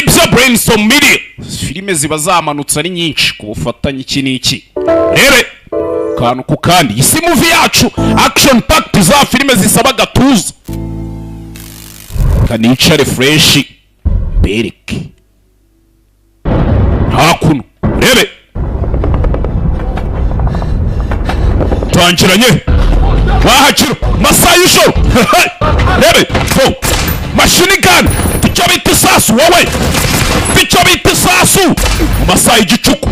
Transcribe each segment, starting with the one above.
Nibyo, Brainstorm Media, filime ziba zamanutse ari nyinshi ku bufatanye iki n'iki. Rebe kantu ku kandi, isi movie yacu action packed, za filime zisaba agatuza kanicare fresh bereke hakuno. Rebe tangiranye wahakira masaha y'ijoro. Rebe fo machine gun, icyo bita isasu wowe, icyo bita isasu mu masaha y'igicuku.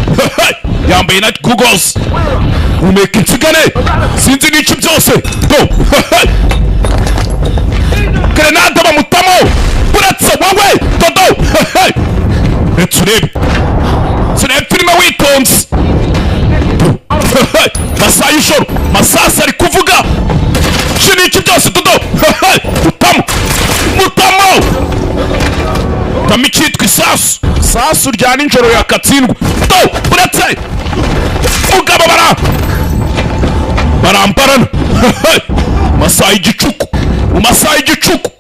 Yambaye na goggles, humeka insigane, sinzi n'iki byose do. Grenade bamutamo, uretse wowe dodo. Retse urebe, urebe filime witonze. Masaha y'ijoro, masasa ari kuvuga iki n'iki byose dodo. Mutamo, mutamo, mutamo icyitwa isasu, isasu rya nijoro yakatsindwa do. Uretse mugabo bara barambarana masaha y'igicuku, mu masaha y'igicuku,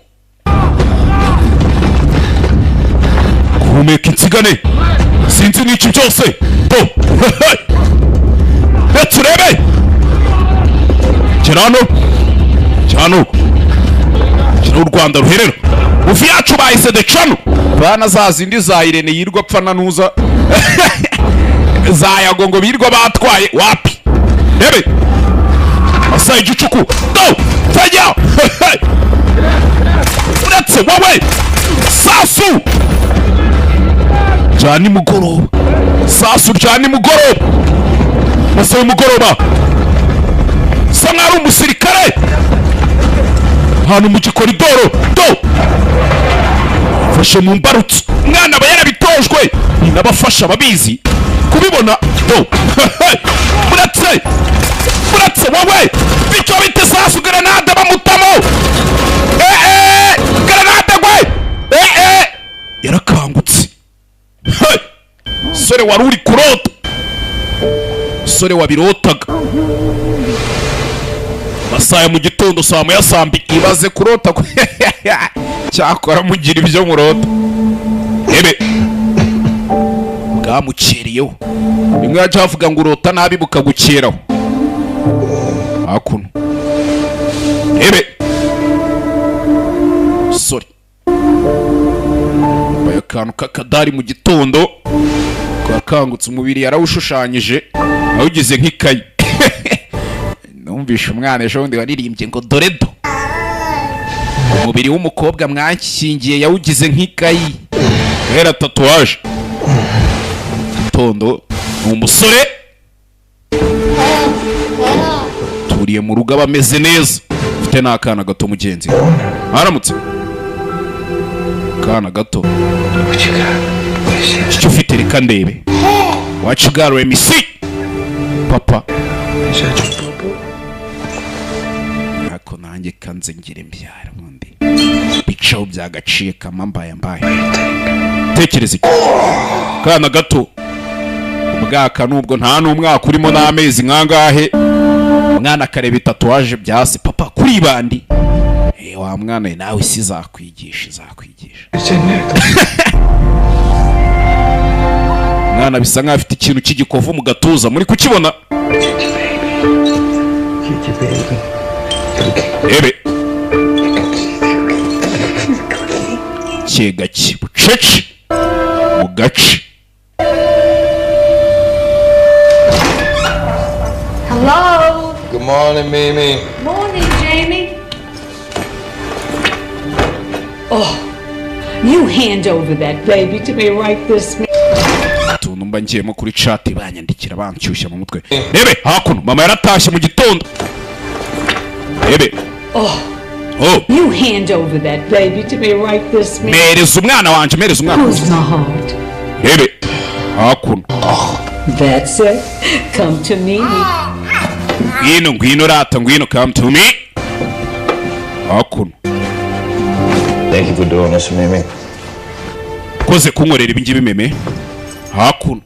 guhumeka insigane, sinzi n'iki byose do. Retse urebe, gera hano, gera hano, gera u Rwanda ruherera. Movie yacu bahise The Channel bana, za zindi za Irene yirwa apfa na nuza za Yago ngo birwa batwaye wapi. Rebe masaha y'igicuku do, fajya uretse wowe sasu rya nimugoroba, sasu rya nimugoroba, masaha y'umugoroba, sa nkaho ari umusirikare ahantu mu gikoridoro do, fashe mu mbarutso. Umwana aba yarabitojwe, ni n'abafasha ababizi kubibona do. Uretse, uretse wowe, icyo bita isasu, grenade bamutamo, eh, grenade gwe, eh, yarakangutse. Hey! Sore wari uri kurota, sore wabirotaga masaha ya mu gitondo, saa moya, saa mbiri. Ibaze kurota cyakora mugira ibyo murota. Ebe bwamukereyeho, rimwe yajya bavuga ngo urota nabi bukagukeraho. Hakuno ebe sore yambaye akantu k'akadari mu gitondo, kakangutse, umubiri yarawushushanyije awugize nk'ikayi. Numvishe umwana ejo bundi waririmbye ngo dore do umubiri w'umukobwa mwakingiye yawugize nk'ikayi guhera tatouage. Gitondo ni umusore turiye mu rugo, aba ameze neza, ufite n'akana gato. Mugenzi we aramutse, akana gato. What you got? What is it? Icyo ufite, reka ndebe. What you got? Let me see, papa. Is that your boo-boo? Ariko nanjye kanze ngire mbyara ubundi bicaho byagaciye kama mbaye mbaye. Tekereza iki kana gato, ubwaka nubwo nta n'umwaka urimo n'amezi nkangahe, umwana akareba itatouage byasi papa kuri bandi. Eh, wa mwana we, nawe isi izakwigisha, izakwigisha. It's in there. Umwana bisa nkaho afite ikintu cy'igikovu mu gatuza, muri kukibona. Get your baby. Get your baby. Okay. Ebe gake gake, bucece mu gace. Hello. Good morning, Mimi. Morning, Jamie. Oh, you hand over that baby to me right this minute. Utuntu mba ngiyemo kuri chat banyandikira banshyushya mu mutwe. Rebe hakuno, mama yaratashye mu gitondo. Rebe. Oh, oh, you hand over that baby to me right this minute. Mereza umwana wanjye, mereza umwana. Who's my heart? Rebe hakuno. That's it. Come to me. Ngwino, ngwino rata, ngwino, come to me. Hakuno. Thank you for doing this, Mimi. Koze kunkorera ibi ngibi, meme. Hakuno,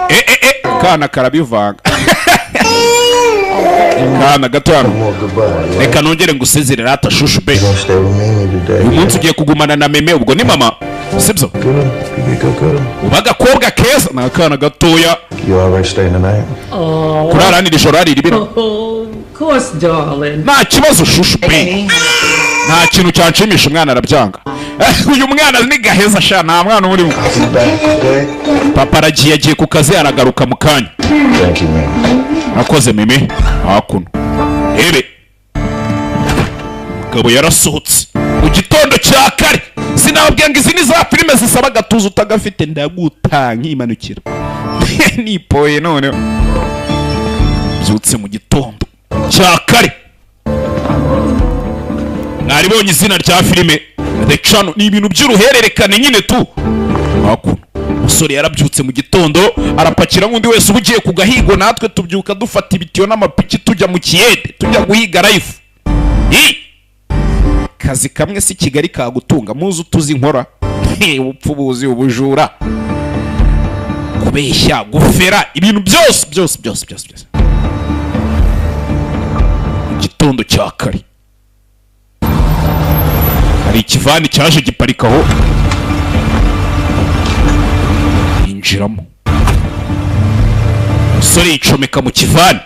eh eh eh, kana karabivanga, kana gato hano. More goodbye. Reka nongere ngusezere rata, shushu be. You gonna stay with Mimi today? Uyu munsi ugiye kugumana na meme, ubwo ni mama. Sibyo? Good. You be a good girl. Uba agakobwa keza, ni akana gatoya. You alright staying the night? Oh, Kurara niri joro harira ibiro? oh, of course, darling. Nta kibazo, chouchou be, nta kintu cyanshimisha. Umwana arabyanga. Uyu mwana ni gaheza sha, nta mwana urimo. Be back, okay? Papa aragiye, agiye ku kazi, aragaruka mu kanya. Thank you, man. Akoze mimi hakuno. Rebe, umugabo yarasohotse mu gitondo cya kare. Sinababwira ngo izi ni za filime zisaba agatuza, utagafite ndaguta nkimanukira nipoye. Noneho byutse mu gitondo cya kare. Mwaribonye izina rya filime The Channel, ni ibintu by'uruhererekane nyine tu. Hakuno umusore yarabyutse mu gitondo, arapakira nk'undi wese uba ugiye ku gahigo. Natwe tubyuka dufata ibitiyo n'amapiki, tujya mu kiyede, tujya guhiga life. I kazi kamwe si Kigali kagutunga, muzi utuzi nkora, ubupfubuzi, ubujura, kubeshya, gufera, ibintu byose byose byose byose byose. Mu gitondo cya kare hari ikivani cyaje giparikaho, yinjiramo. Umusore yicomeka mu kivani.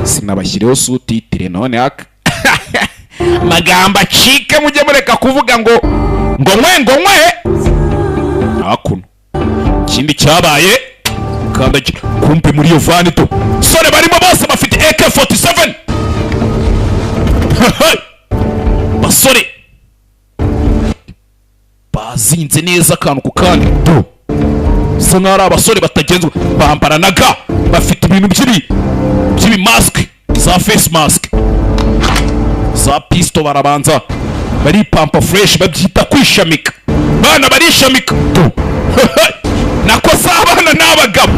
Sinabashyiriyeho sous-titre none aka magambo acike, mujye mureka kuvuga ngo nkwe ngo nkwe. Hakuno ikindi cyabaye, kandagira kumpe muri iyo van tu sore barimo bose bafite AK47. Basore bazinze neza akantu ku kandi tu, bisa nkaho ari abasore batagenzwa, bambara na ga, bafite ibintu by'ibi mask, za face mask, za pisto, barabanza baripampa fresh, babyita kwishamika. Bana barishamika tu, nako si abana n'abagabo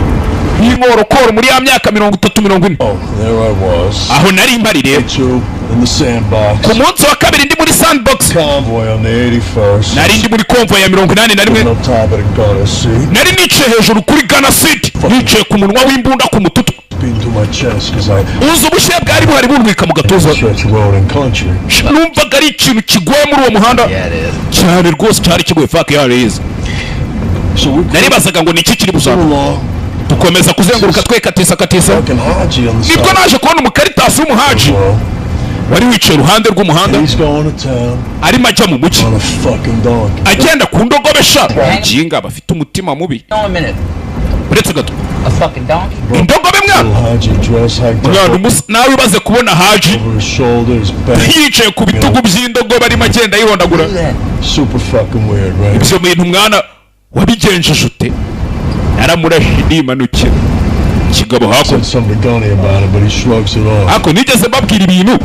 b'inkorokoro muri ya myaka 30, 40. Oh, there I was. Aho nari mpari rero. Two in the sandbox. Ku munsi wa kabiri ndi muri sandbox. Convoy on the 81st. Nari ndi muri convoy ya 81. Up top of the gunner seat. Nari nicaye hejuru kuri gunner seat, nicaye ku munwa w'imbunda ku mututu. Beating to my chest because I Uzi ubushyuhe bwari buhari buntwika mu gatuza. stretch road and country. Numvaga ari ikintu kigoye muri uwo muhanda. Yeah, it is. Cyane rwose, cyari kigoye, fuck yeah it is. So we Naribazaga ngo ni iki kiri buzaba. along. Dukomeza kuzenguruka twekatisa katisa. Fucking Haji on the Nibwo side. naje kubona umukaritasi w'umuhaji Well, wari wicaye iruhande rw'umuhanda. he's going to town Arimo ajya mu mujyi on a fucking donkey. agenda ku ndogobe sha. Jinga bafite umutima mubi. No, a minute. Uretse gato. A fucking donkey? Indogobe mwana. Little Haji dressed hiked Mwana up nawe ubaze kubona haji over his shoulders, back. yicaye ku bitugu by'indogobe, arimo agenda yihondagura. Do that. Super fucking weird, right? Ibyo bintu mwana wabigenjeje ute? Naramurashe ndimanukira. Kigabo hakuno. Said something to Gunny about it, but he shrugs it off. Ariko nigeze mbabwira ibintu.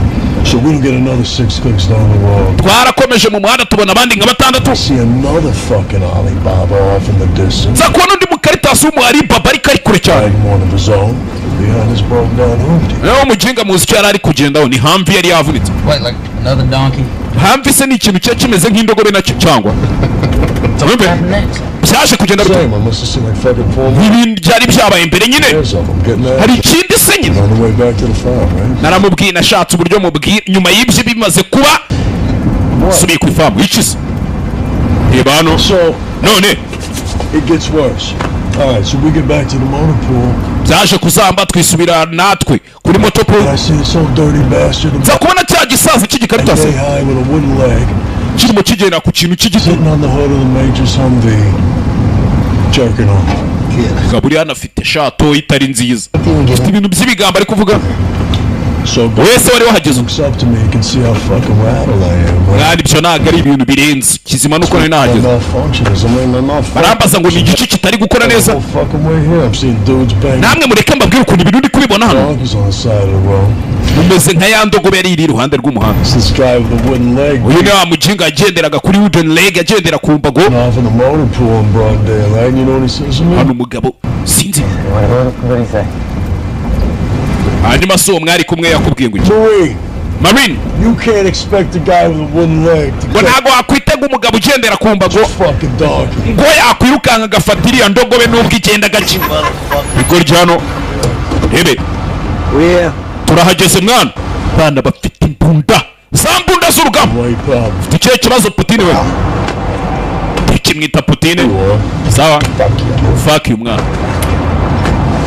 So we don't get another six clicks down the road. Twarakomeje mu muhanda, tubona abandi nka batandatu. See another fucking Alibaba off in the distance. Nza kubona undi mukaritasi w'umu Alibaba, ariko ari kure cyane. Riding one of his own behind his broken down Humpty. Nawe umuginga muzi icyo yari ari kugendaho? Ni Humvee yari yavunitse. Wait, like another donkey? Humvee se ni ikintu kiba kimeze nk'indogobe nacyo cyangwa? Wumve, Happened next? byaje kugenda bite? Same, I must have seen like fucking four more Ibintu byari byabaye mbere nyine. pairs of them getting Hari out ikindi se nyine? on the way back to the farm, right? Naramubwiye, nashatse uburyo mubwira nyuma y'ibyo bimaze kuba, subiye ku ifamu ikize. Reba hano. So None it gets worse. All right, so we get back to the motor pool. Byaje kuzamba, twisubira natwe kuri motor pool. And I see this old dirty bastard Nza kubona cya gisaza cy'igikaritasi day high with a wooden leg kirimo kigenda ku kintu cy'igiti, sitting on the hood of the Major's Humvee, jerking off. Gaburi hano afite shato itari nziza, afite ibintu by'ibigambo ari kuvuga. So Wese wari wahageze looks up to me, you can see how fucking rattled I am. Right? Mwari, ibyo ntabwo ari ibintu birenze, kizima nuko nari My nahageze. malfunction is, I mean, my malfunction. Barambaza ngo ni igice kitari gukora The neza. whole fucking way here, I'm seeing dudes banging Namwe mureke mbabwire ukuntu ibintu ndi kubibona hano. donkeys on the side of the road. Mumeze nka ya ndogobe yari iri iruhande rw'umuhanda. It's this guy with the wooden leg Uyu ni wa mujinga yagenderaga kuri wooden leg, yagendera ku mbago. off in the motor pool in broad daylight. You know what he says to me? Hano umugabo sinzi. What did he say? Hanyuma si uwo mwari kumwe yakubwiye ngo iki? Marine, Marine, you can't expect a guy with a wooden leg to ngo catch ntabwo wakwitega umugabo ugendera ku mbago a fucking donkey. ngo yakwirukanka agafata iriya ndogobe nubwo igenda gake. Igoryi hano rebe. Yeah. Turahageze mwana. Bana bafite imbunda, za mbunda z'urugamba. White problem. Ufite ikihe kibazo, Putini we? Kimwita Putine. Sawa, fuck you, mwana.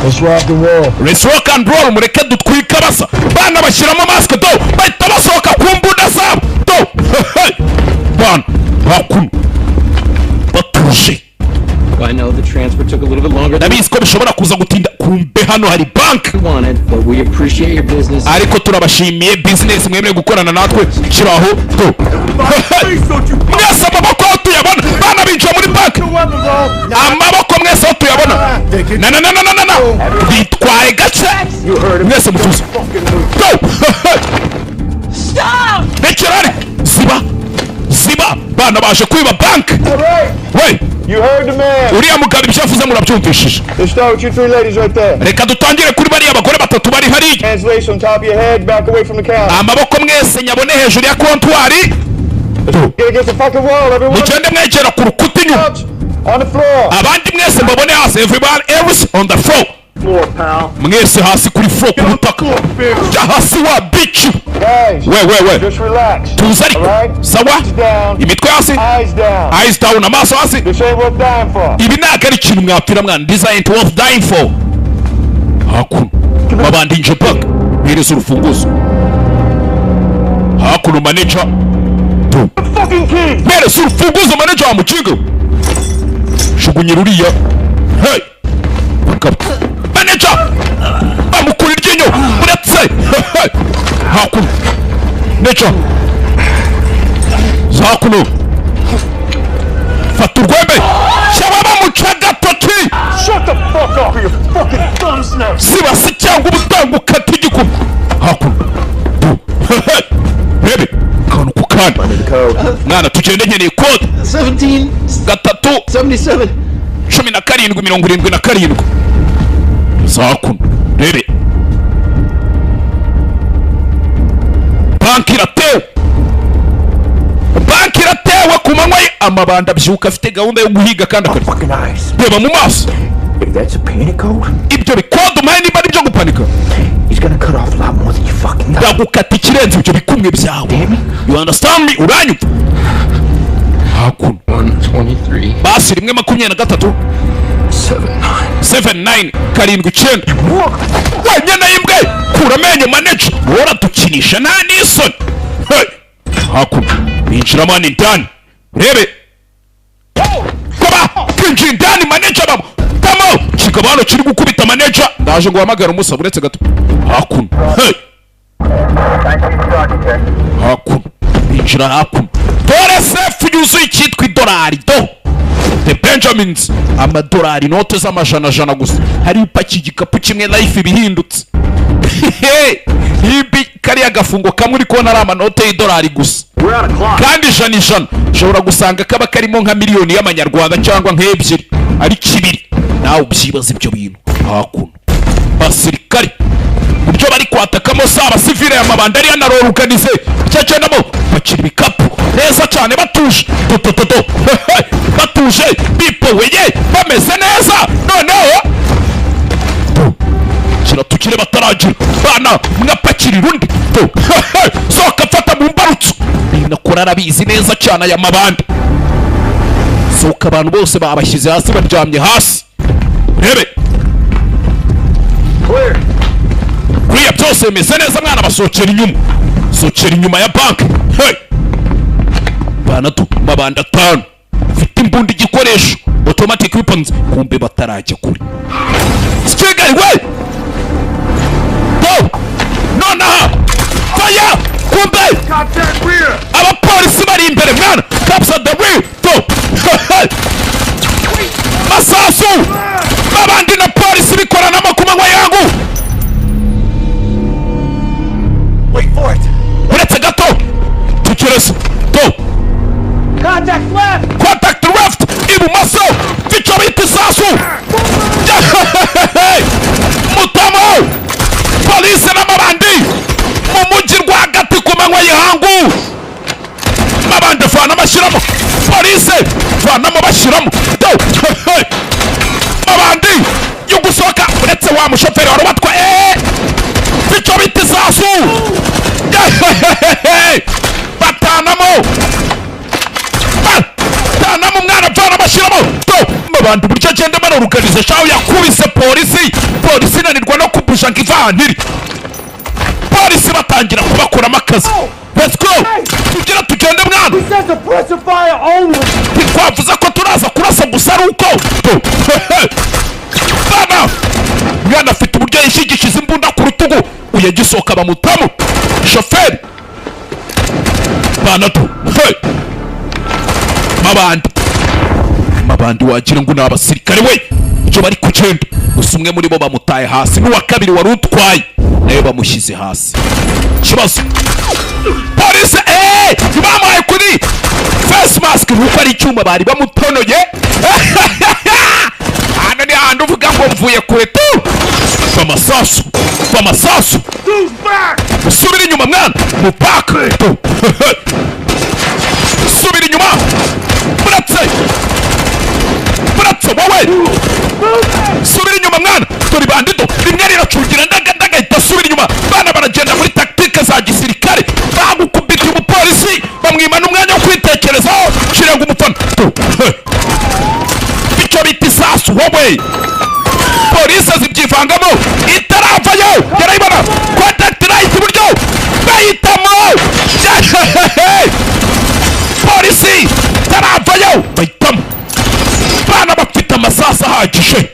Let's rock and roll. Let's rock and roll. Mureke dutwike abasa. Bana bashyiramo mask do, bahita basohoka ku mbunda zabo do. Bana hakuno batuje. I know the transfer took a little bit longer than Ndabizi ko bishobora kuza gutinda. Kumbe hano hari bank. we wanted, but we appreciate your business. Ariko turabashimiye business mwemerewe gukorana natwe. Shyiraho do. Mwese amaboko aho tuyabona. Bana binjiye muri banki. Amaboko mwese aho tuyabona. Na na na na na na na, bitwaye gace. Mwese mutuze do. Rekera, ziba, ziba. Bana baje kwiba banki we. You heard the man. Uriya mugabo ibyo yavuze murabyumvishije. Let's start with you three ladies right there. Reka dutangire kuri bariya bagore batatu bari hariya. Hands lace on top of your head, back away from the counter. Amaboko mwese nyabone hejuru ya kontwari. Get against the fucking wall, everyone. Mugende mwegera ku rukuta inyuma. On the floor. Abandi mwese mbabone hasi. Everybody else on the floor. Floor, pal. Mwese hasi kuri floor, ku butaka. Jya hasi wa bitch. Guys, We we we. just relax. Tuza ariko. Alright? Sawa. Down. Imitwe hasi. Eyes down. Eyes down, amaso hasi. This ain't worth dying for. Ibi ntabwo ari ikintu mwapfira, mwana. This ain't worth dying for. Hakuno babandi nje bank, mwereza urufunguzo. Hakuno manager tu. Fucking key. Mwereza urufunguzo manager wa mukingo, shugunyira uriya. Hey, bagabo, manager bamukura iryinyo uretse. Hey, hakuno manager hakuno fata urwembe cyaba bamuca agatoki. Shut the fuck up or your fucking thumb snaps. Zibase cyangwa ubutanga ukata igikumwe. Hakuno tu, rebe akantu ku kandi. Mwana, tugende, nkeneye kode. 17 3 77. 17 77 za hakuno. Rebe, banki iratewe, banki iratewe ku manywa ye. Amabanda abyuka afite gahunda yo guhiga kandi akarya. Fucking eyes. Reba mu maso. If that's a panic code, Ibyo bikode umpaye niba ari ibyo gupanika, he's gonna cut off a lot more than you fucking thought. Ndagukata ikirenze ibyo bikumwe byawe. You understand me? Uranyumva? Hakuno. 123 Basi 1 23 7 9. 79 7 9. Wenyine y'imbwa, kura amenyo. Manager uradukinisha, nta n'isoni. Hey! Hakuno binjiramo hano indani. Urebe kuba kinjira indani, manager babo tamo kigabo hano kiri gukubita manager. Ndaje ngo uhamagare umusaba, uretse gato. Hakuno, hey! Hakuno binjira hakuno, dore safe yuzuye icyitwa idolari do. The Benjamins, amadolari, inote z'amajana jana gusa. Hari ipakiye igikapu kimwe, life ibihindutse. Ibi kariya gafungo kamwe uri kubona ari amanote y'idolari gusa, kandi ijana ijana. Ushobora gusanga kaba karimo nka miliyoni y'amanyarwanda cyangwa nk'ebyiri, ari kibiri. Nawe ubyibaza ibyo bintu. Hakuno basirikare uburyo bari kwatakamo si abasivile. Amabanda ariyo anaroruganize cyacyendamo, bakira ibikapu neza cyane, batuje dodododo, batuje, bipoweye, bameze neza. Noneho kira tukire bataragira. Bana mwapakirira undi do, sohoka, mfata mu mbarutso. Binakora arabizi neza cyane aya mabandi. Sohoka, abantu bose babashyize hasi, baryamye hasi. Rebe kuriya byose bimeze neza, mwana. Basohokera inyuma, sohokera inyuma ya banki. Hey! Bana tu, mabanda atanu mfite imbunda, igikoresho automatic weapons. Kumbe batarajya kure. Kigali we do, nonaha fire. Kumbe abapolisi bari imbere, mwana. Cops at the rear do, masasu. Babandi na polisi bikoranamo ku manywa yangu. Wait for it. Uretse gato, tekereza do. Contact left. Contact left, ibumoso. Icyo bita isasu mutamo. Polisi n'amabandi mu mujyi rwagati ku manywa y'ihangu. Mabandi vanamo, bashyiramo. Polisi vanamo, bashyiramo do. Mabandi yo gusohoka, uretse wa mushoferi wari ubatwaye. Icyo bita isasu batanamo, batanamo, umwana vanamo. Mabandi uburyo agenda baroruganiza shaho, yakubise polisi, polisi inanirwa no kubusha ngo ivantiri. Polisi batangira kubakoramo akazi. Let's go, tugira tugende mwana. Says suppressive fire only. Ntitwavuze ko turaza kurasa gusa ari uko bana. Mwana afite uburyo yishigishiza imbunda ku rutugu, uyagisohoka bamutamo shoferi. Bana tu, hey! Mabandi, mabandi, wagira ngo ni abasirikare we icyo bari kugenda. Gusa umwe muri bo bamutaye hasi, n'uwa kabiri wari utwaye nawe bamushyize hasi. Ikibazo, polisi eee bamuhaye kuri face mask nuko ari icyuma bari bamutonoye. Hano ni hahandi uvuga ngo mvuye kure tu. Amasasu, amasasu, usubira inyuma mwana mupaka tu, subira inyuma. Buratse, buratse wowe, subira inyuma mwana. Dore bandido rimwe riracungira ndaga ndagahita asubira inyuma. Bana baragenda muri tactique za gisirikare, bagukubita umupolisi bamwima n'umwanya wo kwitekerezaho. Kirenga umufana tu, icyo bita isasu wowe. Polisi zibyivangamo itaravayo yarayibona. Contact right iburyo bahitamo polisi itaravayo bahitamo. Bana bafite amasasu ahagije,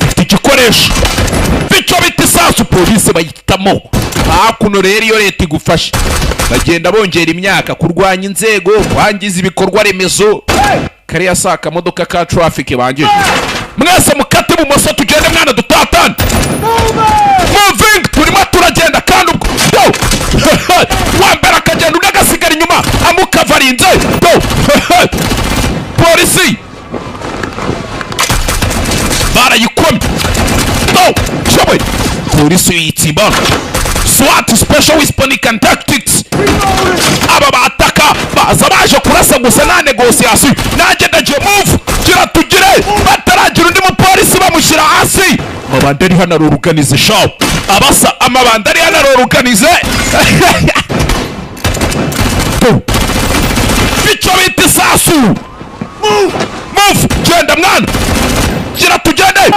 bafite igikoresho icyo bita isasu, polisi bayitamo. Hakuno rero iyo leta igufashe bagenda bongera imyaka kurwanya inzego, kwangiza ibikorwa remezo. Kariya si akamodoka ka traffic bangije. Mwese mukate ibumoso tugende mwana, dutatane. Moving, turimo turagenda kandi ubwo do wa mbere akagenda undi agasigara inyuma amukavarinze do. Polisi barayikomye do shoboye polisi yitsimba. SWAT, Special Weapon and Tactics, aba bataka baza baje kurasa gusa, nta négociation. Nanjye ndagiye. Move, gira tugire bataragira undi mupolisi bamushyira hasi. Amabandi ari hano aroruganize shawo, abasa amabandi ari hano aroruganize Tu. Icyo bita isasu. Move, genda mwana, gira tugende.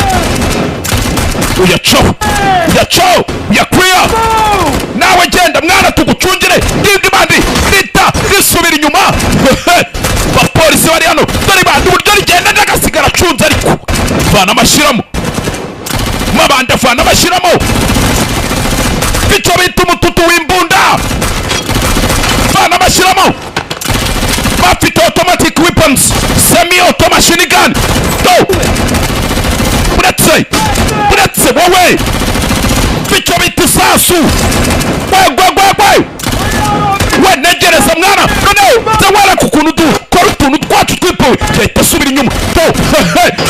Uyacaho, uyacaho, uyakwiya nawe. Genda mwana tugucungire. Ngibyo bandi rita risubira inyuma. Abapolisi bari hano, dore bandi uburyo rigenda ndagasigara acunze, ariko vana amashyiramo mabandi, avana amashyiramo icyo bita umututu w'imbunda, vana amashyiramo. Bafite automatic weapons, semi auto machine gun do. Uretse, uretse wowe, icyo bita isasu. Gwe gwe gwe gwe we, negereza mwana. Noneho nza wereka ukuntu dukora utuntu twacu twipowe. Gahita asubira inyuma to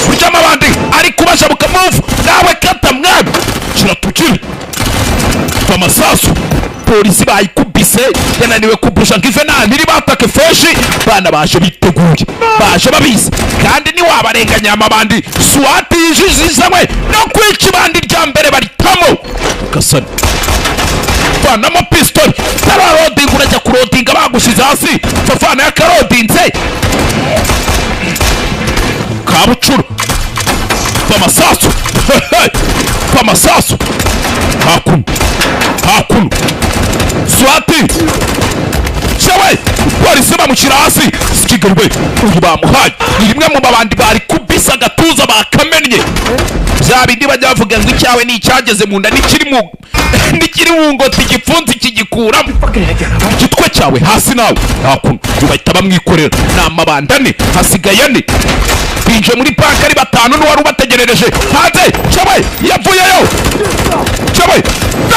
burya amabandi ari kubashabuka. Move nawe, kata mwana, kira tugire amasasu. Polisi bayikubise yananiwe kubusha ngo ive nta ntiri batake fresh. Bana baje biteguye, baje babizi kandi ntiwabarenganya. Amabandi SWAT yijijizanywe no kwica ibandi rya mbere baritamo gasani. Vanamo pistori tararodinga, urajya kurodinga bagushyize hasi. Fafana yakarodinze kabucuru. Amasasu, amasasu hakuno, hakuno SWAT cyewe. Polisi bamushyira hasi. Kigali we, uyu bamuhaye ni rimwe mu babandi bari kubisa agatuza bakamennye. Bya bindi bajya bavuga ngo icyawe ni icyageze mu nda, n'ikiri mu ngoti igipfunsi kigikuramo. Igitwe cyawe hasi nawe hakuno bahita bamwikorera. Ni amabanda ane, hasigaye ane. Binjiye muri banki ari batanu n'uwari ubategerereje hanze. Cyawe yavuyeyo cyawe,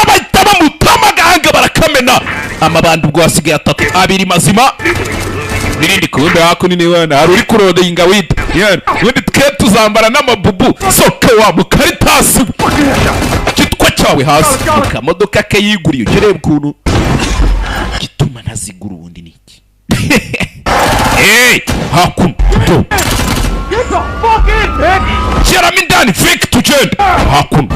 bahita bamutama agahanga barakamena. Amabanda ubwo hasigaye atatu, abiri mazima n'irindi kumbe hakuno ni wana hari uri kurodinga wita yana. Ubundi twe tuzambara n'amabubu soke wa mukaritasi we. Igitwe cyawe hasi mu kamodoka ke yiguriye. Ujye ureba ukuntu gituma ntazigura ubundi ni iki. Hey, hakuno tu. Get the fuck in, Vic! Shyiramo indani Vic, tugende hakuno.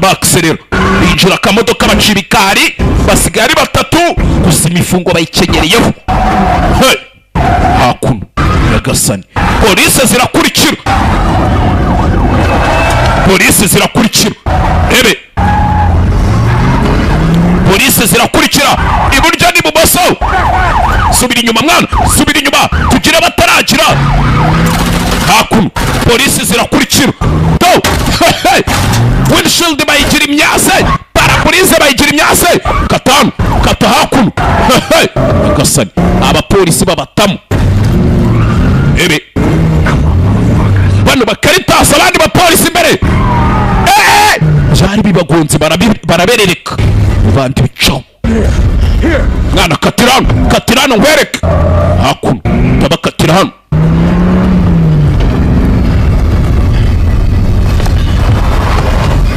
Bakiserera binjira akamodoka baca ibikari, basigaye ari batatu gusa, imifungo bayikenyeriyeho. Hey! Hakuno nyagasani. Nyagasani, polisi zirakurikira, polisi zirakurikira. Rebe, polisi zirakurikira iburyo n'ibumoso. Subira inyuma mwana, subira inyuma, tugira bataragira hakuno. Polisi zirakurikira do windshield bayigira imyase, pare-brise bayigira imyase. Katanu kata hakuno. Nyagasani, abapolisi babatamo. Ebe bano bakaritasi, abandi bapolisi imbere. Eh, byari bibagonze, baraberereka bandi bicaho. Mwana, katira hano, katira hano nkwereke. Hakuno ndabakatira hano.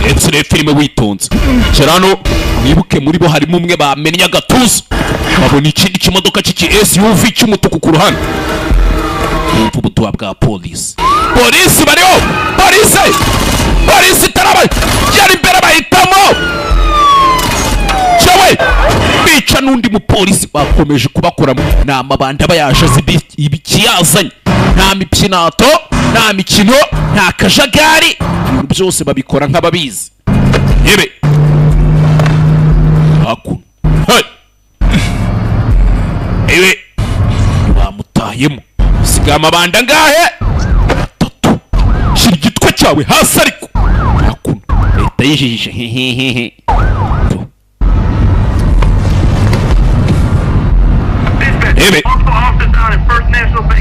Ndetse rero filime witonze. Kera hano mwibuke, muri bo harimo umwe bamennye agatuza, babona ikindi kimodoka cy'iki SUV cy'umutuku ku ruhande. Bumva ubutumwa bwa polisi. Polisi bariho, polisi, polisi itaraba yari imbere, bahitamo cyewe bica n'undi mupolisi. Bakomeje kubakoramo. Ni amabanda aba yaje azi ikiyazanye. Nta mipyinato, nta mikino, nta kajagari, ibintu byose babikora nk'ababizi. Yebe hakuno. Hey! Ewe bamutayemo, sigaye amabanda angahe? Atatu. Shyira igitwe cyawe hasi. Ariko hakuno leta yijijisha hehehehe. Ebe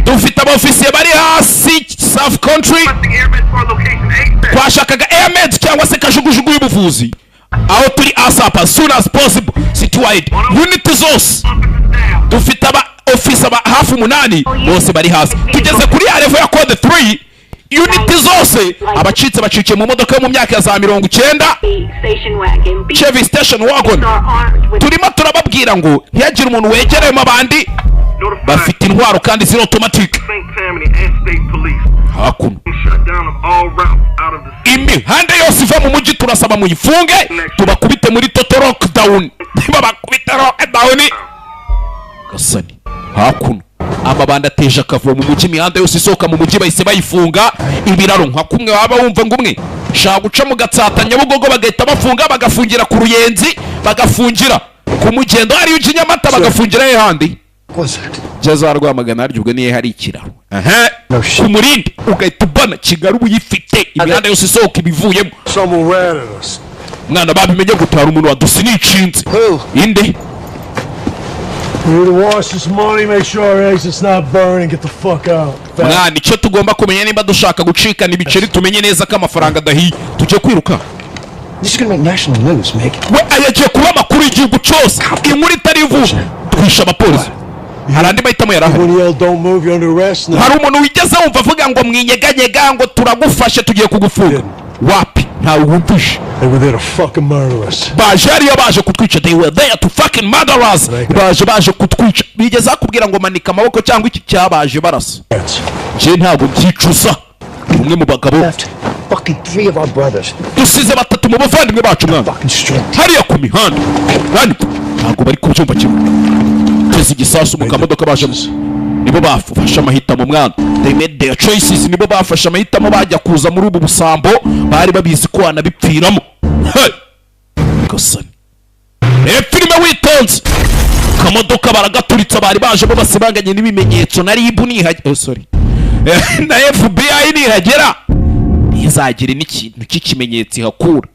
dufite abofisiye bari hasi South Country. Twashakaga airmed cyangwa se kajugujugu y'ubuvuzi aho turi ASAP, as soon as possible. Citywide unit zose, dufite aba officer ba hafi 8, bose bari hasi. Tugeze kuri ya level ya code 3. Unit zose, abacitse bacikiye mu modoka yo mu myaka ya za 90, Station wagon. B Chevy station wagon. are armed with Turimo turababwira ngo ntihagire umuntu wegereyemo, abandi bafite intwaro kandi ziri automatic. St. Tammany and State Police. Hakuno Shut down of all routes out of the city. Imihanda yose iva mu mujyi turasaba muyifunge, tubakubite muri total lockdown. Babakubite lockdown gasani. Hakuno amabanda ateje akavuyo mu mujyi, imihanda yose isohoka mu mujyi bahise bayifunga. Ibiraro, nka kumwe waba wumva ngo umwe shaka guca mu Gatsata, Nyabugogo, bagahita bafunga, bagafungira ku Ruyenzi, bagafungira ku Mugendo hariya ujya i Nyamata, bagafungira he handi What's that? jya Rwamagana harya ubwo niyo hari ikiraro. Ehe. No shit. Ku Murindi ugahita ubona Kigali uba uyifite, imihanda yose isohoka ibivuyemo. Someone ratted us. Mwana, babimenye gutara umuntu wadusinicinze. Who? Inde? We need to wash this money, make sure our exit's not burned, and get the fuck out. Fast. Mwana, icyo tugomba kumenya, nimba dushaka gucikana ibiceri, tumenye neza ko amafaranga adahiye, tujye kwiruka. This is gonna make national news, Mick. We ayagiye kuba amakuru y'igihugu cyose, inkuru itari ivuga. Twishe abapolisi, hari andi mahitamo yari ahari? When you yell, "Don't move, you're under arrest now." Hari umuntu wigeze wumva avuga ngo mwinyeganyega, ngo turagufashe, tugiye kugufunga? Wapi, ntawe wumvishe. They were there to fucking murder us. Baje hariya baje kutwica. They were there to fucking murder us. Baje kutwica. Bigeze bakubwira ngo manika amaboko cyangwa iki cyabaje barasa. That's Njye ntabwo mbyicuza, umwe mu bagabo. Left fucking three of our brothers. Dusize batatu mu bavandimwe bacu, mwana, Fucking street. hariya ku mihanda. Mwana, ntabwo bari kubyumva kimwe. Teze igisasu mu kamodoka bajemo. Nibo bafashe amahitamo, mwana. They made their choices. Nibo bafashe amahitamo bajya kuza muri ubu busambo, bari babizi ko wanabipfiramo. Hey! Gasani, reba filime witonze. Kamodoka baragaturitsa, bari bajemo basibanganye n'ibimenyetso. Na RIB nihagera, oh, sorry, na FBI nihagera ntizagire n'ikintu cy'ikimenyetso ihakura.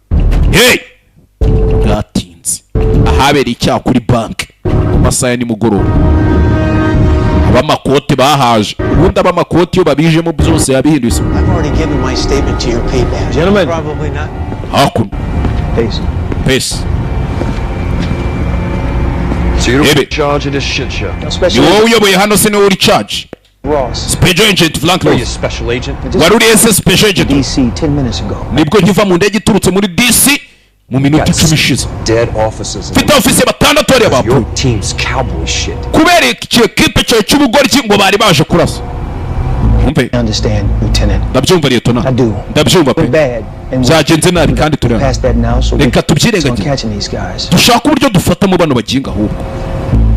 Hey, bwatinze ahabereye icyaha kuri banki mu masaha ya nimugoroba. Ab'amakote bahaje. Ubundi ab'amakoti iyo babijemo byose yabihinduye isura. I've already given my statement to your people. Gentlemen. Probably not. Hakuno. Peace. Pesi. So you're Ebe. in charge of this shit show. Ni Special wowe uyoboye hano se? Niwe uri charge? Ross. Special agent Frank Are you Ross. special agent? Wari uri ese special agent? DC 10 minutes ago. Nibwo nkiva mu ndege iturutse muri DC mu minota 10 ishize. Dead officers. Mfite ofisiye batandatu hariya bapfuye Your team's cowboy shit. kubera iki ekipe cyawe cy'ubugoryi ngo bari baje kurasa. Umve. I understand, Lieutenant. Ndabyumva, Liyetona. I do. Ndabyumva pe. We're bad. And Byagenze nabi kandi turi hano. past that now, so we Reka on tubyirengagize. catching these guys. Dushaka uburyo dufatamo bano baginga ahubwo.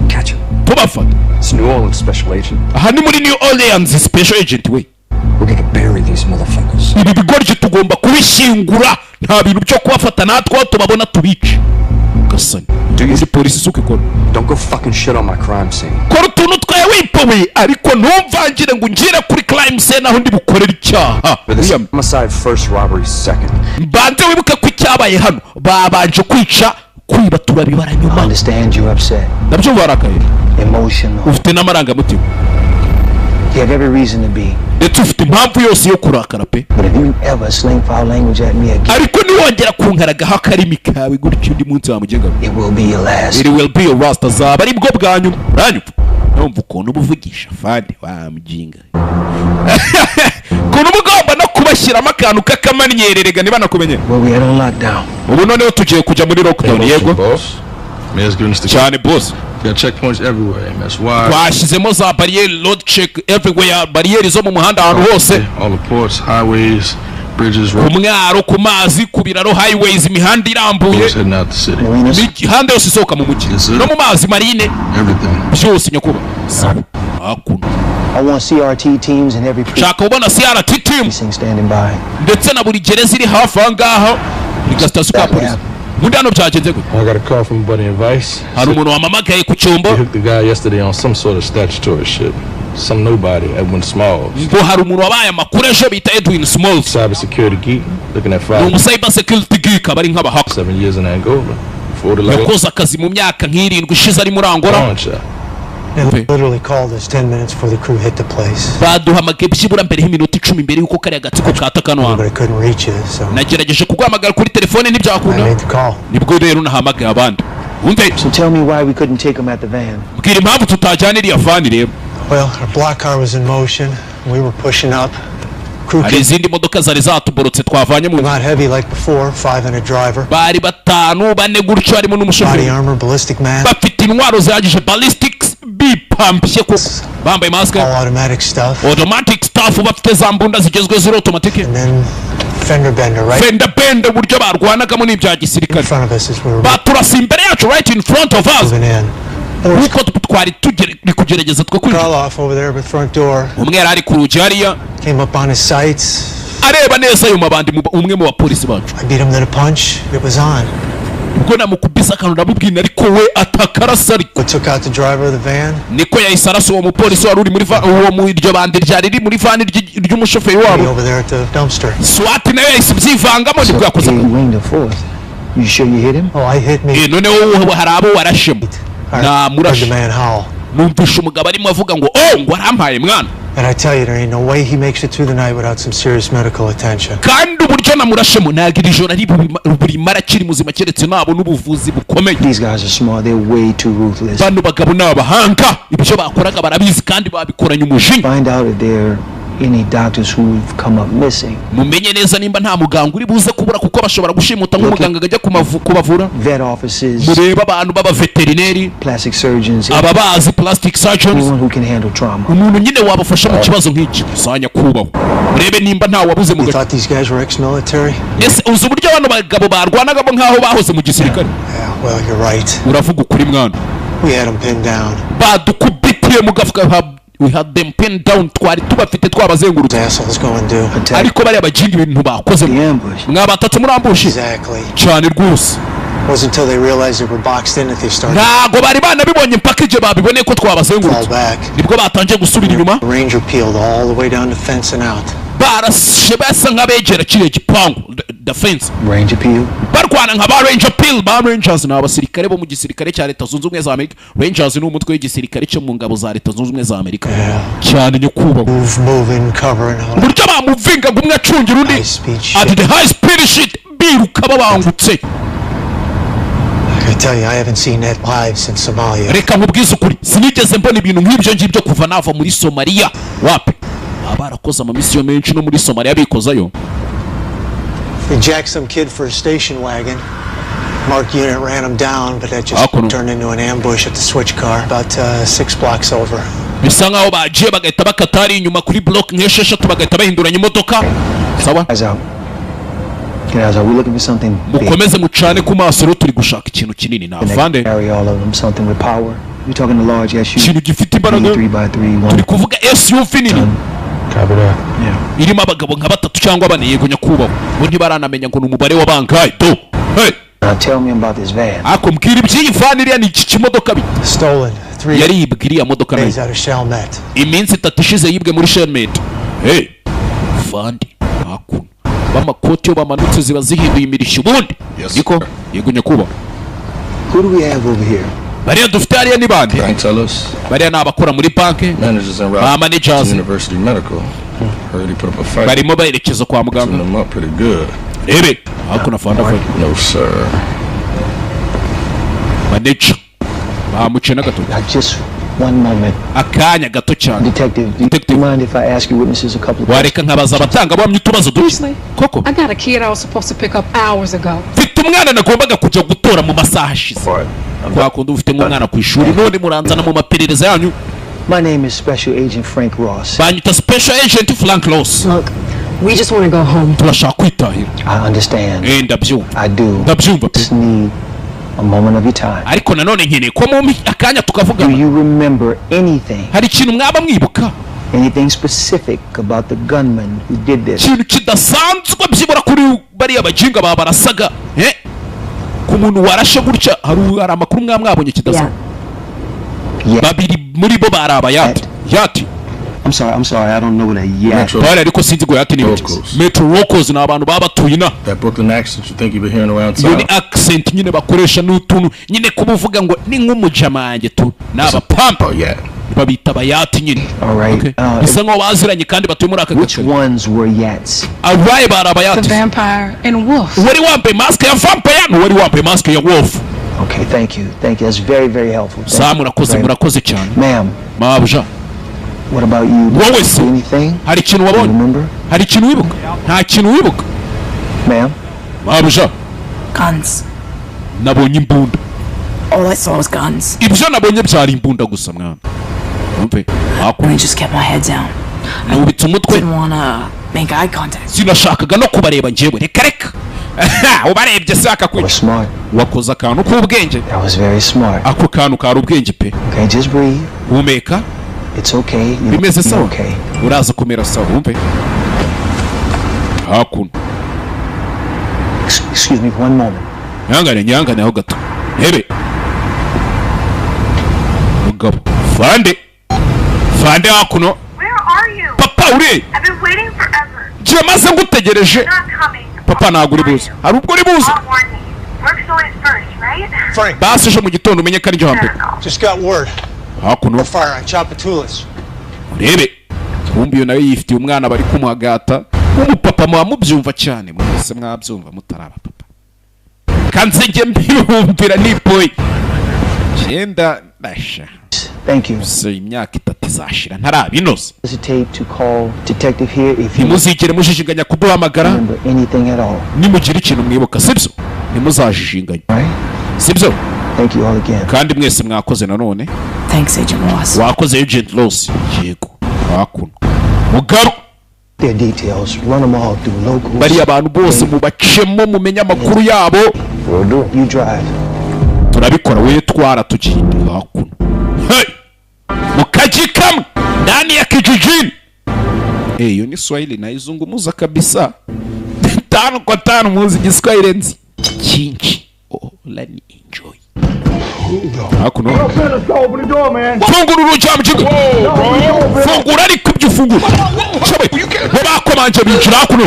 Catch him. Tubafata. It's New Orleans, Special Agent. Aha ni muri New Orleans, Special Agent we. We're gonna bury these motherfuckers. Ibi bigoryi tugomba kubishyingura. Nta bintu byo kubafata, natwe aho tubabona tubice. Gasani, uzi polisi isuka ikora. Don't go fucking shit on my crime scene. Kora utuntu twawe wipowe, ariko ntumvangire ngo ungire kuri crime scene aho ndi bukorere icyaha. For this William, homicide first, robbery second. Mbanze wibuke ko icyabaye hano babanje kwica, kwiba turabibara nyuma. Understand you're upset, Ndabyumva warakaye. Emotional. Ufite n'amarangamutima. You have every reason to be. Ndetse ufite impamvu yose yo kurakara pe. But if you ever sling foul language at me again, Ariko niwongera kunkaragaho akarimi kawe gutyo undi munsi wamugenga, it will be your last. it will be your last, azaba ari bwo bwa nyuma. Uranyumva? Numva ukuntu uba uvugisha fande wa mujinga, ukuntu uba ugomba no kubashyiramo akantu k'akamanyererega ntibanakumenye. Well, we had on lockdown. Ubu noneho tugiye kujya muri lockdown, yego. Boss. Mayor's giving us the Cyane, boss. Got checkpoints everywhere. MSY. Twashyizemo za bariyeri, road check everywhere, bariyeri zo mu muhanda ahantu hose. All the ports, highways, bridges, Ku roads mwaro, ku mazi, ku biraro, highways, imihanda irambuye. Heading out the city. Marinas, Imihanda yose isohoka mu mujyi. Yes, sir. No mu mazi, marine. Everything. Byose nyakubahwa. Sawa, hakuno. I want CRT teams in every Nshaka kubona CRT team precinct standing by. ndetse na buri gereza iri hafi aha ngaha, buri gasitasiyo ka polisi. Ubundi hano byagenze gute? I got a call from a buddy in Vice. Hari umuntu wampamagaye ku cyombo. They hooked the guy yesterday on some sort of statutory shit. Some nobody, Edwin Smalls. Ngo hari umuntu wabaye amakuru ejo bita Edwin Smalls. Cybersecurity geek, looking at Ni 5, umu cyber security geek, aba ari nk'abahaka. 7 years in Angola. Forty like Yakoze akazi mu myaka nk'irindwi ishize ari muri Angola. a shot. They Okay. literally called us 10 minutes before the crew hit the place. Baduhamagaye byibura mbere y'iminota 10 mbere y'uko kariya gatsiko kata kano hantu. But I couldn't reach you, so Nagerageje kuguhamagara kuri telefone I ntibyakunda. Made the call. Nibwo rero nahamagaye abandi, wumve. So tell me why we couldn't take them at the van. Mbwira impamvu tutajyana iriya van rero. Well, our block car was in motion. We were pushing up. Crew Hari came izindi modoka zari zatuborotse twavanye mu out heavy like before, five and a driver. Bari batanu, bane gutyo, harimo Body n'umushoferi. armor, ballistic mask, Bafite intwaro zihagije, ballistics, bipampye koko, bambaye masike. All automatic stuff. Automatic stuff, bafite za mbunda zigezweho ziri automatic. And then fender bender right Fender bender, uburyo barwanagamo n'ibya in gisirikare. Front of us as we were Baturasa imbere yacu, right in front of us, moving in. There was kuko twari tugere kugerageza twe kwinjira. Karloff over there at the front door. Umwe yari ari ku rugi hariya. Came up on his sights. Areba neza ayo mabandi, umwe mu bapolisi bacu. I beat him to the punch. It was on. Ubwo namukubise akantu, ndamubwira, ariko we atakarasa ariko. We took out the driver of the van. Niko yahise arasa uwo mupolisi wari uri muri uwo mu iryo bandi ryari riri muri van ry'umushoferi wabo. Over there at the dumpster. SWAT nayo yahise ibyivangamo, nibwo yakoze. He winged the fourth. You sure you hit him? Oh, I hit me. Eh, noneho wowe hari abo warashemo? I heard Namurashe. the man howl. Numvisha umugabo arimo avuga ngo oh, ngo arampaye mwana. And I tell you, there ain't no way he makes it through the night without some serious medical attention. Kandi uburyo namurashemo, ntabwo iri joro ari burimara akiri muzima keretse nabona ubuvuzi bukomeye. These guys are smart. They're way too ruthless. Bano bagabo ni abahanga, ibyo bakoraga barabizi kandi babikoranye umujinya. Find out if there are any doctors who've come up missing. Mumenye neza nimba nta muganga uri buze kubura, kuko bashobora gushimuta nk'umuganga akajya kubavura. Vet offices, Murebe abantu b'abaveterineri, plastic surgeons, ababazi, plastic surgeons. Anyone who can handle trauma. Umuntu nyine wabafasha mu kibazo nk'iki gusa. Nyakubahwa, murebe nimba nta wabuze mu You gace. thought these guys were ex-military? Ese uzi uburyo bano bagabo barwanagamo nk'aho bahoze mu gisirikare? Yeah, well, you're right. Uravuga ukuri mwana. We had them pinned down. Badukubitiye mu gafuka, we had them pinned down, twari tubafite twabazengurutse. Assholes go and do. Attack Ariko bariya baginga ibintu bakoze. the ambush. Mwabatatse muri ambush. Exactly. Cyane rwose. Wasn't until they realized they were boxed in that they started Ntago bari banabibonye mpaka igihe babiboneye ko to fall twabazengurutse. Back. Nibwo batangiye gusubira inyuma. The Ranger peeled all the way down the fence and out. Barashe basa nk'abegera kiriya gipangu, the fence. Ranger Peel. Barwana nka ba Ranger Pill. Ba Rangers ni abasirikare bo mu gisirikare cya Leta Zunze Ubumwe za Amerika. Rangers ni umutwe w'igisirikare cyo mu ngabo za Leta Zunze Ubumwe za Amerika. Cyane nyakubahwa. Move, moving, covering all Uburyo bamuvingaga, umwe acungira undi high speed shit. at the high speed shit, biruka babangutse. I tell you, I haven't seen that live since Somalia. Reka nkubwize ukuri, sinigeze mbona ibintu nk'ibyo ngibyo kuva nava muri Somaliya. Wapi, baba barakoze amamisiyo menshi no muri Somaliya bikozayo. They jacked some kid for a station wagon. Mark unit ran him down, but that just Hakuno. Turned into an ambush at the switch car about 6 blocks over. Bisa nkaho bagiye bagahita bakata ari inyuma kuri block nk'esheshatu, bagahita bahinduranya imodoka. Sawa. Eyes out. Guys, are we looking for something big? Mukomeze mucane ku maso rero, turi gushaka ikintu kinini na That can afande. carry all of them, something with power. We talking a large SUV, Ikintu gifite imbaraga. 3x3, one Turi kuvuga SUV nini. Copy that. Irimo abagabo nka batatu cyangwa bane. Yego nyakubahwa. Bo ntibaranamenya ngo ni umubare wa bangahe do. Hey! Now tell me about this van. Ako mbwira iby'iyi van. Iriya ni iki kimodoka Stolen 3 yaribwe iriya modoka nayo days out of Chalmette. Iminsi 3 ishize yibwe muri Chalmette. Hey fandi, hakuno b'amakoti iyo bamanutse ziba zihinduye imirishyo ubundi. Yes, Niko? sir. Yego nyakubahwa. Who do we have over here? Bariya dufite hariya ni bande? Bank tellers, Bariya ni abakora muri banki. Managers and Ba managers. University Medical. Heard he put up a fight. Barimo berekeza kwa muganga. Turned them up pretty good. Rebe hakuno afande afande. No, sir. Manager bamuciye n'agatoki. Now just one moment. Akanya gato cyane. Detective, do Detective. you mind if I ask you witnesses a couple of questions? Wareka nkabaza abatangabuhamya utubazo duke? Seriously? Koko? I got a kid I was supposed to pick up hours ago. Mfite umwana nagombaga kujya gutora mu masaha ashize. Kwa kundi ufite nk'umwana ku ishuri, none muranzana mu maperereza yanyu. My name is Special Agent Frank Ross. Banyita Special Agent Frank Ross. Look, we just want to go home. Turashaka kwitahira. I understand. Eh, ndabyumva. I do. Ndabyumva pe. Just need a moment of your time. Ariko nanone nkeneye ko mumpa akanya Do tukavugana. you remember anything, Hari ikintu mwaba mwibuka, anything specific about the gunman who did this? ikintu kidasanzwe byibura kuri bariya bajinga babarasaga, eh, ku muntu warashe gutya? Hari amakuru mwaba mwabonye kidasanzwe? Yeah. Babiri muri bo bari abayati yati. I'm sorry, I'm sorry. I don't know what a yacht. Metro. Bari, ariko sinzi ngo yati ni ibiki. Locals. Metro locals ni abantu baba batuye inaha. That Brooklyn accent you think you've been hearing around Iyo ni town. accent nyine bakoresha, n'utuntu nyine kuba uvuga ngo ni nk'umujamange tu, ni abapampa. Oh, yeah. Babita abayati nyine. All right. Okay. Bisa nkaho baziranye kandi batuye muri aka Which gace. ones were yats? Abaye bari The abayati. vampire and wolf. Uwari wambaye mask ya vampire n'uwari wambaye mask ya wolf. Okay, thank you. Thank you. That's very, very helpful. Thank Sa you murakoze. very. Murakoze cyane. Ma'am, Mabuja. what about you? Wowe se? Anything? Hari ikintu You wabonye? remember? Hari ikintu wibuka? Nta kintu wibuka? Ma'am? Mabuja. Guns. Nabonye imbunda. All I saw was guns. Ibyo nabonye byari imbunda gusa mwana. Umve hakuno. I just kept my head down. Nubitse umutwe. Didn't wanna make eye contact. Sinashakaga no kubareba njyewe. Reka reka, ubarebye se akakwica. Was smart. Wakoze akantu k'ubwenge. That was very smart. Ako kantu kari ubwenge pe. Okay, just breathe. Humeka. It's okay. You Bimeze you're sawa. okay. Uraza kumera sawa. Wumve hakuno. Excuse me for one moment. Nyangane nyangane aho gato hebe mugabo fande fande hakuno. Where are you? Papa, uri? I've been waiting forever. Ngiye maze ngutegereje. Not coming. Papa, ntabwo uri buze. Hari ubwo uri buze? I'll warn me. Work's always first, right? Frank, Basi ejo mu gitondo umenye ko ari ryo hambere. just got word. Hakuno. Fire on Chapatulas. Urebe kumbi iyo nayo yifitiye umwana bari kumuhagata w'umupapa. Muba mubyumva cyane mwese, mwabyumva mutaraba papa. Kanze njye mbiyumvira nipoye cyenda ndasha. Thank you. So imyaka 3 izashira ntarabinoza. Hesitate to call detective here if you Ntimuzigere mujijinganya kuduhamagara remember anything at all. nimugira ikintu mwibuka, sibyo? Ntimuzajijinganye. All right? Sibyo? Thank you all again. Kandi mwese mwakoze nanone. Thanks, Agent Ross. Wakoze, Agent Ross. Yego. Hakuno mugabo. Their details. Run them all through locals. Bariya abantu bose mubacemo mumenye amakuru yabo. Will do. You drive. Turabikora, we twara tugende hakuno. Hey! Mu kaji kamwe ndani ya kijijini. Eh, iyo ni Swahili naizungumuza kabisa tano kwa tano. Muzi Giswahili nzi cyinshi. Oh, let me enjoy hakuno. Fungura urugi wa mujinga, fungura. Ariko ibyo ufungura Shabe, bo bakomanje binjira hakuno.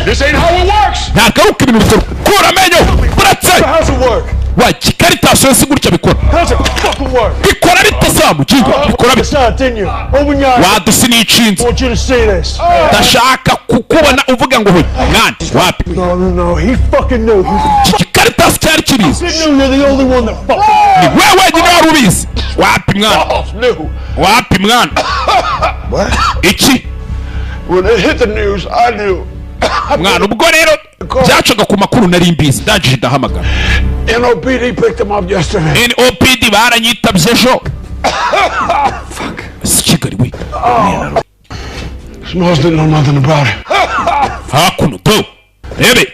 This ain't how it works. Ntabwo ari uko ibintu bikorwa. Kura amenyo buretse. How's it work? Wa gikaritasi si gutya bikora. How's it fucking work? Bikora bite sa mujinga? Bikora bite? It's not, didn't you? Open your eyes. Wadusi n'icinze. I want you to see this. Ndashaka kukubona uvuga ngo hoya mwana wapi. No, no, no. He fucking knew. He Iki gikaritasi cyari kibizi. knew you're the only one that fucking Ni we wenyine wari ubizi. Wapi mwana? Knew. Wapi mwana? What? Iki? When it hit the news, I knew. Mwana, ubwo rero byacaga ku makuru nari mbizi, ndangije ndahamagara. NOPD picked him up yesterday. NOPD baranyitabye ejo. Si Kigali we. Smalls didn't know nothing about it. Hakuno do. Rebe,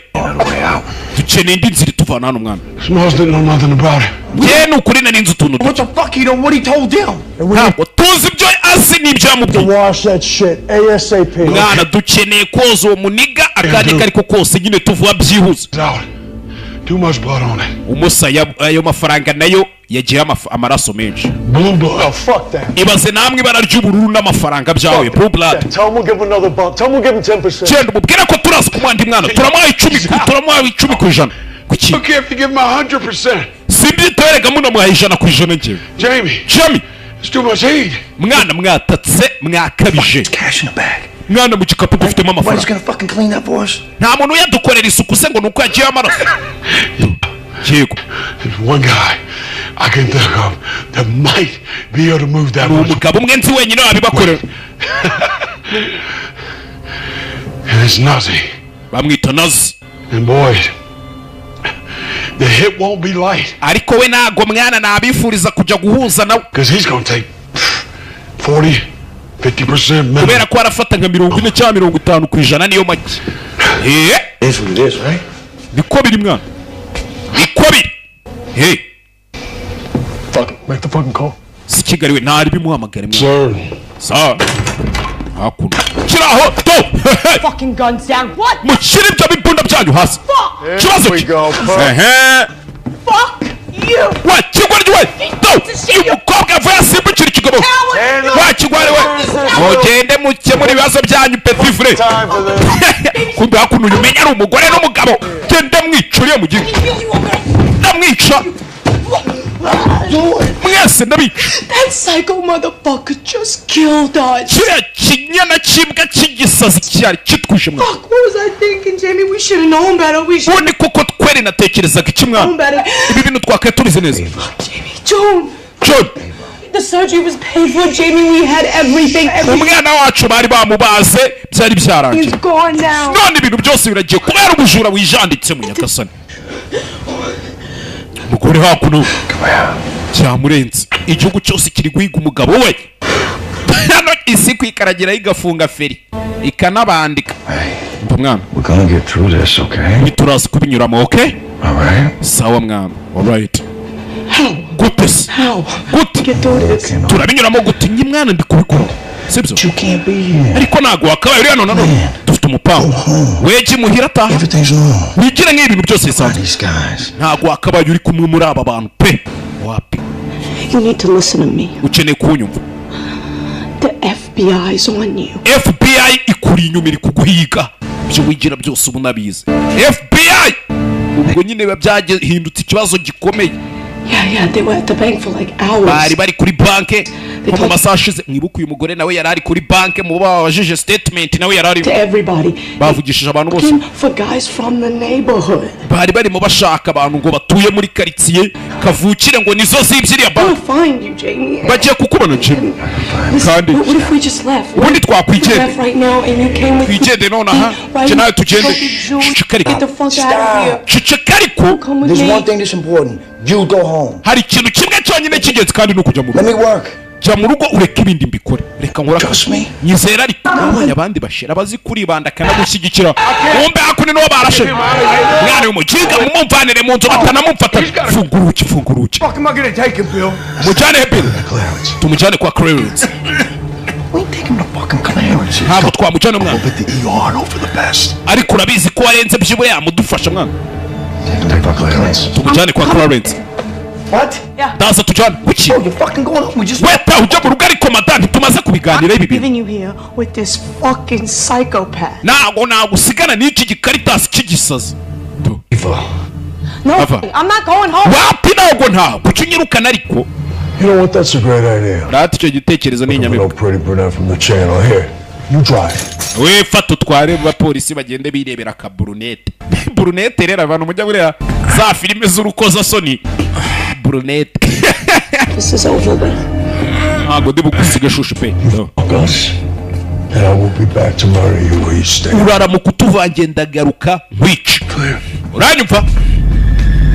dukeneye indi nzira ituvana hano, mwana. Smalls didn't know nothing about it. Njye ni ukuri nari nzi utuntu What the fuck he know what he told them? Ntabwo tuzi ibyo azi n'ibyo yamubwiye. Wash that shit ASAP. Mwana, dukeneye koza uwo muniga akanya kariko kose nyine, tuvuga byihuse. Out. Too much blood on it. Umusaya ayo mafaranga nayo yagiye amaraso menshi. Blue blood. Oh, fuck that. Ibaze namwe ibara ry'ubururu n'amafaranga byawe, blue blood. Tell him we'll give him another bump. Tell him we'll give him 10%. Genda umubwire ko turaza kumuha andi mwana, turamuha 10, turamuha 10%. Kuki? Okay, if you give him 100%. Simbyitaberega, munamuha 100% njyewe. Jamie, Jamie, it's too much heat. Mwana, mwatatse mwakabije. Cash in the bag. Mwana, mu gikapu dufitemo Nobody's amafaranga. gonna fucking clean up for us. Nta muntu uyadukorera isuku se ngo ni uko yagiyeho amaraso? Yego. There's one guy I can think of that might be able to move that Ni much. umugabo umwe nzi wenyine wabibakorera. And it's Nazi. Bamwita Nazi. And boys, the hit won't be light. Ariko we ntago, mwana, nabifuriza kujya guhuza nawe. Because he's gonna take 40, 50% minimum. Kubera ko arafata nka 40 cyangwa 50%, niyo make. Eh. It is what it is, right? Niko biri, mwana, niko biri. Hey. Fuck it. Make the fucking call. Si Kigali we, ntari bimuhamagare, mwana. Sir. Sa hakuno kiraho to. Fucking guns down. What? Mushyire ibyo bibunda byanyu hasi. Kibazo We ki? go. Ehe. Fuck you. Wa kigwari we to, uyu mukobwa avuye asimbukira ikigabo. Wa kigwari we, mugende mukemura ibibazo byanyu, petit frère. Time for this. Kumbe hakuno uyu umenya ari umugore n'umugabo. Gende mwicuriye mu gihe ndamwica mwese, ndabica. That psycho motherfucker just killed us. Kiriya kinyana cy'imbwa cy'igisazi cyari kitwishe, mwana. Fuck, what was I thinking, Jamie? We should have known better. We should Ubundi koko twere natekerezaga iki, mwana? known better. Ibi bintu twakaye tubizi neza. Jamie, Joan, John. the surgery was paid for, Jamie. We had everything. Everything Umwana wacu bari bamubaze, byari byarangiye. is gone now. None ibintu byose biragiye kubera ubujura wijanditse mu nyagasani. Umugore hakuno cyamurenze, igihugu cyose kiri guhiga umugabo we. Hano isi kwikaragiraho igafunga feri ikanabandika. Umva, mwana. We're gonna get through this, okay? Ntiturazi kubinyuramo, okay? All right? Sawa, mwana, alright. Gute se? How? Gute? Get through this. Turabinyuramo gute? Nye mwana, ndi kubikora, sibyo? You can't be here. Ariko ntabwo wakabaye uri hano nanone, dufite umupango. Wege imuhira, ataha. Everything's normal. Wigire nk'ibintu byose bisanzwe. These guys. Ntabwo wakabaye uri kumwe muri aba bantu pe, wapi. You need to listen to me. Ukeneye kunyumva. The FBI's on you. FBI ikuri inyuma, iri kuguhiga. Ibyo wigira byose ubu nabizi, FBI. Ubwo nyine biba byahindutse ikibazo gikomeye. Yeah, they were at the bank for like hours. Bari bari kuri banke nko mu masaha ashize. Mwibuke uyu mugore nawe yari ari kuri banke, mu babajije statement nawe yari ari To everybody. Bavugishije abantu bose. Looking for guys from the neighborhood. Bari barimo bashaka abantu ngo batuye muri karitsiye kavukire, ngo nizo zibye iriya banki. I'll find you, Jamie. Bagiye kukubona, Jimmy. Listen, Kandi what if we just left? ubundi twakwigendera. Left right now and you came with Twigendere nonaha, njye nawe tugende. Ceceka ariko. Get the fuck out of here. Ceceka ariko. Come with There's me. one thing that's important. You go home. Hari ikintu kimwe cyonyine cy'ingenzi, kandi ni ukujya mu Let rugo. me work. Jya mu rugo, ureke ibindi mbikore, reka nkore akazi. Trust me. Nyizera. Ariko nabonye abandi bashira bazi kuribanda akanagushyigikira. Wumve hakuno niwo barashe mwana w'umukinga, mumumvanire mu nzu batanamumfata. Funga urugi, funga urugi. Fuck am I gonna take him, Bill? Mujyane he, Bill? Clarence. Tumujyane kwa Clarence. We ain't taking him to fucking Clarence. Ntabwo twamujyana, mwana. Hope at the ER and hope for the best. Ariko urabizi ko warenze, byibura yamudufasha, mwana. Take him to Clarence. Tumujyane kwa Clarence. What? Ndaza tujyane kuki? Oh, you're fucking going home. We just Weta ujya mu rugo ariko madamu, ntitumaze kubiganiraho ibi bintu. Leaving you here with this fucking psychopath. Ntabwo nagusigana n'iki gikaritasi cy'igisazi. No, Ava. I'm not going home. Wapi, ntabwo kuki unyirukana ariko. You know what? That's a great idea. Rata icyo gitekerezo ni inyamibwa. No pretty brunette from the channel. Here, you drive. We fata utware, abapolisi bagende birebera aka brunette. Brunette rero, abantu mujya bureba za filime z'urukozasoni, brunette. This is over with. Ntabwo ndi bugusiga shushu pe. Fuck us, and I will be back to murder you where you stand. Uraramuka utuvangiye, ndagaruka nkwica, uranyumva?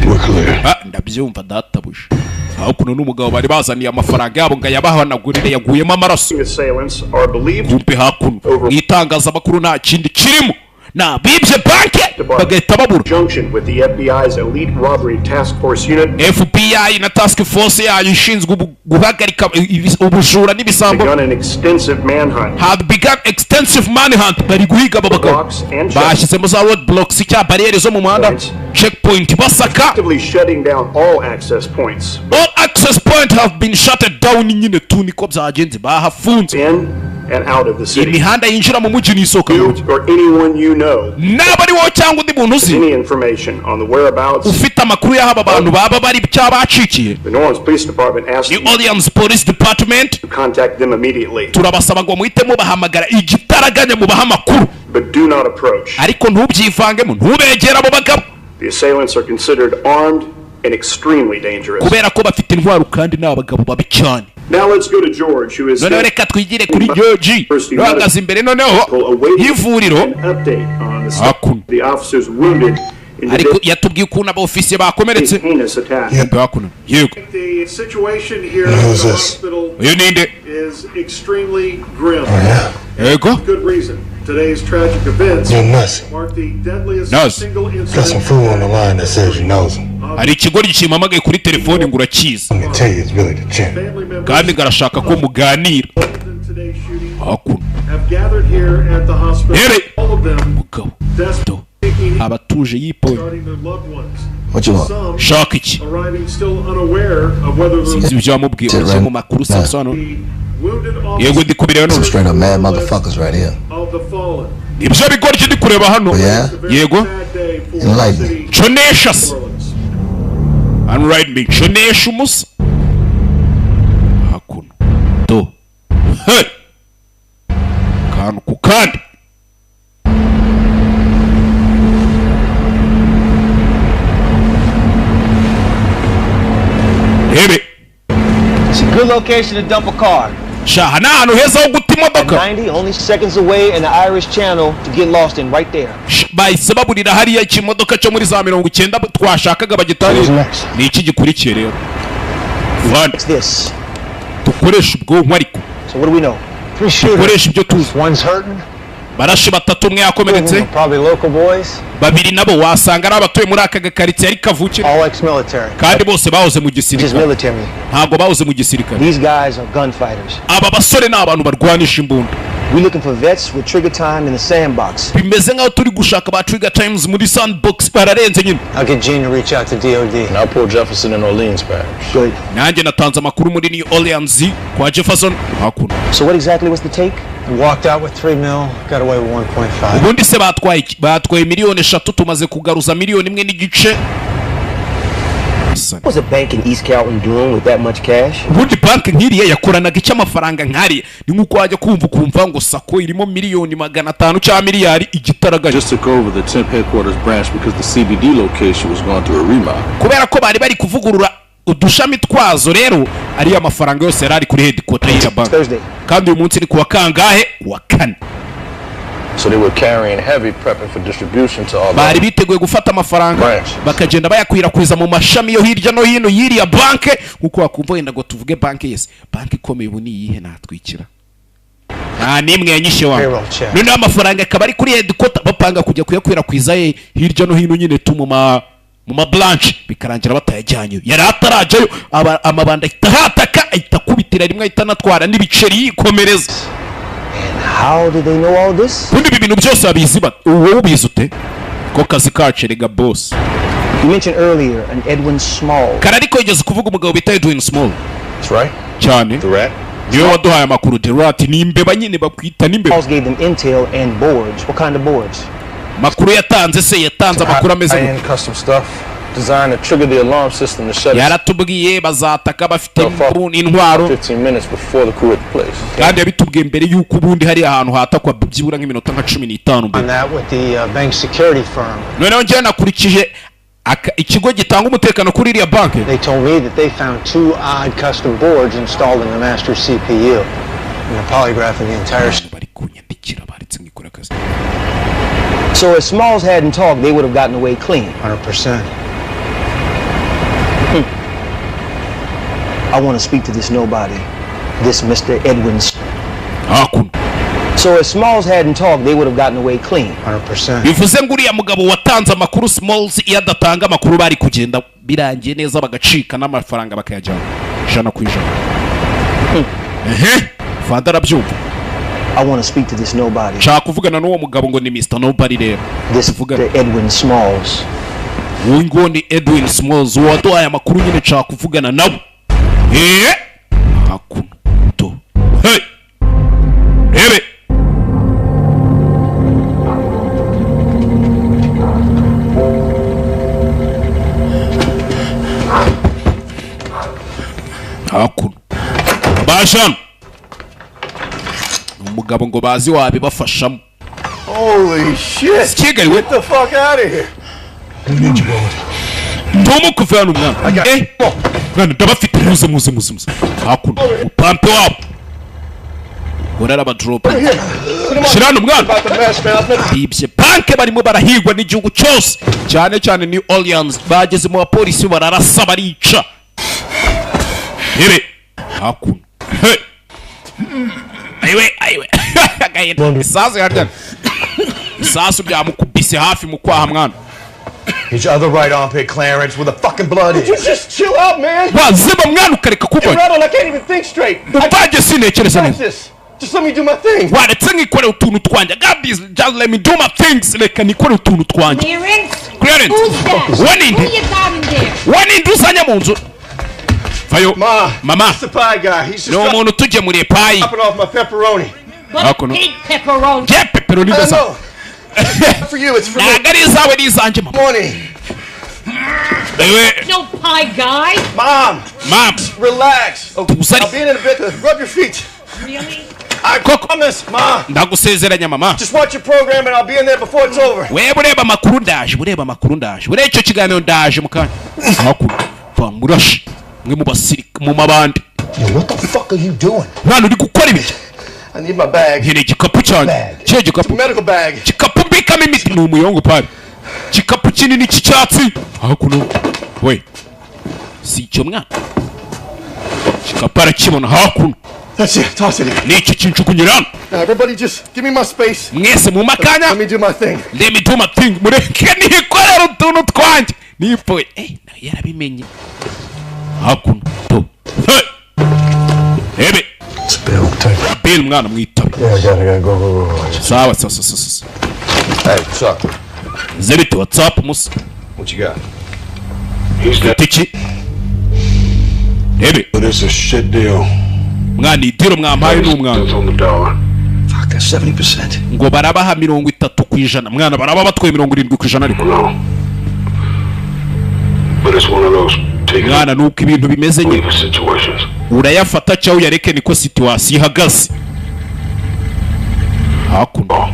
We're clear. Ah, ndabyumva databuja. Hakuno n'umugabo bari bazaniye amafaranga yabo ngo ayabahanagurire yaguyemo amaraso. Assailants are believed Kumpe hakuno mu itangazamakuru nta kindi kirimo. Ni abibye banke bagahita babura. Junction with the FBI's elite robbery task force unit FBI na task force yayo ishinzwe guhagarika ubujura n'ibisambo begun an extensive manhunt. Have begun extensive manhunt. Bari guhiga aba bagabo. Blocks and Bashyizemo za road blocks cyangwa bariyeri zo mu muhanda, checkpoint, basaka. Actively shutting down all access points All access point have been shut down nyine tu, niko byagenze, bahafunze. In and out of the city. Imihanda yinjira mu mujyi n'isohoka mu mujyi. Or anyone you know Naba ari wowe cyangwa undi muntu uzi any information on the whereabouts, ufite amakuru y'aho aba bantu baba bari cyangwa bacikiye, the New Orleans Police Department asked New Orleans Police Department to contact them immediately, turabasaba ngo muhite mubahamagara igitaraganya, mubahe amakuru. But do not approach. Ariko ntubyivangemo, ntubegere abo bagabo. The assailants are considered armed and extremely dangerous. Kubera ko bafite intwaro kandi ni abagabo babi cyane. Now let's go to George, who is Noneho reka twigire kuri George uhagaze imbere noneho y'ivuriro. An update on the Hakuno. The officers wounded in Ariko today's yatubwiye ukuntu abaofisiye bakomeretse. heinous attack. Hakuno, yego. The situation here at Who's the this? hospital Uyu ninde? Is extremely grim. Yego. With good reason. Today's tragic events You're nuts. mark the deadliest Nurse. single Got some incident fool on the line that says you knows him. Hari ikigo kimpamagaye kuri telefone ngo urakizi. I'm gonna tell you it's really the champ. Family members Kandi garashaka ko muganira. In today's shooting Hakuno. Have gathered here at the hospital. Here. All of them Mugabo desperately seeking abatuje yipoye. Regarding their loved ones. What you want? Some Shaka iki? Arriving still unaware of whether Sinzi the ibyo yamubwiye uzi mu makuru sasobanura. Wounded Yego, ndi kubireba Some none. straight up mad motherfuckers right here. Of the fallen. Ibyo bigoryi ndi kureba hano. Yeah? Yego. Sad day for the Enlighten me. City Nconesha se of Orleans. Unride me, nconesha umusa. Hakuno do, hey, kantu ku kandi. Rebe. It's a good location to dump a car. Shaha, ni ahantu heza ho guta imodoka. 90, only seconds away in the Irish Channel to get lost in right there. Bahise baburira hariya ikimodoka cyo muri za 90 twashakaga bagitari. Ni iki gikurikiye rero? Ruhande. It's this. Dukoresha ubwonko ariko. So what do we know? Three shooters. Dukoresha ibyo tuzi. One's hurting. Barashe batatu, umwe yakomeretse. Probably local boys. Babiri nabo wasanga ari abatuye muri aka gakaritsiye ariko kavukire. All ex-military. Kandi bose bahoze mu Just gisirikare. Military. Ntabwo bahoze mu gisirikare. These guys are gunfighters. Aba basore ni abantu barwanisha imbunda. We looking for vets with trigger time in the sandbox. Bimeze nk'aho turi gushaka ba trigger times muri sandbox, bararenze nyine. I'll get Gene to reach out to DOD. And I'll pull Jefferson and Orleans parish. Good. Nanjye natanze amakuru muri New Orleans kwa Jefferson. Hakuno. So what exactly was the take? We walked out with 3 mil, got away with 1.5. Ubundi se batwaye iki? Batwaye miliyoni 3, tumaze kugaruza miliyoni 1.5. What was a bank in East Calton doing with that much cash? Ubundi banki nk'iriya yakoranaga icyo amafaranga nk'ariya? Ni nk'uko wajya kumva ukumva ngo SACCO irimo miliyoni 500 cyangwa miliyari igitaraganya. Just took over the temp headquarters branch because the CBD location was going through a remodel. Kubera ko bari bari kuvugurura udushami twazo rero, ariyo mafaranga yose yari ari kuri headquarter y'iriya banki. Thursday. Kandi uyu munsi ni kuwa kangahe? Kuwa kane. So they were carrying heavy, prepping for distribution to all Bari the biteguye gufata amafaranga branches. bakagenda bayakwirakwiza mu mashami yo hirya no hino y'iriya banke. Nkuko wakumva wenda ngo tuvuge banke, yese banke ikomeye ubu ni iyihe natwikira? Nta n'imwe yanyishe wa. Payroll check. Noneho amafaranga akaba ari kuri headquarter, bapanga kujya kuyakwirakwiza ye hirya no hino nyine tu mu ma branch, bikarangira batayajyanyeyo. Yari atarajyayo, amabanda ahita ahataka, ahita akubitira rimwe, ahita anatwara n'ibiceri yikomereza. How did they know all this? Ubundi ibi bintu byose babizi wowe ubizi ute? Ko kazi kacu erega boss. You mentioned earlier an Edwin Small. Kare ariko yigeze kuvuga umugabo bita Edwin Small. That's right. Cyane. The rat. Niwe waduhaye amakuru, the rat. Ni imbeba nyine, bakwita n'imbeba. Smalls gave them intel and boards. What kind of boards? Makuru yatanze se, yatanze amakuru ameze gute? High-end custom stuff designed to trigger the alarm system to shut it Yaratubwiye bazataka bafite intwaro. 15 minutes before the crew at the place. Kandi yabitubwiye mbere y'uko ubundi hari ahantu hatakwa byibura nk'iminota nka 15 mbere. On that with the bank security firm. Noneho njyewe nakurikije ikigo gitanga umutekano kuri iriya banki. They told me that they found two odd custom boards installed in the master CPU. And they're polygraphing the entire Bari kunyandikira, baretse nkikora akazi. So if Smalls hadn't talked, they would have gotten away clean. 100%. I want to speak to this nobody, this Mr. Edwin. Hakuno So if Smalls hadn't talked, they would have gotten away clean. 100%. Bivuze ngo uriya mugabo watanze amakuru, Smalls, iyo adatanga amakuru bari kugenda birangiye neza, bagacika n'amafaranga bakayajyana 100%. Ehe, fada arabyumva. I want to speak to this nobody. Nshaka kuvugana n'uwo mugabo ngo ni Mr Nobody rero. This Tuvugane. the Edwin Smalls. Uwo nguwo ni Edwin Smalls, uwo waduhaye amakuru nyine, nshaka kuvugana nawe. Eee, hakuno to, hey, rebe hakuno baje hano, ni umugabo ngo bazi wabibafashamo. Holy shit! Kigali we! Get the fuck out of here! Tomu, kuva hano mwana. Eh, mwana, ndabafite, muze muze muze muze hakuno, mupampe wabo urarabadropa. Shyira hano mwana. About the mess, man. I've never Bibye banke, barimo barahigwa n'igihugu cyose, cyane cyane New Orleans. Bageze mu bapolisi bararasa, barica. Here hakuno, hey. Ayiwe ayiwe, agahinda, isasu yarya, isasu ryamukubise hafi mu kwaha mwana. His other right armpit clearance where the fucking blood Would you is. just chill out, man? Wazima mwana ukareka You're kubona. rattled. I can't even think straight. I Uvange, sintekereza got neza. this. Just let me do my thing. Waretse nkikorera utuntu twanjye. God, just let me do my things, reka nikore utuntu twanjye. Clearance? Clearance. Who's that? Uwo ni Who nde? you got in there? Uwo ni nde uzanye mu nzu? Vayo. Ma, Mama. it's the pie guy. He's just Ni umuntu utugemuriye pie. dropping off my pepperoni. What Hakuno. big pepperoni? Nge pepperoni I don't ndasa. know. For you, it's for me. Ntabwo ari izawe, ni izanjye mama. Morning. Ewe. No pie guy. Mom, Mom. relax. Okay. Tuzari. I'll be in a bit. Rub your feet. Really? I Koko. promise, Ma. Ndagusezeranya mama. Just watch your program and I'll be in there before it's over. Wewe ureba amakuru ndaje, ureba amakuru ndaje, ureba icyo kiganiro ndaje mu kanya. Hakuno bamurashe mwe mu basirika mu mabandi. Yo, what the fuck are you doing? Mwana, uri gukora ibyo? I need my bag. Nkeneye igikapu cyanjye. Kihe gikapu? Medical bag. Gikapu mbikamo imiti, ni umuyongo pari, gikapu kinini cy'icyatsi hakuno. We, si icyo mwana, gikapu arakibona hakuno. That's it. Toss it here. Ni iki kinjugunyira hano. Now, everybody just give me my space. Mwese mu makanya. Let me do my thing. Let me do my thing, mureke nikorere utuntu twanjye nipoye. Eh, nawe yarabimenye hakuno to. Hey! Ebe. It's Bill. Take it. Bill mwana, mwitabe. Yeah, I got it. I gotta go, go, go, go. Sawa sawa sawa sawa. Hey, what's up? Zebiti, what's up musa? What you got? Ufite iki? Ebe. But it's a shit deal. Mwana, idiro mwampaye ni umwana. Cents on the dollar. Fuck, that's 70%. Ngo barabaha 30%, mwana, baraba batwaye 70% ariko. No. But it's one of those take it or Mwana, nuko ibintu bimeze nyine. leave it situations. Urayafata cyangwa uyareke, niko situation ihagaze hakuno.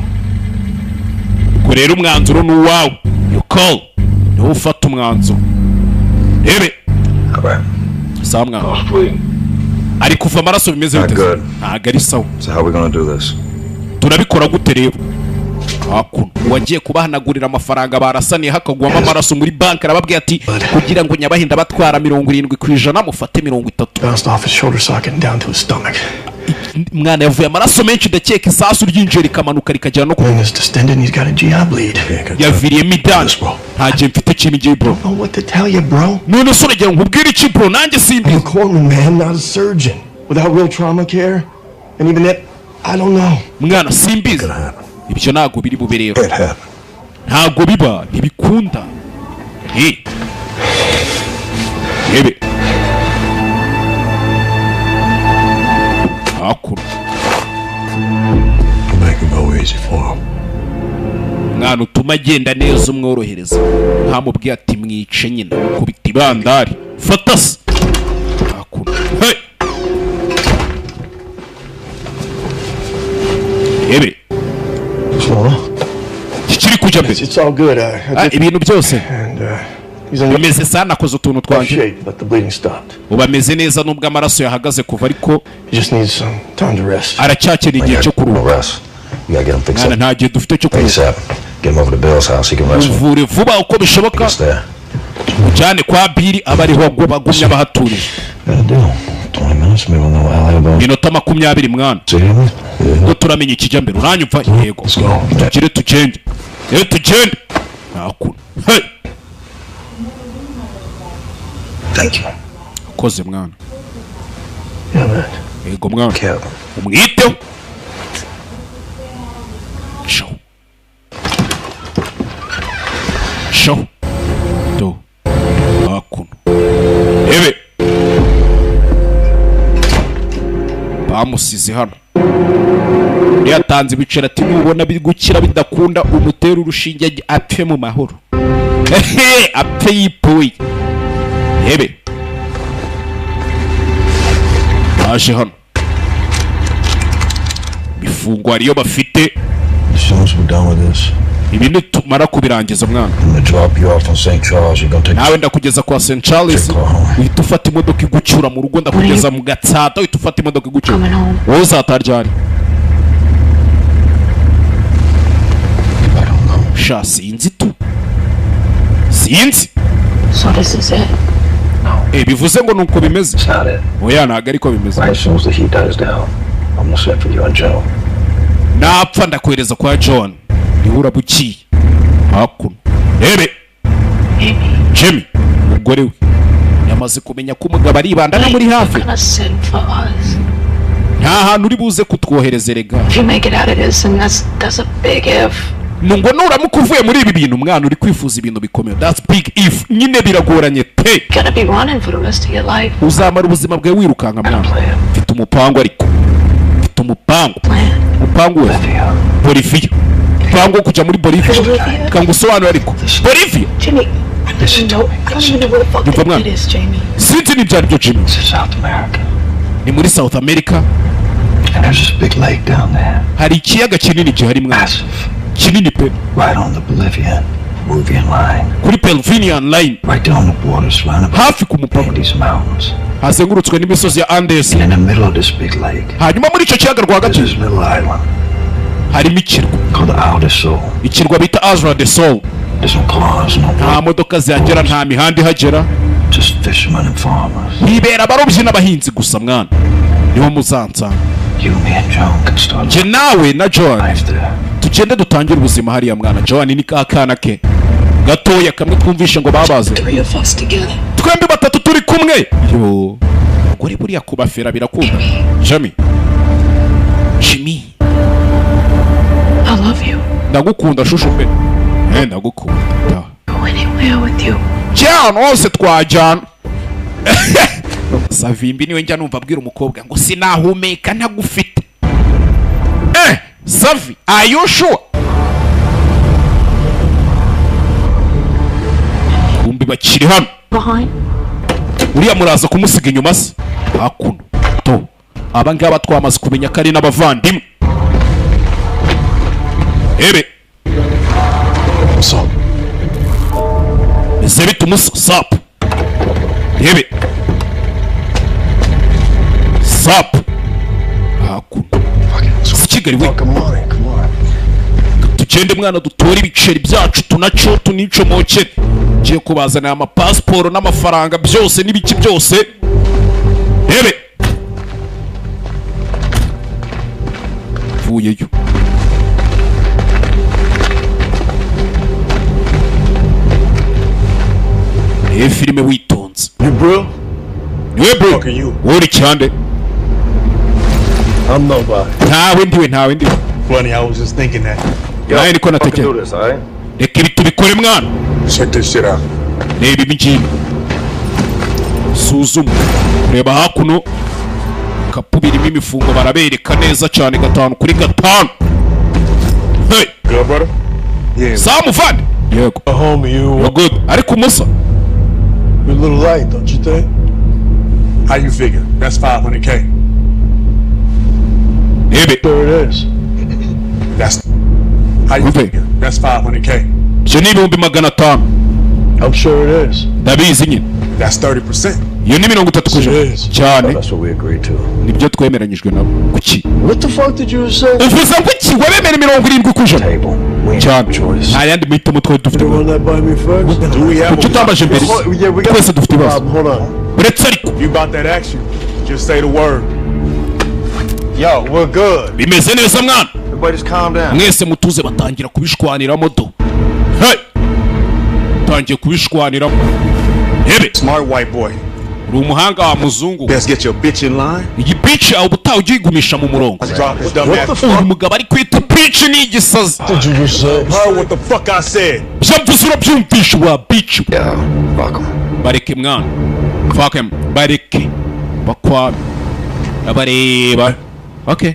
Ubwo rero umwanzuro ni uwawe, you call, niwo ufata umwanzuro. Rebe. All right. Sawa mwana. Lost bleeding. Ari kuva amaraso, bimeze Not bite? good. Ntabwo ari sawa. So how we gonna do this? Turabikora gute rero? Hakuno uwagiye kubahanagurira amafaranga barasaniye hakagwamo amaraso muri banki arababwira ati kugira ngo nyabahinda batwara 70%, mufate 30. Bounced off his shoulder socket and down to his stomach. Mwana, yavuye amaraso menshi, ndakeka isasu ryinjiye rikamanuka rikagera no ku Lung is distended and he's got a GI bleed. Yaviriyemo idani. Nta gihe mfite kintu bro. Don't know what to tell you, bro. None se urugero nkubwire iki bro? Nanjye simbizi. I'm a corpsman, man, not a surgeon. Without real trauma care, and even that, I don't know. Mwana, simbizi, ibyo ntabwo biri bube rero. It happened. Ntabwo biba, ntibikunda. Eh. Rebe hakuno. Make it go easy for him. Mwana, utuma agenda neza, umworohereza. Ntamubwiye ati mwice nyine, mukubita ibandari, fata se hakuno. Hey! Rebe. Slow. Kikiri kujya mbere. It's all good. I Ah, did, ibintu byose and he's in bimeze sa, nakoze utuntu rough twanjye. shape, but the bleeding stopped. Ubu ameze neza nubwo amaraso yahagaze kuva, ariko He just needs some time to rest. aracyakeneye igihe cyo kuruhuka. Rest. You gotta get him fixed Mwana, up. nta gihe dufite cyo kuruhuka. ASAP. Get him over to Bill's house. He can rest when Uvure vuba uko bishoboka. he gets there. Ujyane kwa Biri, aba ariho bagumye abahaturiye. Gotta do. 20 minutes, maybe we'll know alley about. Minota 20 mwana. See him? Ubwo turamenya ikijya mbere, uranyumva? Yego. Tugire tugende, rero tugende nta kuntu. Hey! Thank you. Koze mwana. Yeah, man. Yego mwana. Kevin. Umwiteho. Show show do hakuno, ebe bamusize hano. Yatanze ibiceri ati: "Nubona biri gukira bidakunda, umutere urushinge apfe mu mahoro." Ehe, apfe yipuye. Ebe baje hano, imifungo hariyo bafite. As soon as we're done with this, Ibi nitumara kubirangiza mwana, I'm gonna drop you off on St. Charles. You're gonna take nawe ndakugeza kwa St Charles, uhita ufata imodoka igucyura mu rugo. Ndakugeza mu Gatsata, uhita ufata imodoka igucyura. Wowe uzataha ryari? Sha, sinzi tu, sinzi. So this is it. Eh, bivuze ngo nuko bimeze? It's not it. Oya, ntabwo ariko bimeze. Right as soon as the heat dies down, I'm gonna send for you and Joe. Napfa ndakohereza kwa John, niwe uraba ugiye hakuno. Rebe Jimmy, umugore we yamaze kumenya ko umugabo aribanda no muri hafi. Gonna send for us. Nta hantu uri buze kutwohereza erega. If you make it out of this, and that's a big if. Ni ngo nuramuka uvuye muri ibi bintu mwana, uri kwifuza ibintu bikomeye. That's big if nyine, biragoranye pe. Gonna be running for the rest of your life. Uzamara ubuzima bwawe wirukanka mwana. Mfite umupangu, ariko mfite umupangu. Umupangu we Bolivia, umupangu wo kujya muri Bolivia. Reka ngusobanure ariko Bolivia. Jimmy, I don't even know. I don't even know where the fuck Yumva that mwana. is, Jamie. Sinzi n'ibyo ari byo, Jimmy. This is South America. Ni muri South America. And there's this big lake down there. Hari ikiyaga kinini gihari mwana, kinini pe. Right on the Bolivian Peruvian line. Kuri Peruvian line. Right down the border, surrounded by hafi ku mupaka Andes Mountains. Hazengurutswe n'imisozi ya Andes. And in the middle of this big lake, Hanyuma muri icyo kiyaga rwagati there's this little island harimo ikirwa called the Isle de Sol. Ikirwa bita Azra de Sol. There's no cars, no Nta modoka zihagera, nta mihanda ihagera. Just fishermen and farmers. Hibera abarobyi n'abahinzi gusa mwana, niho muzansanga. You, me, and Joan can start Njye nawe na Joan life there. tugende dutangire ubuzima hariya mwana. Joan ni ka kana ke gatoya kamwe twumvishe ngo babaze. Three of us together. Twembi batatu turi kumwe. Yo, umugore buriya kubafera birakunda. Jami, Jimmy. I love you. Ndagukunda shushu pe. Eh, ndagukunda ta. Go anywhere with you. Jyana hose twajyana. Savimbi niwe njya numva abwira umukobwa ngo sinahumeka ntagufite. Eh, Savi, are you sure? Kumbi bakiri hano. Behind. Uriya muraza kumusiga inyuma se hakuno to. Aba ngaba twamaze kumenya ko ari n'abavandimwe. Ebe What's up? Ese bite umusa? Sup? Ebe sup hakuno si Kigali we. Come on, come on. Tugende mwana, dutore ibiceri byacu tunaco tunicomokere. Ngiye kubazanira amapasiporo n'amafaranga byose n'ibiki byose. Rebe mvuyeyo. Rebe filime witonze. You bro? Niwe bro. Fuck are you? Wowe uri cyande? I'm nobody. Ntawe ndiwe, ntawe ndiwe. Funny, I was just thinking that. Nawe niko natekereza. This, alright? Reka ibi tubikore mwana. Check this shit out. Reba ibi ngibi, suzuma, reba hakuno kapu birimo imifungo, barabereka neza cyane gatanu kuri gatanu. Hey! Good, brother? Yeah. Samu fandi, yego. Homie, you You're good. Ariko umusa you're a little light, don't you think? How you figure? That's 500K. Rebe. There it is. That's how you Umve. figure? That's 500K. Ibyo ni 500,000. I'm sure it is. Ndabizi nyine. That's 30%. Iyo ni 30% It is. cyane. That's what we agreed to. Nibyo twemeranyijwe nabo. Kuki What the fuck did you say? Uvuze ngo iki? Wabemera 70% Table. We ain't cyane. no choice. Nta yandi mahitamo twari dufite. You run that by me first? Do we have Kuki utambaje mbere? Oh, yeah, we got Twese dufite ibibazo. problem. Hold on. Uretse ariko You about that action? Just say the word. Yo, we're good. Bimeze neza mwana. Everybody just calm down. Mwese mutuze. Batangira kubishwaniramo do. Hey! Tangiye kubishwaniramo hebe. Smart white boy. Uri umuhanga wa muzungu. Best get your bitch in line. Iyi bitch yawe ubutaha ujye uyigumisha mu murongo. Drop his dumb ass. Uyu mugabo ari kwita bitch ni igisazi. Did you just say? Heard what the fuck I said. Byo mvuze urabyumvisha wa bitch? Yeah, fuck 'em. Bareke mwana, fuck him, bareke bakwame abareba. Okay.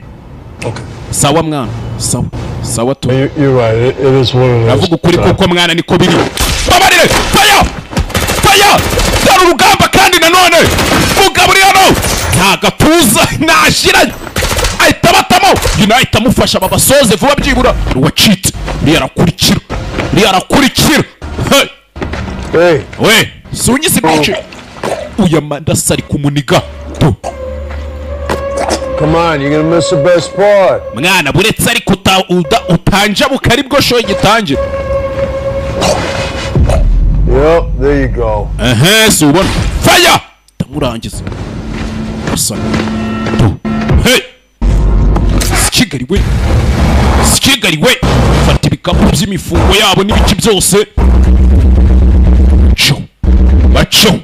Okay. Sawa mwana, sawa sawa tu. You're right. It is one of those. Uravuga ukuri kuko mwana niko biri. Babarire, fire fire. Dore urugamba kandi nanone mugabo uri hano nta gatuza ntashyira, ahita abatamo uyu nawe ahita amufasha babasoze vuba byibura. Uwacitse uriya arakurikira, uriya arakurikira. Hey! Hey, We sunyise bice uyu amandasa ari kumuniga tu. Come on, you're gonna miss the best part. Mwana buretse ariko utanjabuka aribwo show gitangira. Yep, there you go. Ehe, si ubona fire ndamurangiza gusa tu. Hey, si Kigali we, si Kigali we. Fata ibikapu by'imifungo yabo n'ibiki byose. Baco baco,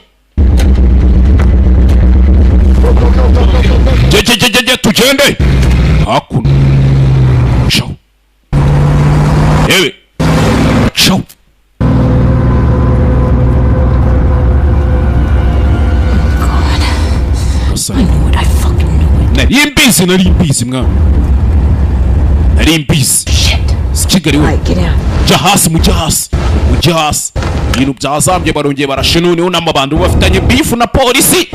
je tugende hakuno. Ciao yewe, ciao. Gusa I knew it. I fucking knew it. Nari mbizi, nari mbizi mwana, nari mbizi. Shit. Si Kigali we. All right, get out. Jya hasi, mujye hasi, mujye hasi. Ibintu byazambye, barongeye barashe noneho n'amabandi. Ubu bafitanye beef na polisi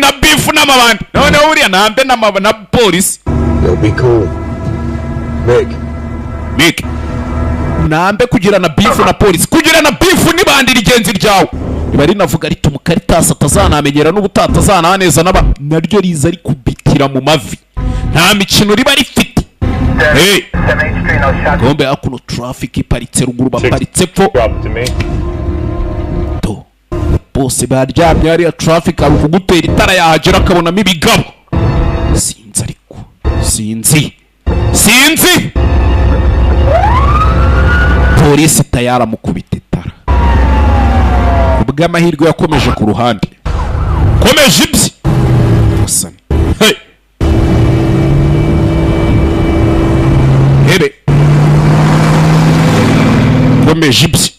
na beef n'amabandi noneho buriya nambe na polisi. Yo, be cool. Mick. Mick, nambe kugirana beef na polisi, kugirana beef n'ibandi rigenzi ryawe riba rinavuga riti umukaritasi atazanamenyera n'ubutaha atazananeza n'aba naryo riza rikubitira mu mavi, nta mikino riba rifite. Hey! Gombe hakuno traffic iparitse ruguru, baparitse pfo. Drop to me. To bose baryamye hariya. Traffic ari ukugutera itara yahagera akabonamo ibigabo. Sinzi ariko sinzi, sinzi. Polisi tayari amukubita itara. Kubw'amahirwe yakomeje ku ruhande, komeje ibye gusa. Hey! Hebe komeje ibye.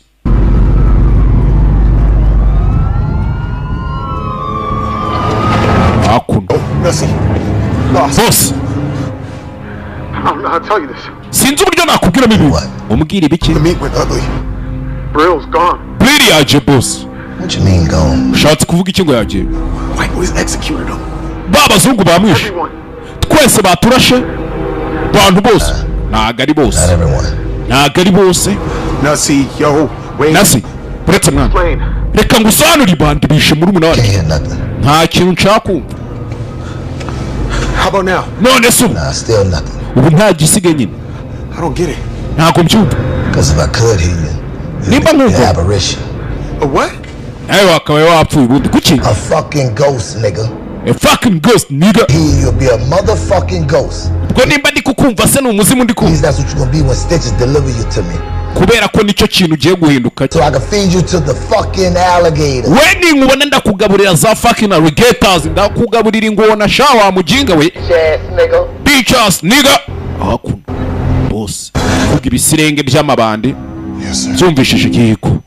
Hakuno. Nussie. Bose. I don't know how to tell you this. Sinzi uburyo nakubwiramo ibi. Umbwira ibiki? The meet went ugly. Brill's gone. Brili yaje boss. What you mean gone? Ushatse kuvuga iki ngo yagiye? White boys executed him. Ba bazungu bamwishe. Everyone. Twese baturashe, bantu bose. Ntago ari bose. Not everyone. Ntago ari bose. Nussie, yo, wait. Nasi uretse mwana. Explain. Reka ngusobanurire, ibandi bishe muri Can't wanjye. hear nothing. Nta kintu nshaka kumva. How about now? None se ubu? Nah, still nothing. Ubu nta gisigaye nyine. I don't get it. Ntabwo mbyumva. Cause if I could hear you, you'd Nimba be an nkumva apparition. A what? Nawe wakabaye wapfuye ubundi kuki? A fucking ghost, nigga. A fucking ghost, nigga. Hear you'll be a motherfucking ghost. Ubwo nimba ndi kukumva se ni umuzimu ndi kumva? At least that's what you're gonna be when Stitches deliver you to me. Kubera ko nicyo kintu ugiye guhinduka. So I can feed you to the fucking alligators. We ninkubona ndakugaburira za fucking alligators, ndakugaburira ingona sha wa mujinga we. Bitch ass nigga. Bitch ass nigga. Hakuno boss vuga ibisirenge by'amabandi. Yes, sir. Byumvishije igihiko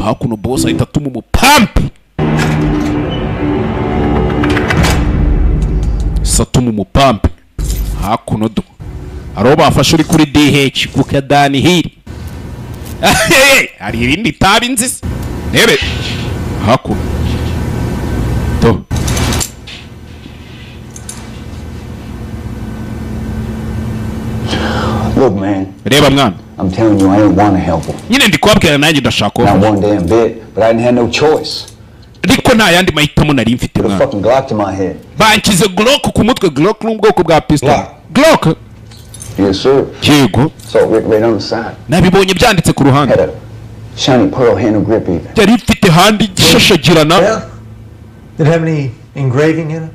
hakuno, boss ahita atuma umupampi satuma umupampi hakuno do. Hari uwo bafashe uri kuri DH ku kadani hiri. Hari irindi tabi nzi se rebe hakuno do. Look, man, Reba mwana. I'm telling you, I didn't want to help him. Nyine ndi kubabwira nanjye ndashaka Not kubafasha. one damn bit, but I didn't have no choice. Ariko nta yandi mahitamo nari mfite Put a mwana. fucking Glock to my head. Banshyize Glock ku mutwe. Glock ni ubwoko bwa pistol. Glock. Glock. Yes, sir. Yego. So right, right on the side. Nabibonye byanditse ku ruhande. Had a shiny pearl handle grip even. Yari ifite handi ishashagirana. Yeah? Did it have any engraving in it?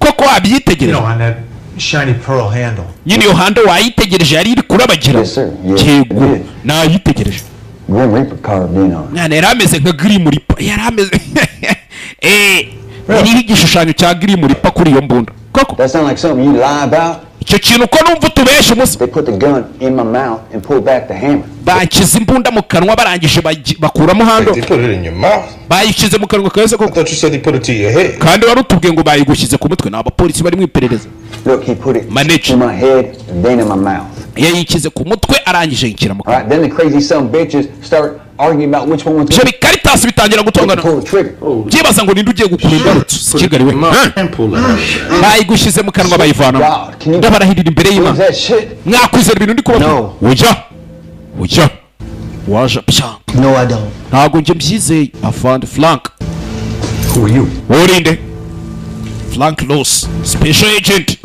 Koko You wabyitegereje? know, on that Shiny pearl handle. Nyine iyo handle wayitegereje, yari iri kurabagira? Yego, nayitegereje. Grim Reaper carved in on it. Mwana, yari ameze nka Grim Reaper, yari ameze iriho igishushanyo cya Grim Reaper kuri iyo mbunda koko. That sound like something you lie about? Icyo kintu uko numva utubeshya umunsi. They put the gun in my mouth and pulled back the hammer. Banshyize imbunda mu kanwa, barangije bakuramo handle. They put it in your mouth. Bayishyize mu kanwa kahise koko? I thought you said they put it to your head. Kandi wari utubwiye ngo bayigushyize ku mutwe. Ni abapolisi bari mu iperereza. Look, he put it Manage. in my head and then in my mouth. Yayishyize ku mutwe, arangije yishyira mu All kanwa. right, then the crazy son bitches start arguing about which one was Ibyo bikaritasi bitangira gutongana, pull the trigger. byibaza ngo ninde ugiye gukura imbarutso. Si Kigali we? And pull it out. Bayigushyize mu kanwa, bayivanamo. Ndabarahirira imbere y'Imana, That shit. mwakwizera ibintu ndi kubabwira? Ujya ujya waje pyanga. No, I don't. Ntabwo njye mbyizeye, afande Frank. Who are you? Urinde Frank Ross, special agent,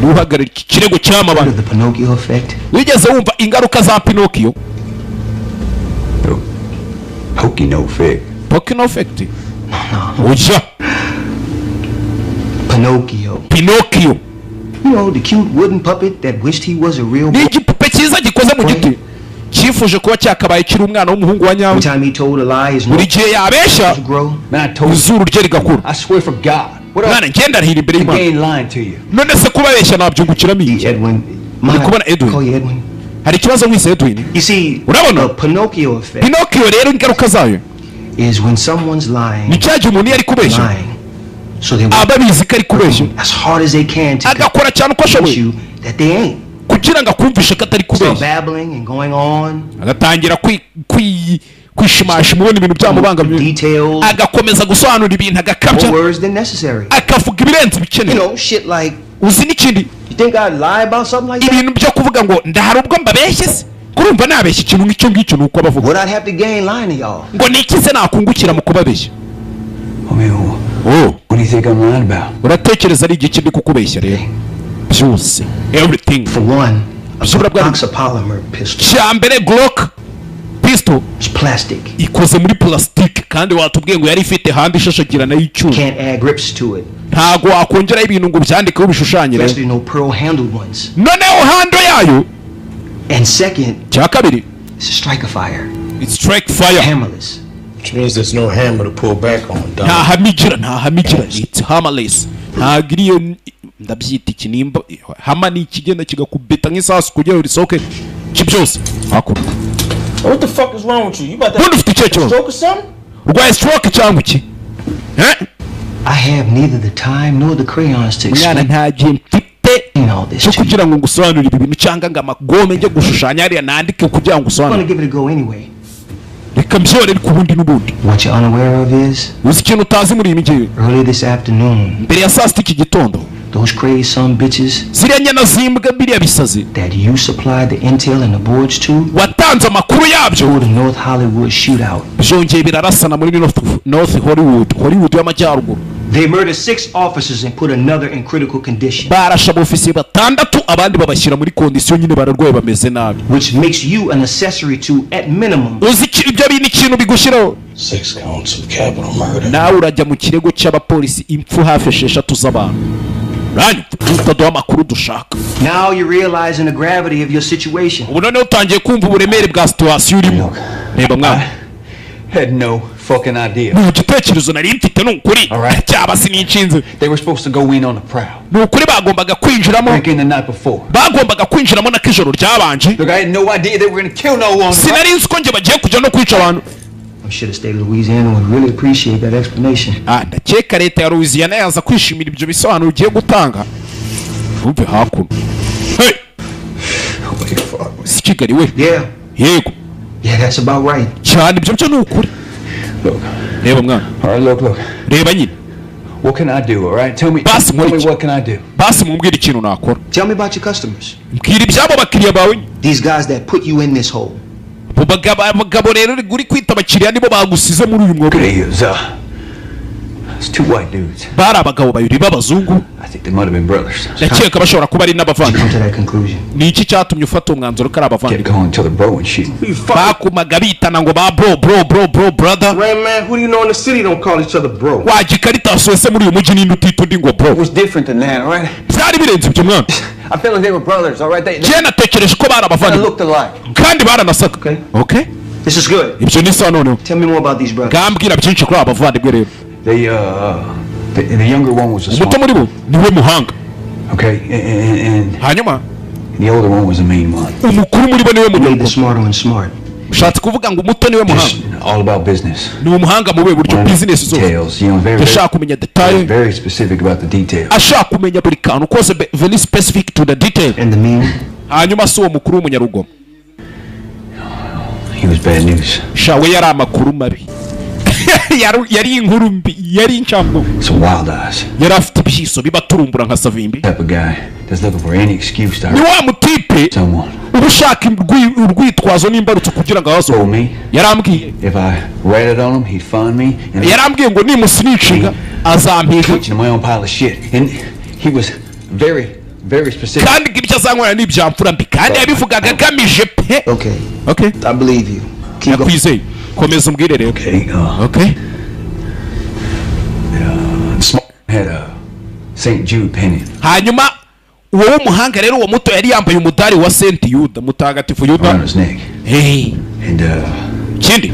niwe uhagarariye iki kirego cy'amabanga. The Pinocchio effect. Wigeze wumva ingaruka za Pinocchio? Hokey no effect. Pinocchio effect? Ujya Pinocchio. Pinocchio. You know, the cute wooden puppet that wished he was a real Ni igipupe cyiza gikoze mu giti cyifuje kuba cyakabaye kiri umwana w'umuhungu wa nyawe. Every time he told a lie, his Buri gihe yabeshya, grow. Man, I told izuru rye rigakura. I swear for God. What Mwana, ngenda arahira imbere y'Imana. gain lying to you? None se kubabeshya nabyungukiramo iki? Edwin. Uri kubona Edwin? Call you Edwin. Hari ikibazo nkwise Edwin? You see, Urabona? the Pinocchio effect Pinocchio rero, ingaruka zayo is when someone's lying, ni cya gihe umuntu iyo ari kubeshya, lying, so they work aba abizi ko ari kubeshya, as hard as they can to agakora cyane uko convince ashoboye you that they ain't. kugira ngo akumvishe ko atari Start kubeshya. babbling and going on, Agatangira kwishimasha, ubona ibintu byamubangamiye, details, agakomeza gusobanura ibintu, agakabya, more words than necessary. akavuga ibirenze You ibikenewe. know, shit like, Uzi n'ikindi? you think I'd lie about something like that? Ibintu byo kuvuga ngo ndahari ubwo mbabeshye se, kurumva nabeshya ikintu nk'icyo ngicyo? Ni uko abavuga. What I'd have to gain lying to y'all? Ngo ni iki se nakungukira mu kubabeshya? I mean, Oh, what do you think I'm lying about? Uratekereza ari igiki ndi kukubeshya rero? Byose, everything. For one, a Bishobora bwa box of polymer pistol. Cya mbere, Glock pistol. It's plastic. Ikoze muri plastique, kandi watubwiye ngo yari ifite handle ishashagirana y'icyuma. Can't add grips to it, Ntago wakongeraho ibintu ngo ubyandikeho, ubishushanye rero. especially no pearl handled ones. Noneho handle yayo. And second, Cya kabiri, it's a striker fire, it's strike fire. Hammerless. Which means there's no hammer to pull back on, Nta dog. hammer igira, nta hammer igira, it's hammerless. Ntabwo iriyo, ndabyita iki nimba hammer ni ikigenda kigakubita nk'isasu kugira ngo risohoke ki byose hakuno. What the fuck is wrong with you? You about to Ubundi ufite ikihe kibazo? stroke or something? Urwaye stroke cyangwa iki? Eh? I have neither the time nor the crayons to Mwana, explain nta gihe mfite all this cyo to you. kugira ngo ngusobanurire ibi bintu, cyangwa ngo amagome njye gushushanya hariya nandike kugira ngo I'm gonna usobanure. give it a go anyway. Reka mbyore ariko ubundi n'ubundi. What you're unaware of is, Uzi ikintu utazi muri iyi ngiyi? early this afternoon, Mbere ya saa sita iki gitondo, those crazy son bitches ziriya nyana zimbwa, biriya bisazi that you supplied the intel and the boards to watanze amakuru yabyo, for the North Hollywood shootout. byongeye birarasana muri North Hollywood, Hollywood y'Amajyaruguru. They murdered six officers and put another in critical condition, Barashe abofisiye batandatu, abandi babashyira muri condition nyine, bararwaye, bameze nabi. which makes you an accessory to, at minimum, Uzi ibyo bintu ikintu bigushyiraho? Six counts of capital murder. Nawe urajya mu kirego cy'abapolisi, impfu hafi 6 z'abantu. Uranyumva? Utaduha amakuru dushaka. Now you're realizing the gravity of your situation. Ubu noneho utangiye kumva uburemere bwa situation urimo. Reba mwana. Had no fucking idea. Nta gitekerezo nari mfite, ni ukuri. Alright. Cyaba sininshinze. They were supposed to go in on the prowl. Ni ukuri, bagombaga kwinjiramo. Break in the night before. Bagombaga kwinjiramo na k'ijoro ryabanje. Look, I had no idea they were gonna kill no one. Sinari nzi ko njye bagiye kujya no kwica abantu. I'm sure the state of Louisiana would really appreciate that explanation. Ah, ndakeka leta ya Louisiana yaza kwishimira ibyo bisobanuro ugiye gutanga. Wumve hakuno, hey! Si Kigali we? Yeah, Yego. yeah, that's about right. Cyane, ibyo byo ni ukuri. Look, Reba mwana. all right, look, look. Reba nyine. What can I do, all right? Tell me, Basi tell me nkora iki? what can I do? Basi mumbwire ikintu nakora. Tell me about your customers. Mbwira iby'abo bakiriya bawe nyine. These guys that put you in this hole. Abo bagabo, abagabo rero uri kwita abakiriya, nibo bagusize muri uyu mwobo. Good ears, It's two white dudes. Bari abagabo babiri b'abazungu. I think they might have been brothers. Ndakeka bashobora kuba ari n'abavandimwe. To that conclusion. Ni iki cyatumye ufata umwanzuro ko ari Kept abavandimwe? calling each other bro and shit. Bakumaga bitana ngo ba bro, bro, bro, bro, brother. Ram man, who do you know in the city don't call each other bro? Wagikarita wese muri uyu mujyi ninde utita undi ngo bro? It was different than that, all right? Byari birenze ibyo, mwana. I felt like they were brothers, all right? They Njye natekereje ko bari kind of abavandimwe looked alike. kandi baranasaga. Okay. This is good. Ibyo ni sawa noneho. Tell me more about these brothers. Ngambwira byinshi kuri aba bavandimwe rero. The younger one was a Umuto smart, muri bo niwe muhanga. okay, and Hanyuma the older one was the main one. umukuru muri bo niwe Made the munyarwanda. smart one smart. Ushatse kuvuga ngo umuto niwe muhanga. Just all about business. Ni umuhanga mu buhe buryo? Business zose. Details, very, Yashaka very, kumenya detail, very specific about the details. ashaka kumenya buri kantu kose, very specific to the detail. And the mean? Hanyuma si uwo mukuru w'umunyarugomo? He was bad news. Sha, we yari amakuru mabi. Yari inkuru mbi, yari incambwe. Some wild eyes. Yari afite ibyiso biba turumbura nka Savimbi. Type of guy that's looking for any excuse to Ni hurt wa mutipe someone. uba ushaka urwitwazo n'imbarutso kugira ngo abazo. Told me Yarambwiye, if I ratted on him, he'd find me and yarambwiye ngo nimusinicinga azampiga. twitching my own pile of shit. And he was very, very specific. Kandi ngo ibyo azankorera ni ibyamfura mbi, kandi yabivugaga agamije pe. Okay. Okay. I believe you. Keep going. Nakwizeye, komeza umbwire rero. Okay, Okay. Smart had a St. Jude pennant. Hanyuma uwo w'umuhanga rero, uwo muto, yari yambaye umudari wa Saint Yuda, mutagatifu Yuda. Around his neck. Hey. And Ikindi,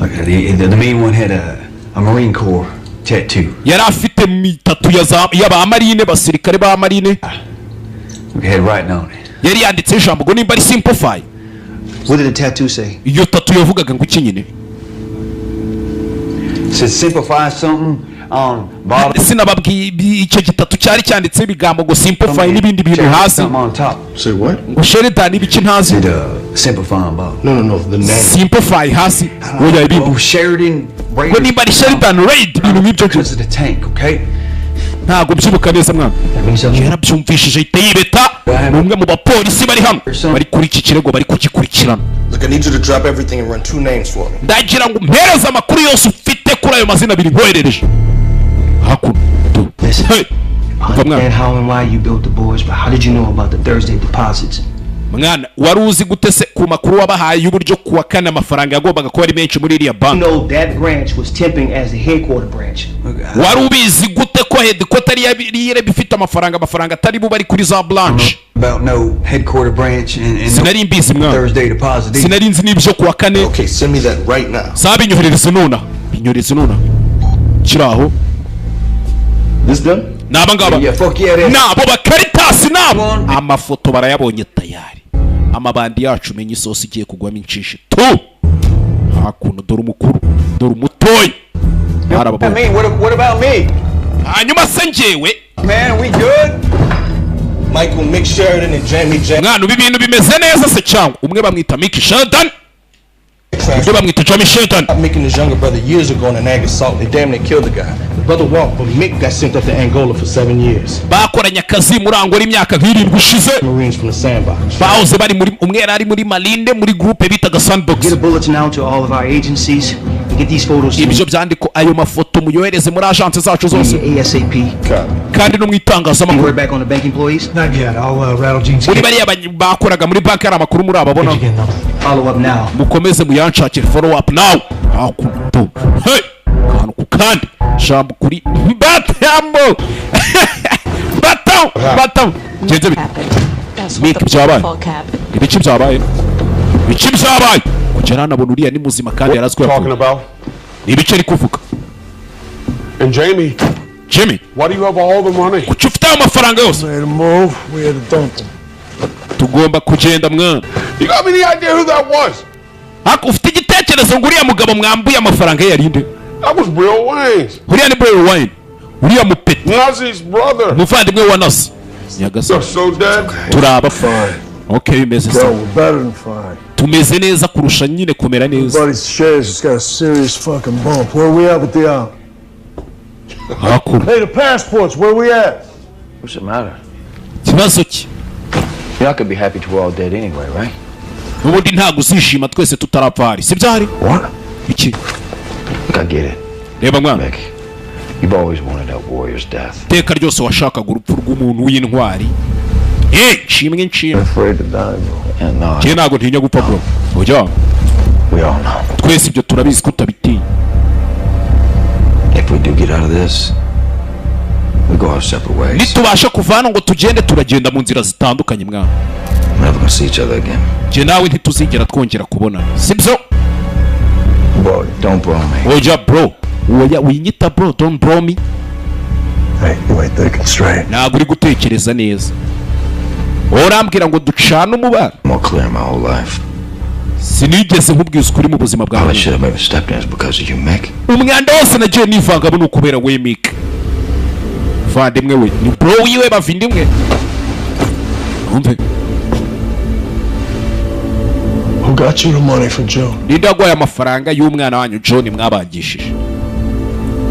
like the main one had a Marine Corps tattoo. yari afite mitatu ya y'abamarine, basirikare ba marine. It had writing on it. Yari yanditseho ijambo ngo nimba ari simplify. What did the tattoo say? Iyo tattoo yavugaga ngo iki nyine? It said simplify something on bottom. Sinababwiye icyo gitatu cyari cyanditseho ibigambo ngo simplify n'ibindi bintu hasi. Something on top. Say what? Ngo Sheridan ibiki ntazi. Said simplify on bottom. No, the name. Simplify hasi, oya, ibindi. Oh, Sheridan Ngo Raiders. nimba ari Sheridan Raid, ibintu nk'ibyo. Because of the tank, okay? Ntabwo mbyibuka neza, mwana. That means something. Yarabyumvishije ahita yibeta ni umwe mu bapolisi bari hano, bari kuri iki kirego, bari kugikurikirana. Look, I need you to drop everything and run two names for me. Ndagira ngo mpereze amakuru yose ufite kuri ayo mazina abiri nkoherereje hakuno tu. Listen. Hey, I umva mwana. understand how and why you built the boys, but how did you know about the Thursday deposits? Mwana, wari uzi gute se ku makuru wabahaye y'uburyo kuwa kane amafaranga yagombaga kuba ari menshi muri iriya You banki? know that branch was temping as the headquarter branch. Wari ubizi gute ko headquarter ari yari ifite amafaranga, amafaranga atari bube ari kuri za branch? About no headquarter branch and no Sinari mbizi, mwana. Thursday deposit either. Sinari nzi n'ibyo kuwa kane. Okay, send me that right now. Saba binyoherereze nonaha, binyohereze nonaha, kiri aho. This them? Ni aba ngaba. Yeah, fuck yeah, that. Nabo bakaritasi nabo, amafoto barayabonye tayari. Amabandi yacu, menye isosi igiye kugwamo inshishi tu hakuno. Dore umukuru, dore umutoya, I barababonye. mean, what about me? Hanyuma se njyewe? Man, we good? Michael Mick Sheridan and Jamie Jackson. Mwana, ubu ibintu bimeze neza se cyangwa? Umwe bamwita Mick Sheridan, undi bamwita Jamie Sheridan. Mick and his younger brother years ago in an ag assault. They damn near killed the guy. The brother walked, but Mick got sent up to Angola for 7 years. Bakoranye akazi muri Angola imyaka nk'irindwi ishize. Marines from the sandbox. Bahoze bari muri, umwe yari ari muri marine muri groupe bitaga Sandbox. Get a bulletin out to all of our agencies and get these photos to Ibyo byandiko, ayo mafoto muyohereze muri agence zacu zose me ASAP. kandi no mu You itangazamakuru. word back on the bank employees? Not yet. I'll rattle Gene's Muri bariya bakoraga muri banki, hari amakuru muri ababona? again, though. Follow up now. Mukomeze muyanshakire, follow up now. Hakuno, hey, akantu ku kandi, jambo kuri batambo batam batam, genze bite? That's what Mick, the byabaye. fuck happened. Ibiki byabaye? Ibiki byabaye? Kugera hano abona uriya ni muzima kandi yarazwi Talking yapfuye. about? Ni ibice ari kuvuga? And Jamie, Jimmy, why do you have all the money? Kuki ufite ayo mafaranga yose? Made a move. We had to dump him. Tugomba kugenda, mwana. You got any idea who that was? Ariko ufite igitekerezo ngo uriya mugabo mwambuye amafaranga ye yarinde? That was Bill Waynes, Uriya ni Bill Wayne, uriya mupeti. Nazi's brother. Umuvandimwe wa Nazi, nyagasani. They're so dead. Turaba Fine. okay, bimeze Bro, sawa. we're better than fine. Tumeze neza kurusha nyine kumera neza. Buddy's shares just got a serious fucking bump. Where we at with the Hakuno. Hey, the passports, where we at? What's the matter? Ikibazo cye? You're not gonna be happy till we're all dead anyway, right? N'ubundi ntabwo uzishima twese tutarapfa, hari si byari? What? Iki? Look, I get it. Reba mwana. Mick, You've always wanted a warrior's death. Iteka ryose washakaga urupfu rw'umuntu w'intwari. Nshimwe nshimwe. Afraid to die, bro. And not. Njye ntabwo ntinya gupfa bro. Oya. We all know. Twese ibyo turabizi ko utabitinya. If we do get out of this, we go our separate ways. Nitubasha kuva hano ngo tugende, turagenda mu nzira zitandukanye mwana. We're never gonna see each other again. Njye nawe ntituzigera twongera kubonana, sibyo? Bro, don't bro me. Oya bro, oya winyita bro, don't bro me. Hey, you ain't thinking straight. Ntabwo uri gutekereza neza. Wowe urambwira ngo ducane umubano. More clear in my whole life. Sinigeze nkubwiza ukuri mu buzima All bwawe. the shit I've ever stepped in is because of you, Mick. Umwanda wose nagiye nivangamo ni ukubera we Mick. Vandimwe we ni bro wiwe, bavindimwe. Umve. Who got you the money for Joe? Ninde waguhaye amafaranga y'umwana wanyu John mwabangishije?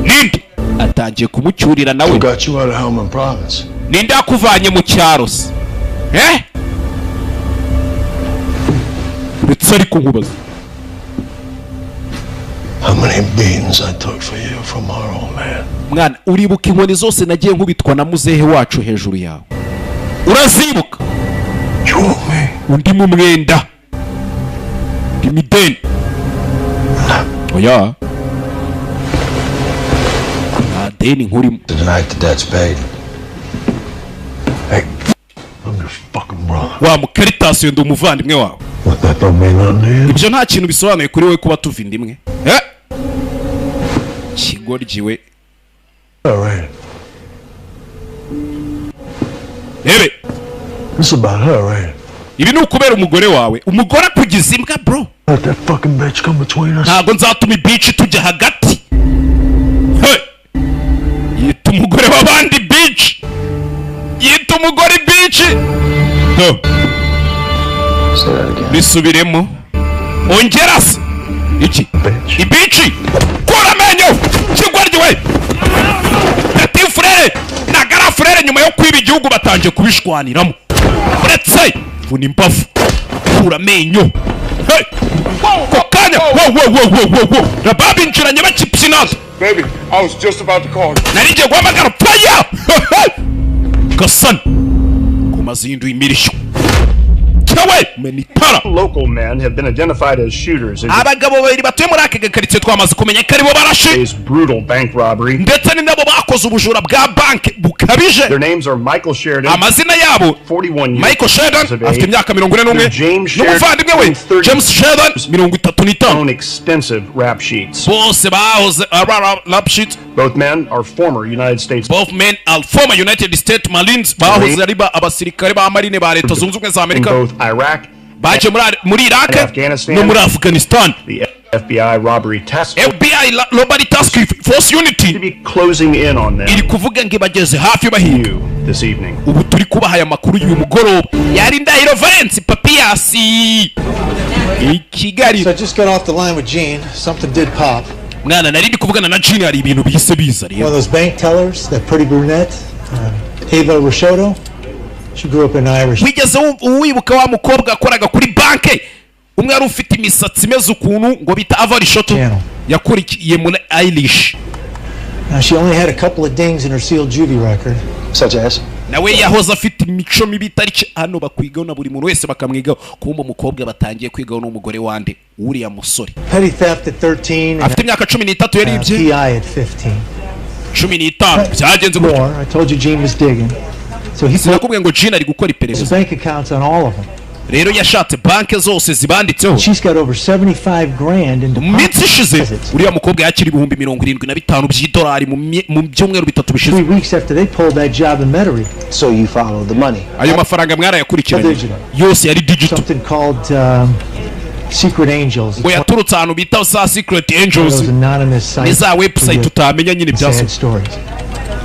Ninde? Atangiye kumucyurira nawe. Who got you out of Helmand Province? Ninde yakuvanye mu cyaro se? Eh, ndetse ariko nkubaza. How many beatings I took for you from our old man? Mwana, uribuka inkoni zose nagiye nkubitwa na muzehe wacu hejuru yawe? Urazibuka? You owe me. Undi mu mwenda, ndi mideni. Oya, nta deni nkurimo. The night the debt's paid. Hey, I'm your fucking brother. Wa mukaritasi, ndi umuvandimwe wawe. What, that don't mean nothing to you? Ibyo nta kintu bisobanuye kuri wowe kuba tuva inda imwe? Eh, kigoryi we. All right. Rebe. This is about her, right? Ibi ni ukubera umugore wawe. Umugore akugize imbwa bro. Let that fucking bitch come between us. Ntabwo nzatuma ibici tujya hagati. Hey! Yita umugore w'abandi bitch, yita umugore bitch. Do. Say that again. Bisubiremo, ongera se iki. Bitch. Ibici, kura amenyo kigoryi we. Petit frère na grand frère nyuma yo kwiba igihugu batangiye kubishwaniramo. Uretse vuna imbavu, kura amenyo. Hey! Ko kanya wo wo wo wo wo wo rababinjiranye bakipyinata. Baby, I was just about to call you. Nari ngiye guhamagara paya gasana ku mazindu imirishyo cyawe mena itara. Local men have been identified as shooters in Abagabo babiri batuye muri aka gakaritsiye twamaze kumenya ko aribo barashe today's brutal bank robbery. ndetse ni nabo bakoze ubujura bwa banki bukabije. Their names are Michael Sheridan, Amazina yabo 41 years Michael Sheridan of afite age, imyaka 41 James Sheridan, n'umuvandimwe we 30 James Sheridan, 35. own extensive rap sheets. Bose bahoze rap sheet. Both men are former United States Both men are former United States Marines, bahoze ari abasirikare ba marine ba Leta Zunze Ubumwe za in Amerika. both Iraq Baje muri Iraq and Afghanistan. no muri Afghanistan. The FBI robbery task force FBI Robbery Task Force Unit to be closing in on them iri kuvuga ngo ibageze hafi bahiga. you this evening. Ubu turi kubaha aya makuru y'uyu mugoroba. Yari Ndahiro Valence Papiyasi i Kigali. So I just got off the line with Gene. Something did pop. Mwana, nari ndi kuvugana na Gene, hari ibintu bihise biza. One Rero of those bank tellers, that pretty brunette, Ava Rishoto. She grew up in Irish. Wigeze wibuka wa mukobwa wakoraga kuri banke, umwe wari ufite imisatsi imeze ukuntu, ngo bita Ava Rishoto? Channel. Yakurikiye muri Irish. Now she only had a couple of dings in her sealed juvie record. Such as? Nawe yahoze afite imico mibi itari hano bakwigaho na buri muntu wese bakamwigaho. Kumba umukobwa batangiye kwigaho n'umugore wande uriya musore. Petty theft at 13 and Afite imyaka 13 yaribye. PI at 15. 15 byagenze gutyo. More. I told you Gene was digging. So he put Sinakubwiye ngo Gene ari gukora his iperereza? bank accounts on all of them. Rero yashatse banke zose zibanditseho. She's got over 75 grand in Mu minsi ishize deposits. uriya mukobwa yakira 75,000 by'idolari mu byumweru 3 bishize. 3 weeks after they pulled that job in Metairie. So you followed the money. Ayo mafaranga mwarayakurikiranye? Digital. Yose yari digital. Something called Secret Angels. Ngo yaturutse ahantu bita za Secret Angels. Those anonymous sites. Ni za website utamenya nyine Sad ibyaso. stories.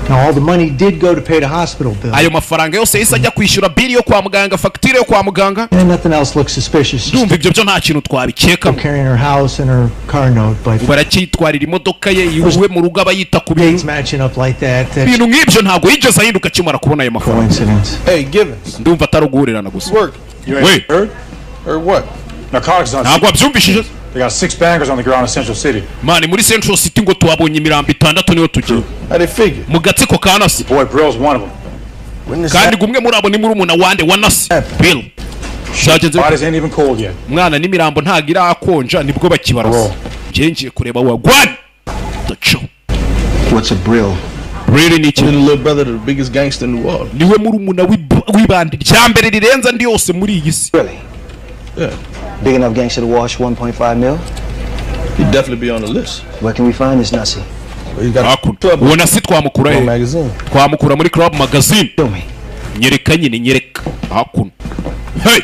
Now all the money did go to pay the hospital bill. Ayo mafaranga yose yahise ajya kwishyura bill yo kwa muganga, fagitire yo kwa muganga. And nothing else looks suspicious. She's Ndumva ibyo byo nta kintu twabikekamo. still carrying her house and her car note, but Ubu aracyitwarira imodoka ye iwe mu rugo, aba yita ku bintu. dates matching up like that, that's Ibintu nk'ibyo ntabwo yigeze ahinduka akimara kubona ayo mafaranga. coincidence. Hey, Givens. Ndumva atari uguhurirana gusa. Work. You Wait. ain't heard? Or what? Narcotics not Ntabwo wabyumvishije? They got six bangers on the ground in Central City. Man, muri Central City ngo tuhabonye imirambo itandatu, niyo tugiye. How they figure? Mu gatsiko ka Nasi. Boy Brill's one of them. Kandi gumwe muri abo ni murumuna wande wa Nasi, Bill. Byagenze Bodies ain't even cold yet. Mwana, n'imirambo ntabwo irakonja, nibwo bakibarasa. Njye ngiye kureba wagwan daco. What's a Brill? Brill ni iki? The little brother to the biggest gangster in the world. Niwe murumuna w'ibandi rya mbere rirenze andi yose muri iyi si. Really? Yeah. Big enough gangster to wash 1.5 mil? He'd definitely be on the list. Where can we find this Nasi? Well, you got Hakuno uwo Nasi twamukura he? Magazine. Twamukura muri Club Magazine. Show me. Nyereka nyine, nyereka hakuno. Hey,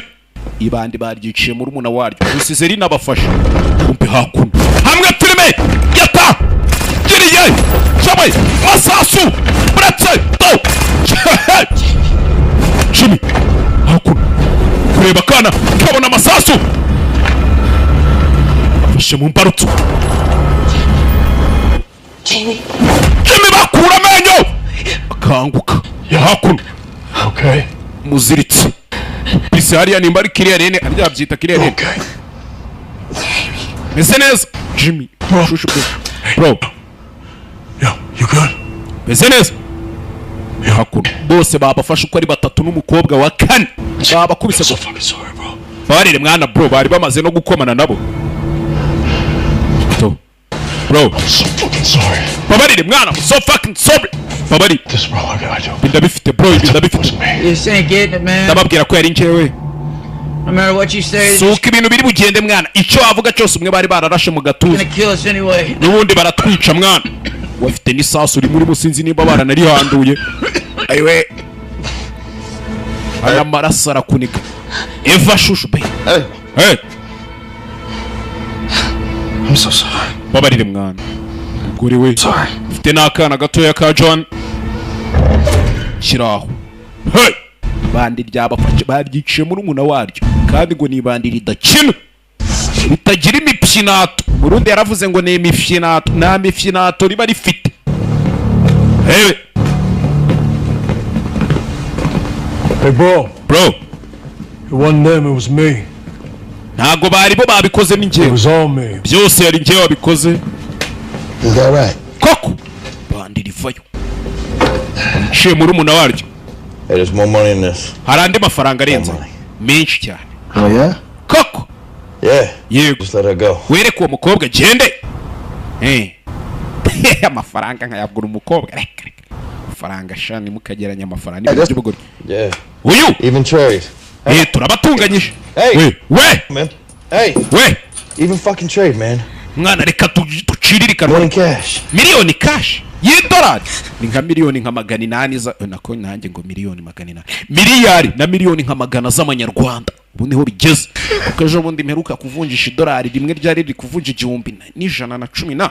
ibandi baryiciye murumuna waryo, rusize rinabafasha. Kumpe hakuno hamwe filime yata giriye shabaye masasu buretse to Jimmy hakuno kureba akana kabona amasasu afashe mu mbarutso. Jamie. Jimmy bakura amenyo akanguka hakuno. Okay. Muziritse bisi hariya, nimba ari kiriya rene arya byita kiriya rene. Okay. Meze neza Jimmy? Shushu bro. Bro. Yo, you good? Meze neza hakuno. Bose babafashe uko ari batatu n'umukobwa wa kane babakubise. So fucking sorry, bro. Barire mwana bro, bari bamaze no gukomana nabo. To bro. I'm so fucking sorry. Babarire mwana, I'm so fucking sorry, babarire. This, bro, I got you. Ibi ndabifite bro, ibi ndabifite. Was me. This ain't getting it, man. Ndababwira ko yari njyewe. No matter what you say, Si uko ibintu biri bugende mwana, icyo wavuga cyose, umwe bari bararashe mu gatuza. Gonna kill us anyway. N'ubundi baratwica mwana. Wafite n'isasu rimwe urimo, sinzi niba baranarihanduye. Ayiwe, aya maraso arakuniga. Eva shushu be. Hey. Hey. I'm so sorry. Babarire mwana, umugore we. Sorry. Ufite n'akana gatoya ka John kiraho. Hey, bandi ryabafashe baryiciye murumuna waryo, kandi ngo ni ibandi ridakina, ritagira imipyinato. Murundi yaravuze ngo ni imifyinato, nta mifyinato riba rifite. Hey. Hey, bro. Bro. It wasn't them, it was me. Ntago bari bo babikoze, ni It njyewe. was all me. Byose yari njyewe wabikoze. Is that right? Koko bandi rivayo nciye murumuna waryo. Hey, there's more money in this. Hari andi mafaranga arenze menshi cyane. Oh, yeah? Koko? Yeah. Yego. Just let her go. Wereke uwo mukobwa agende. Eh. Amafaranga nkayagura umukobwa? Reka reka, amafaranga sha, ntimukageranye amafaranga n'ibintu by'ubugoryi. Yeah. Uyu. Even trade. Eh, turabatunganyije. Hey. We we. Man. Hey. We. Even fucking trade, man. Mwana, reka duciririkane. Money cash. Miliyoni cash y'idolari ni nka miliyoni nka 800 za nako nanjye ngo miliyoni 800, miliyari na miliyoni nka magana z'amanyarwanda. Ubu niho bigeze, kuko ejo bundi mperuka kuvunjisha idolari rimwe ryari riri kuvunja 1110 na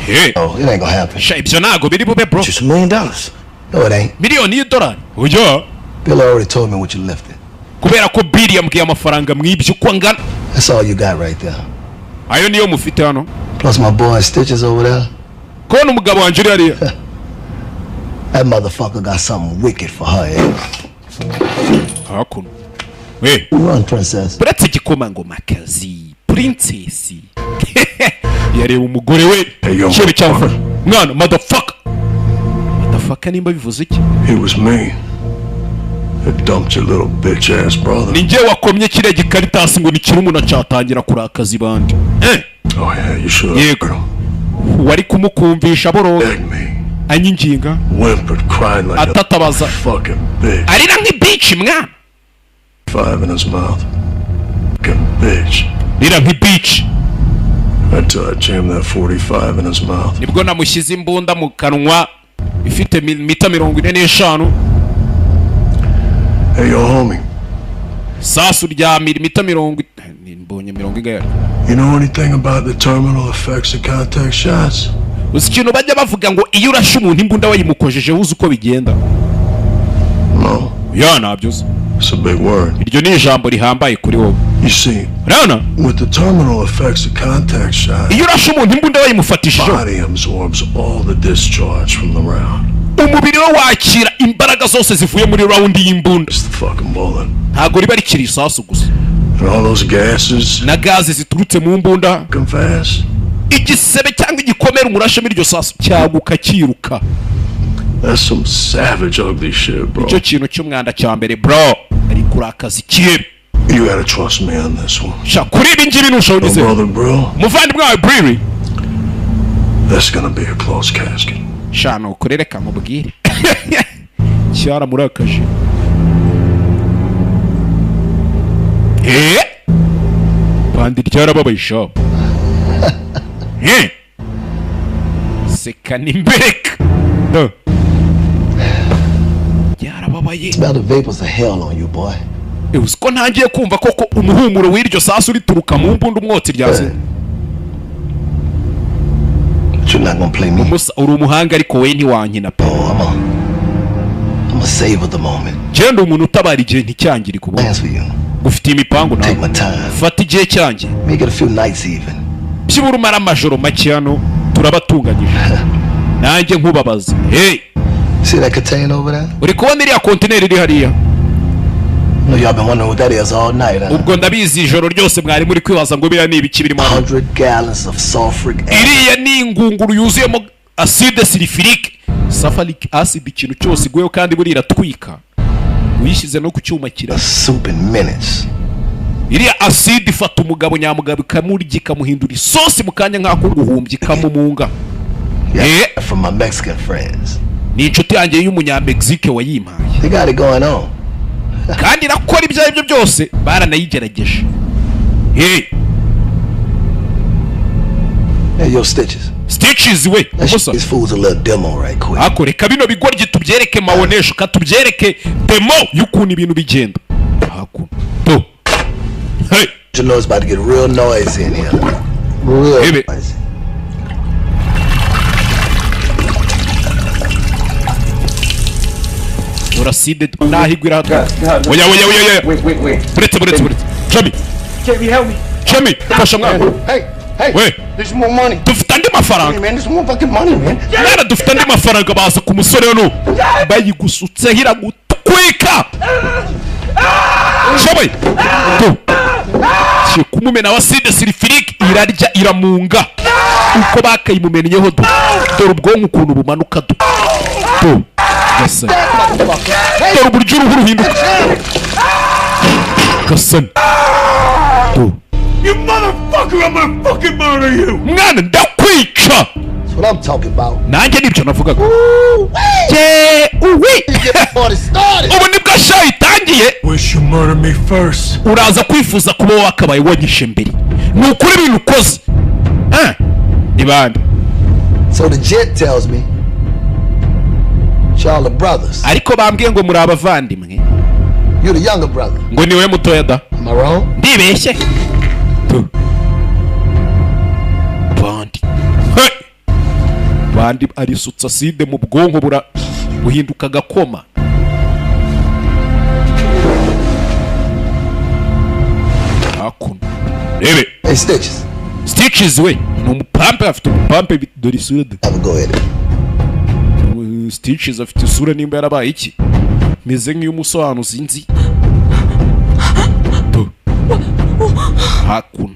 Hey. Oh, it ain't gonna happen. Sha, ibyo ntago biri bube bro. Just $1 million. No, it ain't. Miliyoni y'idolari ujya. Bill already told me what you lifted. Kubera ko Bill yambwiye amafaranga mwibyo uko angana. That's all you got right there. Ayo niyo mufite hano. Plus my boy Stitches over there. Kubona umugabo wanjye uri hariya. That motherfucker got something wicked for her, eh? Hakuno we. Run, princess. Uretse igikomangomakazi, princess yareba umugore we kibe cyamufasha mwana. Motherfucker, motherfucker, nimba bivuze iki? It was me that dumped your little bitch ass brother. Ni njye wakomye kiriya gikaritasi ngo ni kirumuna, cyatangira kurakaza ibandi, eh. Oh yeah, you should. Yego, wari kumukumvisha boroga anyinginga. Whimpered, crying like a Atatabaza. fucking bitch. Arira nk'ibici mwana. Five in his mouth. Fucking bitch. Rira nk'ibici. Until I jammed that 45 in his mouth. Nibwo namushyize imbunda mu kanwa ifite mita 45. Hey, yo, homie. Sasu rya milimita mirongo mbonye mirongo ingahe. You know anything about the terminal effects of contact shots? Uzi ikintu bajya bavuga ngo iyo urashe umuntu imbunda wayimukojeje, uzi uko bigenda? No. Ya, ntabyo uzi. It's a big word. Iryo ni ijambo rihambaye kuri wowe. You see, Urabona, with the terminal effects of contact shot, iyo urashe umuntu imbunda wayimufatishije, body absorbs all the discharge from the round. Umubiri we wakira imbaraga zose zivuye muri round y'imbunda. It's the fucking bullet. Ntabwo riba rikiri isasu gusa. And all those gases. Na gaze ziturutse mu mbunda. Confess. Igisebe cyangwa igikomere umurashemo iryo sasu cyaguka kiruka. That's some savage ugly shit, bro. Icyo kintu cy'umwanda cya mbere, bro. Ari kurakaza ikihe. You gotta trust me on this one. Sha, kuri ibi ngibi ntushobora Your unyizera. brother, bro, Umuvandimwe wawe Briri. that's gonna be a closed casket. Sha, nukuri reka nkubwire. Cyaramurakaje. Eh? Bandi ryarababaye sha. Eh? Seka nimbereka. No. Byarababaye. Smell the vapors of hell on you, boy. Eh, uzi ko ntangiye kumva koko umuhumuro w'iryo sasu rituruka mu mbunda, umwotsi ryaze. But you're not gonna play me. Musa, uri umuhanga ariko we ntiwankina pe. Oh, I'm a savor the moment. Genda, umuntu utabara igihe nticyangirike ubu. Plans for you. Gufitiye imipangu nawe. Take my time. Fata igihe cyanjye. Make it a few nights even. Byibura umara amajoro make hano turabatunganyije, nanjye nkubabaza, hey. See that container over there? Uri kubona iriya kontineri iri hariya? I know y'all been wondering what that is all night, huh? Ubwo ndabizi ijoro ryose mwari muri kwibaza ngo biriya ni ibiki birimo hano. 100 gallons of sulfuric acid. Iriya ni ingunguru yuzuyemo acide sulfurique, sulfuric acid. Ikintu cyose iguyeho kandi buriya iratwika, uyishyize no ku cyuma kira Soup in minutes. Iriya acide ifata umugabo nyamugabo ikamurya, ikamuhindura isosi mu kanya nk'ako guhumbya, ikamumunga. Yeah, from my Mexican friends. Ni inshuti yanjye y'umunyamegizike wayimpaye. They got it going on. Kandi irakora ibyo ari byo byose, baranayigerageje, hey. Hey, yo, Stitches. Stitches we. Let's show these fools a little demo right quick. Ako reka bino bigoryi tubyereke mawonesho, katubyereke demo y'ukuntu ibintu bigenda hakuno to, hey. You know it's about to get real noisy in here. Real Hey, noisy. Uraside nahigwa irahatwa. Oya, oya, oya, oya! Wait, wait, wait. Buretse, buretse, buretse, Jamie. Jamie, help me. Jamie, fasha mwana. Hey, hey. We. There's more money. Dufite andi mafaranga. Man, there's more fucking money, man. Mwana, dufite andi mafaranga. Baza ku musore hano, bayigusutseho iragutwika. Shoboye tu kiye kumumena wa acide sulfurique, irarya iramunga uko bakayimumennyeho. Do, dore ubwonko ukuntu bumanuka. Do, do gasani, dore uburyo uruhu ruhinduka. Gasani, do. You motherfucker, I'm gonna fucking murder you! Mwana, ndakwica. That's what I'm talking about. Nanjye nibyo navugaga. Ye uwi! Get the party started. Ubu nibwo show itangiye. Wish you murdered me first. Uraza kwifuza kuba wakabaye wanyishe mbere. Ni ukuri ibintu ukoze. Eh, ni bande? So the gent tells me, y'all are brothers. Ariko bambwiye ngo muri abavandimwe. You're the younger brother. Ngo ni wowe mutoya da. Am I wrong? Ndibeshye? Tu bandi, hey! Bandi arisutsa acide mu bwonko, bura buhinduka agakoma. Hakuno rebe. Hey, Stitches. Stitches we ni umupampe, afite umupampe. Dore isura de. Have a go at it. Stitches afite isura nimba yarabaye iki, meze nk'iy'umusobanuzi nzi. Tu. Hakuno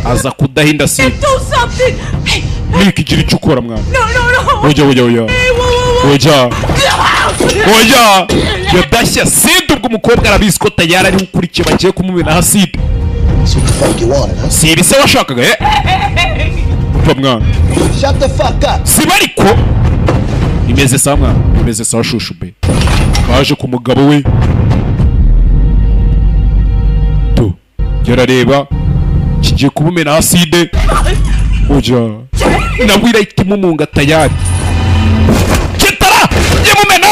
aza kudahinda si. Do something! Hey, Mika, igira icyo ukora mwana. no, no, no! Oya, oya, oya! Hey, whoa, whoa, whoa. Oya, oya! Yadashye acide. Ubwo umukobwa arabizi ko tayari ari ukurikiye, bagiye kumumenaho acide. That's what the fuck you wanted, huh? Si ibi se washakaga? Eh, upfa mwana. Shut the fuck up. Siba ariko imeze sawa mwana, imeze sawa shushu be. Baje ku mugabo we tu yarareba kigiye kumumena acide. Oya, nawe irahita imumunga tayari. Kitara imumena,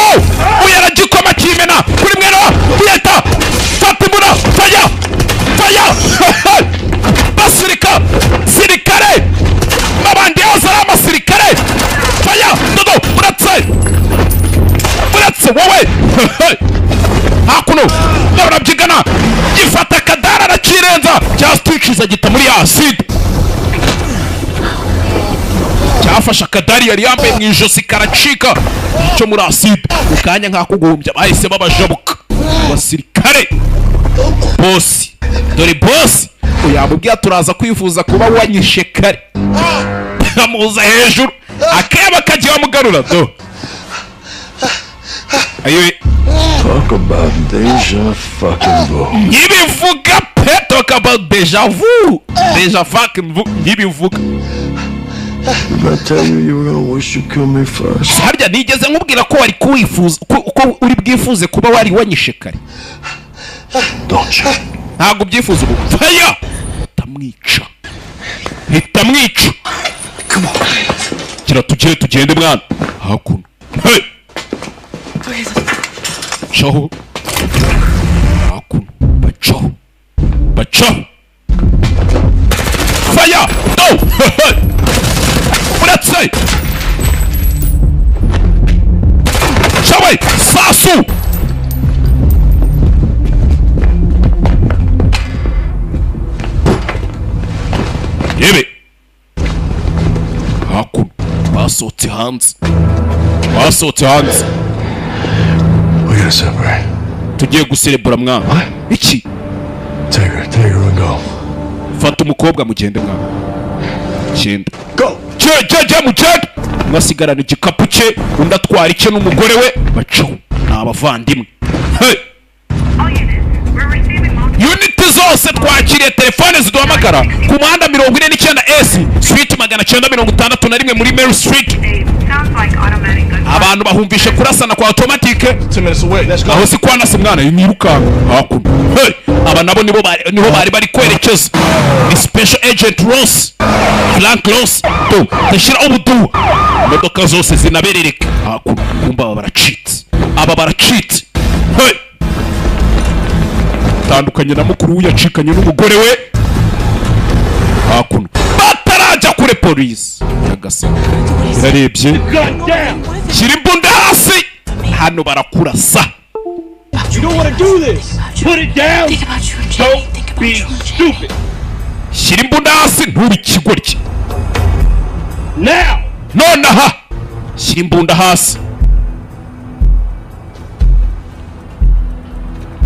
uyu aragikoma kimena kuri mwene wa uyahita fata imbunda. Faya, faya! Basirika sirikare n'abandi yahoze ari amasirikare. Faya dodo! Uretse, uretse wowe hakuno barabyigana, gifata akadara arakirenza cya Stitches, agita muri ya acide. Cyafashe akadari yari yambaye mu ijosi karacika, icyo muri acide mu kanya nk'ako guhumbya bahise babajabuka abasirikare bosi. Dore boss yamubwiye, turaza kwifuza kuba wanyishe kare. Amuza hejuru akeba kagiye wamugarura do ayo. Talk about deja fucking vu. Nkibivuga pe, talk about deja vu, deja fucking vu, nkibivuga. Did I tell you you were gonna wish you killed me first? Harya nigeze nkubwira ko wari kuwifuza ko uri bwifuze kuba wari wanyishe kare? Don't you? Ntabwo ubyifuza ubu. Faya, hitamwica, hitamwica. Kira tugere, tugende mwana. Hakuno, hey! Caho hakuno, bacaho, bacaho. Faya do, uretse cawe sasu. Yebe hakuno, basohotse hanze, basohotse hanze. We gotta separate. Tugiye guserebura mwana. Iki? Take her, take her and go. Fata umukobwa mugende mwana, genda. Go. Cye cye cye, mugende. Umwe asigarana igikapu cye, undi atwara icye n'umugore we. Bacaho, ni abavandimwe. Hey! Unit zose, twakiriye telefone ziduhamagara ku muhanda 49 S Street, 961 muri Mary Street. Abantu bahumvishe kurasana kwa automatique. 10 minutes away. Let's go. Aho si kwa nasi mwana, nirukanka hakuno. Hey! Aba nabo niho bari kwerekeza. Ni Special Agent Ross, Frank Ross tu tashyira ubudu, imodoka zose zinaberereka hakuno. Kumba aba baracitse, aba baracitse. Hey! Tandukanye na mukuru we, yacikanye n'umugore we hakuno. Batarajya kure, polisi nyagasani irarebye. Gun down! Shyira imbunda hasi, hano barakurasa. You don't want to do this! Put it down! Don't be stupid! Shyira imbunda hasi, ntube ikigoryi. Now! Nonaha shyira imbunda hasi,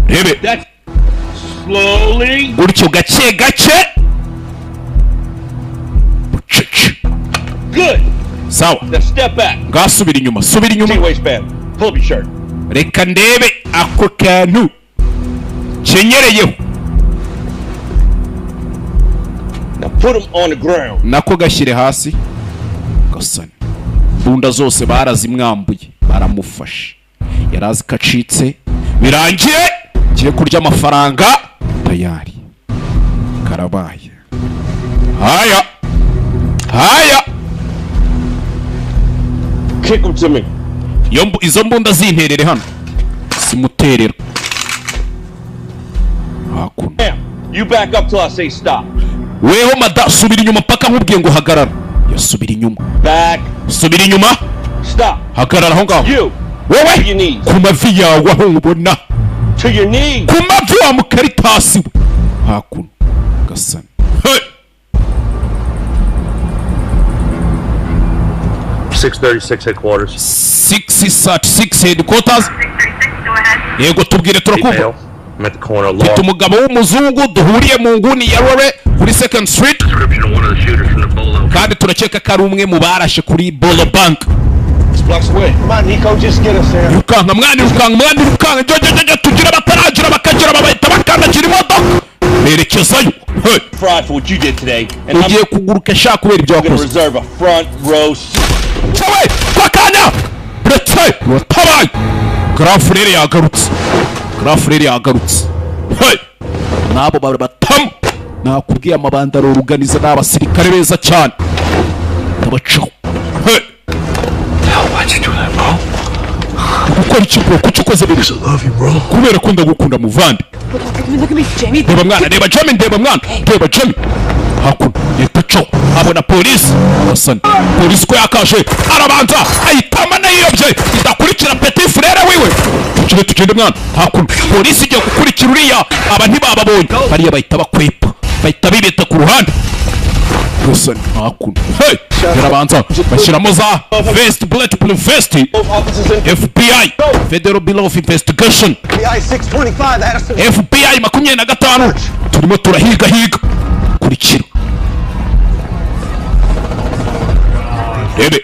rebe. That's slowly. Gutyo, gake gake, bucece. Good. Sawa. Now step back. Ngasubira inyuma, subira inyuma. See waistband. Pull up your shirt. Reka ndebe ako kantu kenyereyeho. Now put him on the ground. Nako gashyire hasi gasane. Imbunda zose barazimwambuye, baramufashe. Yari azi ko acitse, birangiye, ngiye kurya amafaranga tayari, karabaye. Haya haya. Kick him to me. Iyo izo mbunda zinterere hano, simuterera hakuno. Now, you back up till I say stop. Weho mada, subira inyuma mpaka nkubwiye ngo hagarara. Yasubira inyuma. Back. Subira inyuma. Stop. Hagarara aho ngaho. You. Wowe, To your knees. ku mavi yawe aho ubona. To your knees. Ku mavi wa mukaritasi we. Hakuno gasana. Hey! 636 headquarters. 636 headquarters. Yego, tubwire, turakumva. Email. I'm at the corner of Mfite Law. umugabo w'umuzungu duhuriye mu nguni ya Rore kuri Second Street, Description of one of the shooters from the Bolo. kandi turakeka ko ari umwe mu barashe kuri Bolo Bank. It's blocks away. Come on, Nico, just get us there. Irukanka mwana, irukanka mwana, irukanka. Jya jya jya, tugira bataragira bakagira bahita bakandagira imodoka berekezayo. Hey! Fried for what you did today, and I'm Ugiye kuguruka sha kubera ibyo gonna wakoze. reserve a front row seat. Cyawe kwa kanya buretse uratabaye. Garafurere yagarutse, garafurere yagarutse. Hey! Nabo bari batamu, nakubwiye, amabanda aroruganiza, ni abasirikare beza cyane, ndabacaho. Hey! Why'd you do that, bro? Gukora iki bro? Kuki ukoze biriya? I love you, bro. Kubera ko ndagukunda muvandi. Look at me, look at me, Jamie. Reba mwana, reba Jamie, ndeba mwana, reba Jamie. Hakuno leta co abona polisi asana. Polisi ko yakaje, arabanza ayitama nayiyobye idakurikira petit frere wiwe. Tugende, tugende mwana. Hakuno polisi igiye gukurikira uriya, aba ntibababonye bariya, bahita bakwepa, bahita bibeta ku ruhande gusa. Hakuno, hey, barabanza bashyiramo za vest, bulletproof vest. FBI, Federal Bureau of Investigation. FBI 625, Addison. FBI 25, Turimo turahiga higa. Kurikira. Rebe.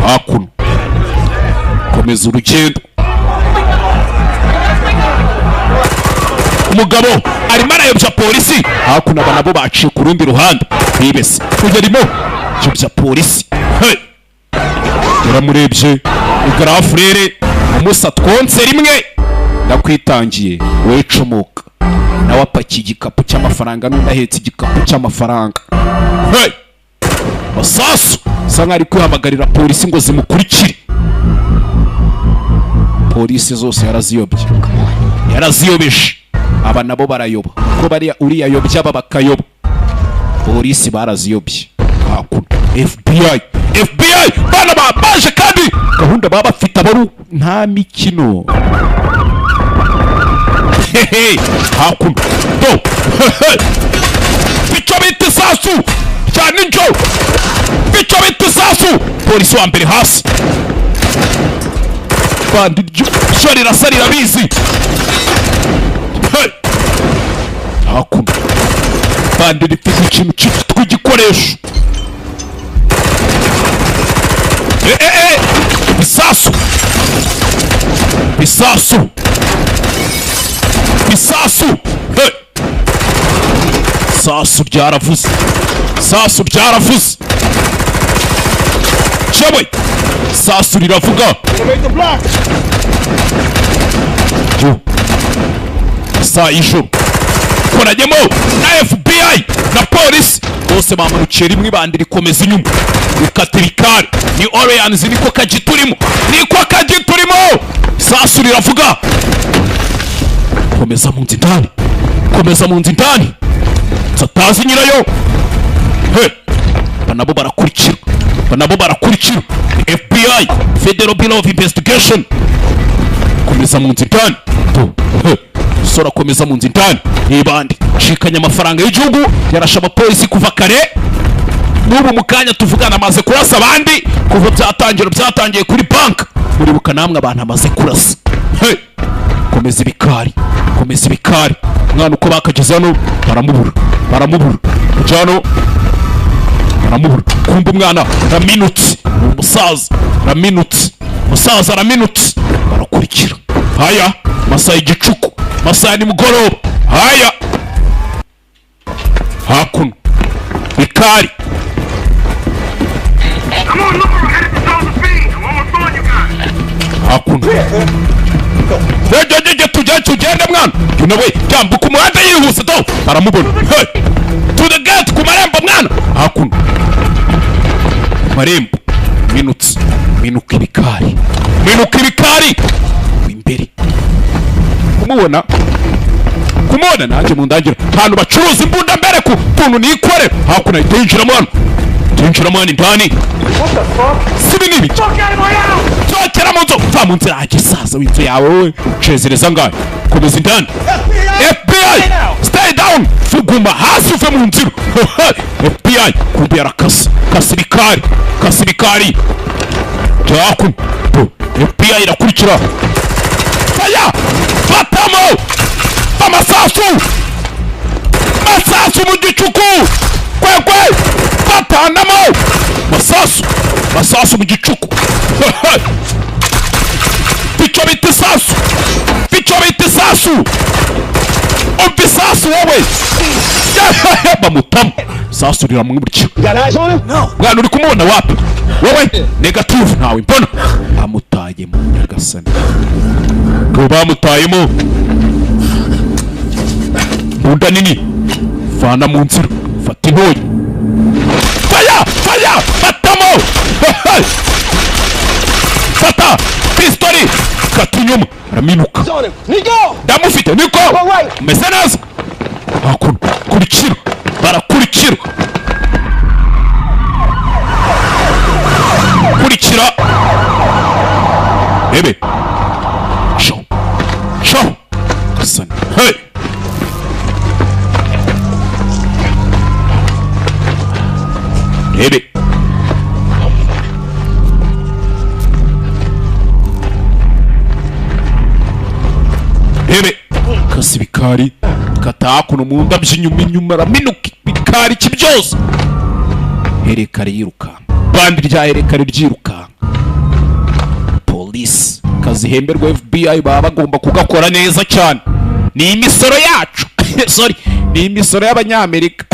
Hakuno. Komeza urugendo. Umugabo arimo arayobya polisi. Hakuno aba nabo baciye ku rundi ruhande. Bibese. Kugerimo yobya polisi. Hey. Yaramurebye. Igrafurere umusa twonse rimwe. Ndakwitangiye we comoka. Nawe apakiye igikapu cy'amafaranga n'undi ahetse igikapu cy'amafaranga. Hey. Masasu sa nk'ari kwihamagarira polisi ngo zimukurikire. Polisi zose yaraziyobye. Yaraziyobeje. Aba nabo barayoba. Ko bariya uriya yobya aba bakayoba. Polisi baraziyobye. Hakuno FBI. FBI bana babaje kandi gahunda baba bafite abaru nta mikino. Hehe hakuno. Do. Bicho bita sasu. Cya ninjo. Bicho bita sasu. Polisi wa mbere hasi. Bandi ryo rirasa rirabizi. Hey. Hakuno. Bandi rifite ikintu cyitwa igikoresho. Bisasu. Bisasu. Bisasu. Hey. Sasu byaravuze. Sasu byaravuze. Cyawe. Sasu riravuga. Yo. Saa y'ijoro. Koranyemo na FBI na polisi bose bamanukiye rimwe ibandi rikomeza inyuma. Rukata ibikari. Ni Orleans niko kaji turimo. Niko kaji turimo. Sasu riravuga. Komeza mu nzu indani. Komeza mu nzu indani. Satazi nyirayo. He. Banabo barakurikira. Banabo barakurikira. FBI, Federal Bureau of Investigation. Komeza mu nzu indani. He. Sora komeza mu nzu indani. Nibandi shikanya amafaranga y'igihugu yarasha abapolisi kuva kare. N'ubu mukanya tuvugana amaze kurasa abandi kuva byatangiye kuri bank. Muribuka namwe abantu amaze kurasa. Hey. Komeza ibikari. Komeza ibikari. Mwana uko bakageze hano baramubura. Baramubura. Kujano baramubura. Kumbe umwana raminutse. Umusaza raminutse. Umusaza raminutse. Barakurikira. Haya masaha igicuku. Masaha ni mugoroba. Haya. Hakuno. Bikari. Hakuno. Tujye tugende mwana. You know yambuka umuhanda yihuse do. Baramubona. Hey. To the gate ku marembo mwana. Hakuno. Marembo. Minutse. Minuka ibikari. Minuka ibikari. Imbere. Kumubona. Kumubona nanjye mundangira. Ahantu bacuruza imbunda mbere ku tuntu nikore. Hakuno itinjira mwana. Tinjira mwana indani. What the fuck? Sibi nibi. Sokera mu nzu. Va mu nzira gisaza w'inzu yawe wowe. Cezereza ngayo. Komeza indani. FBI! Stay down! Fuguma hasi uve mu nzira. FBI kumbe yarakasa. Kasirikari. Kasirikari. Jaku. FBI irakurikira. Fire! Fatamo! Amasasu! Masasu mu gicuku! Kwekwe! Fatanamo! Masasu! Masasu mu gicuku! Bicho bita isasu! Bicho bita isasu! Umva isasu wowe! Bamutamo! Isasu riramwibukira. Mwana uri kumubona wapi? Wowe! Negative ntawe mbona! Bamutayemo nyagasani. Ngo bamutayemo! Mbunda nini? Vana mu nzira. Fata intoyi. Fire! Fire! Fatamo! Fata! Pistori! Kata inyuma. Araminuka. Ndamufite Niko! Umeze neza! Hakuno. Kurikira. Barakurikira. Kurikira. Bebe. Show. Show. Gasani. Hey! Rebe. Bikari kata hakuno mu ndabyo, inyuma inyuma, araminuka ibikari iki byose. Herekare yirukanka, bandi rya herekare ryirukanka. Polisi kazihemberwa FBI baba bagomba kugakora neza cyane. Ni imisoro yacu, sorry, ni imisoro y'Abanyamerika.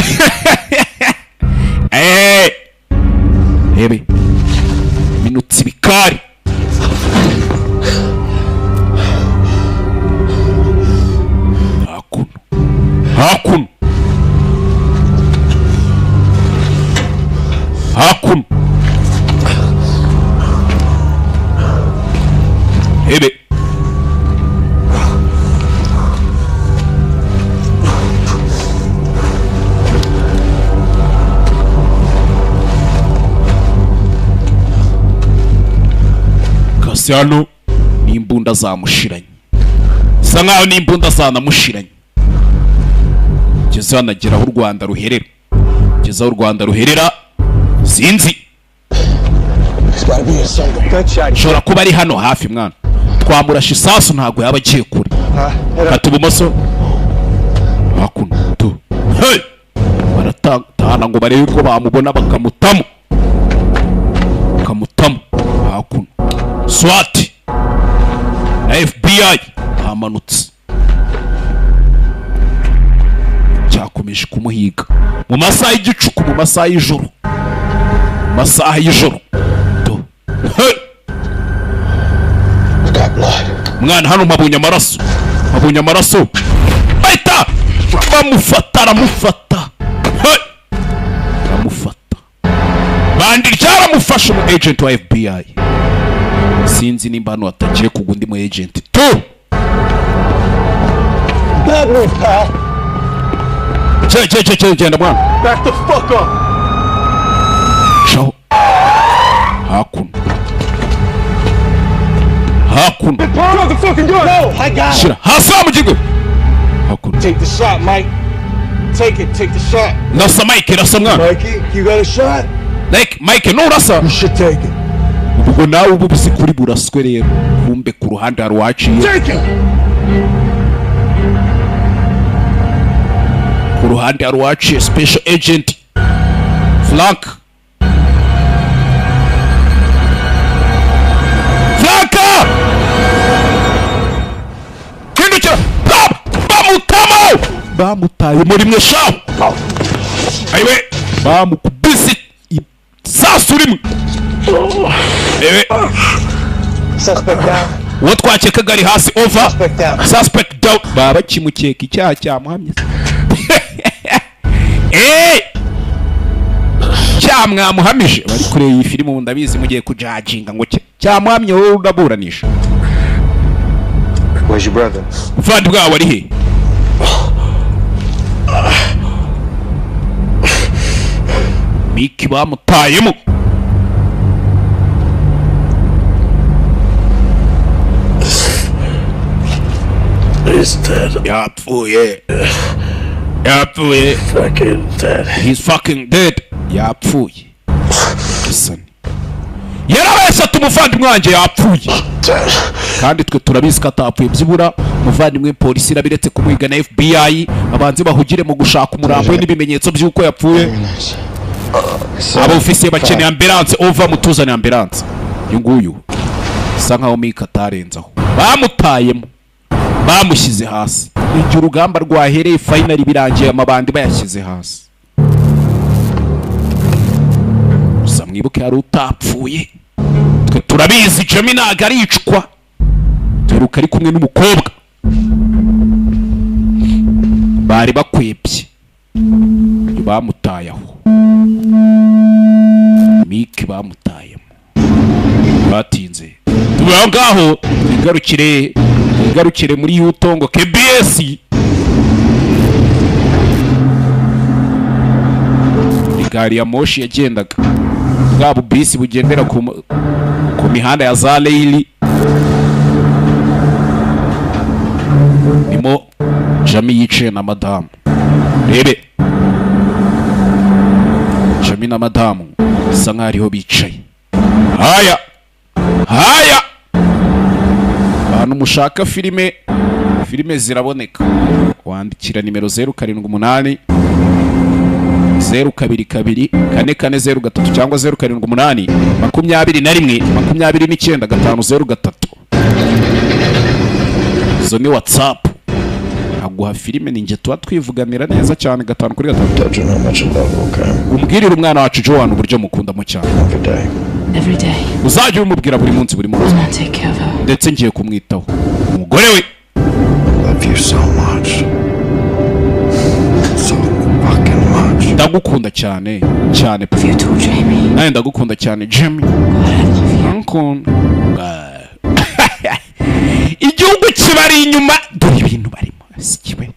Rebe minutsi ibikari. Hakuno, hakuno, hakuno. Hebe Kasiano n'imbunda zamushiranye, sa nkaho n'imbunda zanamushiranye. Ngeze hano agera aho u Rwanda ruherera, ngeze aho u Rwanda ruherera, sinzi. Nshobora kuba ari hano hafi mwana. Twamurashe isasu ntabwo yaba agiye kure. Kata ibumoso hakuno tu. Hey! Baratahana ngo barebe ko bamubona bakamutamo, bakamutamo hakuno. SWAT na FBI bamanutse, cyakomeje kumuhiga mu masaha y'igicuku, mu masaha y'ijoro, mu masaha y'ijoro. Hey! Mwana hano mpabonye amaraso, mpabonye amaraso. Bahita bamufata, aramufata. Hey! Aramufata. Bandi ryaramufashe umu agent wa FBI. Sinzi nimba hano hatagiye kugwa undi mu agent tu. Bad move, pal. Che che che che, genda mwana. Back the fuck up. Shaho. Hakuno. Hakuno. Drop the fucking gun. No, I got it. Shira hasi wa mugigo. Hakuno. Take the shot, Mike. Take it, take the shot. Rasa Mike, rasa mwana. Mikey, you got a shot? Like Mike, no rasa. You should take it. Ubwo nawe ubu uzi kuri buraswe rero. Kumbe ku ruhande hari uwaciye. Take it. Ku ruhande hari uwaciye special agent Frank. Frank! Hindukira! Bamutamo! Bamutaye muri mwe shaho. Ayiwe, bamukubise isasu rimwe. Ewe. Suspect down. Uwo twakekaga ari hasi, over. Suspect down. Suspect down. Baba bakimukeka icyaha cyamuhamye. Cyamwamuhamije. Bari kureba iyi filime ndabizi mugiye kujajinga ngo cyamuhamye wowe uraburanisha. Where's your brother? Muvandimwe wawe ari he? Miki bamutayemo. He's dead. Yapfuye. Yapfuye. Fucking dead. He's fucking dead. Yapfuye. Listen. Yarabeshye ati umuvandimwe wanjye yapfuye. Kandi twe turabizi ko atapfuye. Byibura umuvandimwe polisi irabiretse kumuhiga na FBI, abanze bahugire mu gushaka umurambo we n'ibimenyetso by'uko yapfuye. Aba ofisiye bakeneye ambulance, over, mutuzane ambulance. Uyu nguyu bisa nkaho Mike atarenzaho. Bamutayemo, bamushyize hasi. Igihe urugamba rwahereye finally birangiye amabandi bayashyize hasi. Gusa mwibuke hari utapfuye. Twe turabizi Jamie ntago aricwa. Turuka ari kumwe n'umukobwa. Bari bakwebye. Bamutaye aho. Mike bamutayemo. Batinze. Tuba aho ngaho igarukire muri Yutongo KBS. Gari ya moshi yagendaga. Bwa bubisi bugendera ku mihanda ya za Leili. Nimo Jamie yicaye na madamu. Rebe Jamie na madamu bisa nkaho ariho bicaye. Haya haya, bantu mushaka filime, Filime ziraboneka, wandikira nimero 078 022 4403 cyangwa 078 21 29 503. Izo ni WhatsApp, aguha filime. Ninjye tuba twivuganira neza cyane 5 kuri 5. Umbwirire umwana wacu Joan uburyo mukundamo cyane. Every day. Uzajya umubwira buri munsi, buri munsi. I'm gonna take care of her. Ndetse ngiye kumwitaho, umugore we. Love you so much. So fucking much. Ndagukunda cyane cyane pe. You too, Jamie. Nawe ndagukunda cyane, Jamie. Ndagukunda. Igihugu kibari inyuma, dore ibintu barimo sikiwe.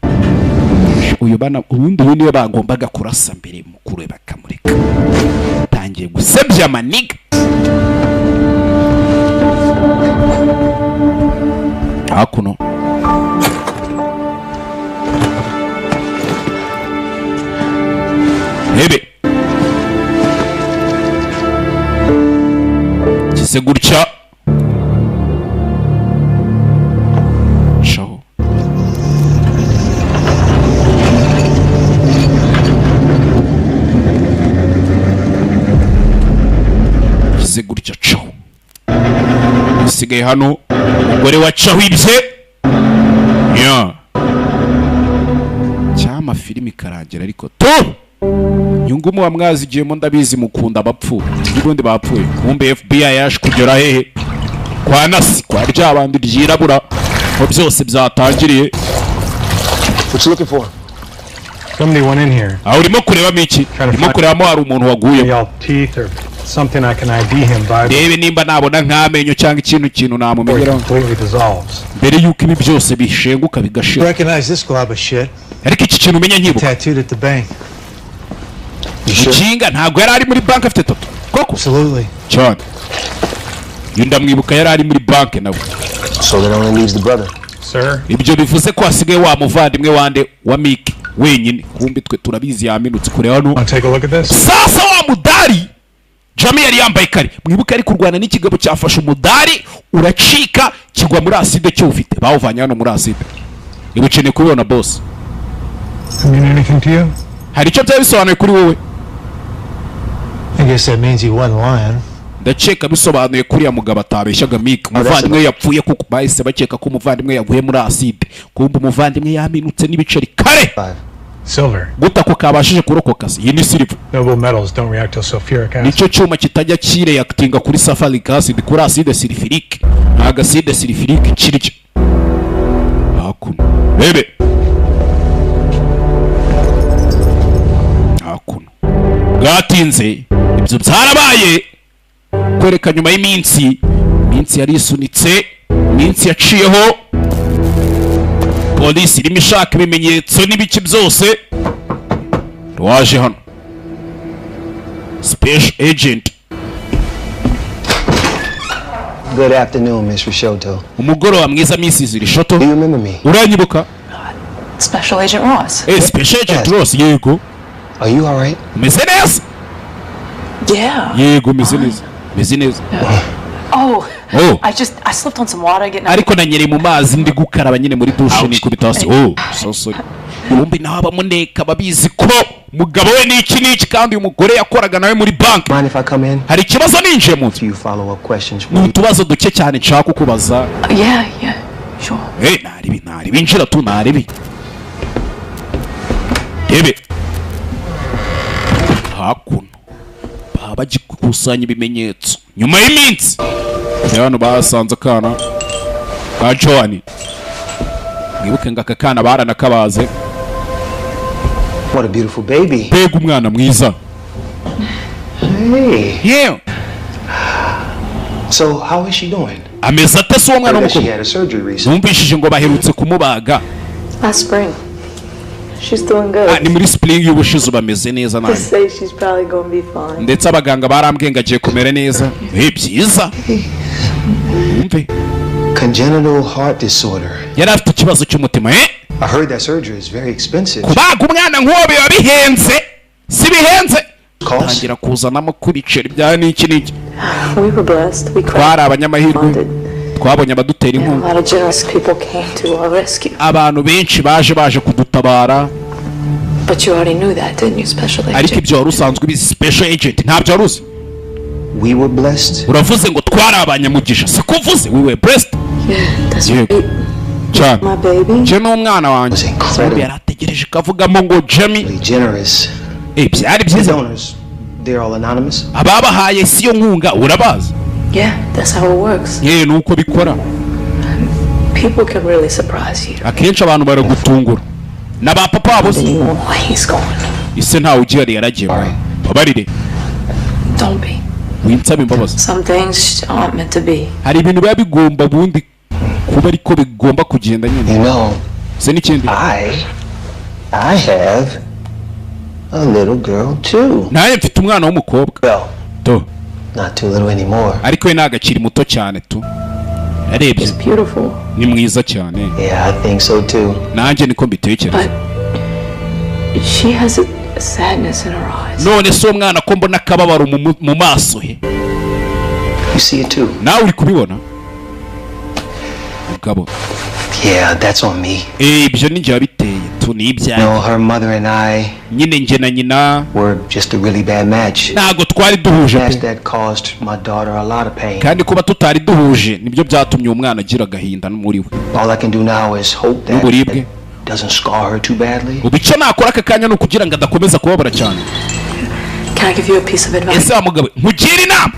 Uyu bana ubundi uyu niwe bagombaga kurasa mbere, mukuru we bakamureka. Tangiye gusebya maniga. Hakuno hebe kise gutya shaho. Kise gutya caho. Isigaye hano umugore wa caho ibye ya cyama filimi ikarangira, ariko tu nyungu muba mwazigiyemo ndabizi, mukunda abapfu n'ubundi bapfuye. Kumbe FBI yaje kugera hehe? Kwa nasi kwa ryabandi ryirabura aho byose byatangiriye. What you looking for? Somebody went in here. Aho urimo kurebamo iki? Urimo kurebamo hari umuntu waguye. Y'all teeth or something I can ID him by. Ndebe nimba nabona nk'amenyo cyangwa ikintu kintu namumenyeraho Completely dissolves. mbere yuko ibi byose bishenguka bigashira. Recognize this glob of shit. Ariko iki kintu umenya nkibuka. Tattooed at the bank. Mukinga ntabwo yari ari muri banki afite tattoo koko? Absolutely. Cyane. Uyu ndamwibuka yari ari muri banki nawe. So that only leaves the brother. Sir. Ibyo bivuze ko hasigaye wa muvandimwe wande wa Mick wenyine. Kumbi twe turabizi yaminutse kure hano. Wanna take a look at this? Sasa wa mudari Jamie yari yambaye kare, mwibuke ari kurwana n'ikigabo cyafashe umudari uracika kigwa muri acide cyufite. Bawuvanye hano muri acide. Niba ukeneye kubibona boss. I mean anything to you? Hari icyo byaba bisobanuye kuri wowe? I guess that means he wasn't lying. Ndakeka bisobanuye kuriya mugabo atabeshyaga Mick. Umuvandimwe yapfuye kuko bahise bakeka ko umuvandimwe yaguye muri acide. Kumbe umuvandimwe yaminutse n'ibiceri kare. Silver. Guta ko kabashije kurokoka se. Iyi ni silver. Noble metals don't react to sulfuric acid. Nicyo cyuma kitajya kireactinga kuri sulfuric acid, kuri acide sulfuric. Ntago acide sulfuric kirya. Hakuno. Bebe. Hakuno. Bwatinze ibyo byarabaye. Kwereka nyuma y'iminsi, iminsi yari isunitse, iminsi yaciyeho. Polisi irimo ishaka ibimenyetso n'ibiki byose. Rwaje hano special agent. Good afternoon, Miss Rishoto. Umugoroba mwiza Mrs. Rishoto. Do you remember me? Uranyibuka? Special Agent Ross. Special Agent Ross, yego. Are you all right? Umeze neza? Yeah. Yego, umeze neza. Umeze neza. Oh. Oh. I slipped on some water getting out. Ariko nanyereye mu mazi ndi gukaraba nyine muri douche nikubita hasi. Oh, so sorry. Urumbi naho abamuneka babizi ko mugabo we niki niki, kandi uyu mugore yakoraga nawe muri banki. Mind if I come in? Hari ikibazo ninjiye mu nzu? Few follow-up questions. Ni utubazo duke cyane nshaka kukubaza. Yeah, yeah. Sure. Naribi naribi injira tu naribi. Debe. Hakuno baba bagikusanya ibimenyetso nyuma y'iminsi. Hano basanze akana ka Joan. Mwibuke ngo aka kana baranakabaze. What a beautiful baby. Mbega umwana mwiza. Hey. Yeah. So how is she doing? Ameze ate se uwo mwana Heard that she w'umukobwa? had a surgery recently. Numvishije ngo baherutse kumubaga. Last spring. She's doing good. Ni muri spring y'ubushize bameze neza They nawe. say she's probably gonna be fine. Ndetse abaganga barambwiye ngo agiye kumera neza. Byiza. Umve. Congenital heart disorder. Yari afite ikibazo cy'umutima, I heard that surgery is very expensive. Kubaga umwana nk'uwo biba bihenze. Si bihenze. Tangira kuzanamo kubiceri bya niki niki. We were blessed. We Twari abanyamahirwe. Twabonye abadutera A inkunga. lot of generous people came to our rescue. Abantu benshi baje kudutabara. But you already knew that, didn't you, Special Ariko Agent? ibyo wari usanzwe ubizi, special agent, ntabyo wari uzi? We were blessed. Uravuze ngo twari abanyamugisha, siko uvuze? We were blessed. Yeah, that's Yego. right. Cyane. My baby. Njye n'umwana wanjye. Incredible. Yari ategereje kavugamo ngo Jamie. Generous. Eh, byari byiza. Donors, they're all anonymous. Ababahaye si yo nkunga, urabazi? Yeah, that's how it works. Yewe, ni uko bikora. People can really surprise you. Akenshi abantu baragutungura na ba papa babo se. Why he's going. Ise ntawe ugihari, yaragiye. Babarire. Don't be. Winsaba imbabazi. Some things aren't meant to be. Hari ibintu biba bigomba ubundi kuba, ariko bigomba kugenda nyine. You know, Se n'ikindi, I have a little girl too. Nanjye mfite umwana w'umukobwa. Well, to not too little anymore. Ariko we ntabwo akiri muto cyane tu, yarebye. Beautiful. Ni mwiza cyane. Yeah, I think so too. Nanjye niko mbitekereza. But she has a sadness in her eyes. None se uwo mwana ko mbona akababaro mu maso he? You see it too. Nawe uri kubibona, mugabo? Yeah, that's on me. Eh, ibyo ni njye wabiteye tu, ni ibyanjye. No, her mother and I Nyine njye na nyina were just a really bad match. ntabwo twari duhuje Match pe. that caused my daughter a lot of pain. Kandi kuba tutari duhuje nibyo byatumye uwo mwana agira agahinda muri we All I can do now is hope that n'uburibwe. it doesn't scar her too badly. Ubu icyo nakora aka kanya ni ukugira ngo adakomeza kubabara cyane. Can I give you a piece of advice? Ese wa mugabo, nkugire inama?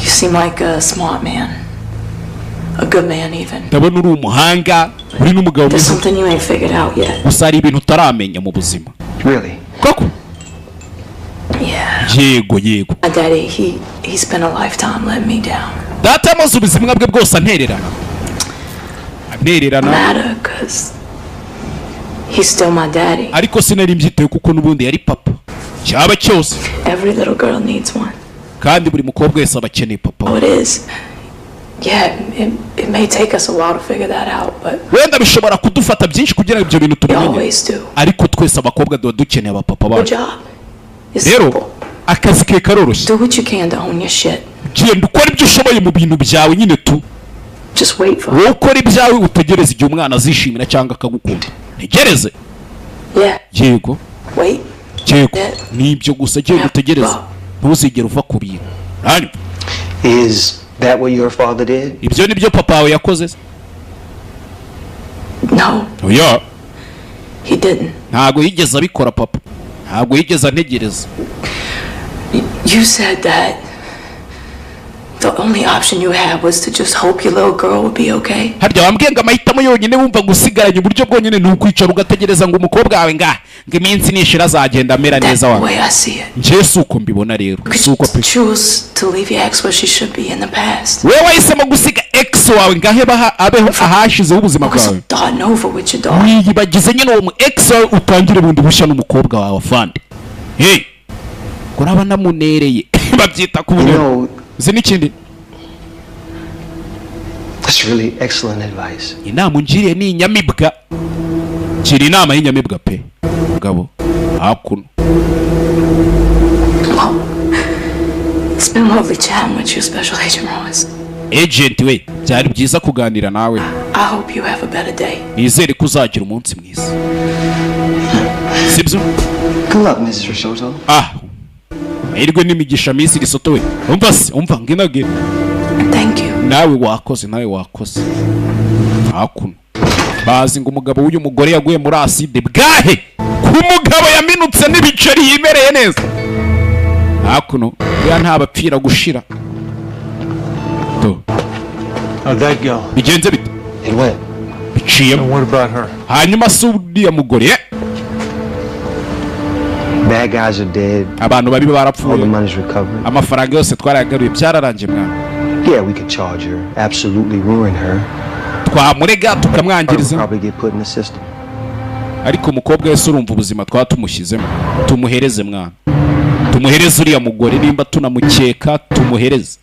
You seem like a smart man. A good man, even. Ndabona uri umuhanga, uri n'umugabo There's mwiza. something you ain't figured out yet. Gusa hari ibintu utaramenya mu buzima. Really? Koko? Yeah. Yego. My daddy, he spent a lifetime letting me down. Data yamaze ubuzima bwe bwose antererana, antererana. Matter, 'cause he's still my daddy. Ariko sinari mbyitaye kuko n'ubundi yari papa cyaba cyose. Every little girl needs one. Kandi buri mukobwa wese aba akeneye papa Oh, we. it is. Yeah, it may take us a while to figure that out, but Wenda bishobora kudufata byinshi kugira ngo ibyo bintu we tubimenye, always do. ariko twese abakobwa tuba dukeneye abapapa Your bacu. job is Rero simple. akazi ke karoroshye. Do what you can to own your shit. Genda ukora ibyo ushoboye mu bintu byawe nyine tu. Just wait for Wowe ukora ibyawe, utegereze igihe umwana azishimira cyangwa akagukunda, ntegereze. Yeah, Yego. wait. Yego, ni ibyo gusa, genda utegereze, ntuzigere uva ku bintu hanyuma. Is that what your father did? Ibyo ni byo papa wawe yakoze se? No, Oya. he didn't. Ntabwo yigeze abikora. Papa ntabwo yigeze antegereza. You said that the only option you had was to just hope your little girl would be okay. Harya wambwiye ngo amahitamo yonyine wumva gusigaranye, uburyo bwonyine, ni ukwicara ugategereza ngo umukobwa wawe ngo iminsi nishira azagenda amera neza The wawe. way I see it. Njye si uko mbibona rero, si uko pe. Choose to leave your ex where she should be, in the past. Wowe wahisemo gusiga ex wawe ngahe baha abeho ahashizeho ubuzima bwawe. Starting over with your daughter. Wiyibagize nyine uwo mu ex wawe, utangire bundi bushya n'umukobwa wawe. Afande, hey, uraba namunereye, babyita ku You uzi n'ikindi? That's really excellent advice. Inama ungiriye ni inyamibwa, gira inama y'inyamibwa pe. Mugabo hakuno. Well, it's been lovely chatting with you, Special Agent Ross. Agent we, byari byiza kuganira nawe. I hope you have a better day. Nizere ko uzagira umunsi mwiza, sibyo? Good luck, Mrs. Risotto. Ah, amahirwe n'imigisha, Miss Risoto we. Umva se, umva nginage. Thank you. Nawe wakoze, nawe wakoze. Hakuno bazi ngo umugabo w'uyu mugore yaguye muri acide bwahe, ku mugabo yaminutse n'ibiceri, yimereye neza. Hakuno buriya ntabapfira gushira to. How'd that go? Bigenze bite? It went. Biciyemo. And what about her? Hanyuma se uriya mugore? Bad guys are dead. Abantu babi All the barapfuye. money's recovered. Amafaranga yose twarayagaruye, byararangiye mwana. Yeah, we could charge her. Absolutely ruin her. Twamurega tukamwangiriza. Probably get put in the system. Ariko umukobwa wese, urumva ubuzima twaba tumushyizemo. Tumuhereze mwana, tumuhereze uriya mugore, nimba tunamukeka tumuhereze.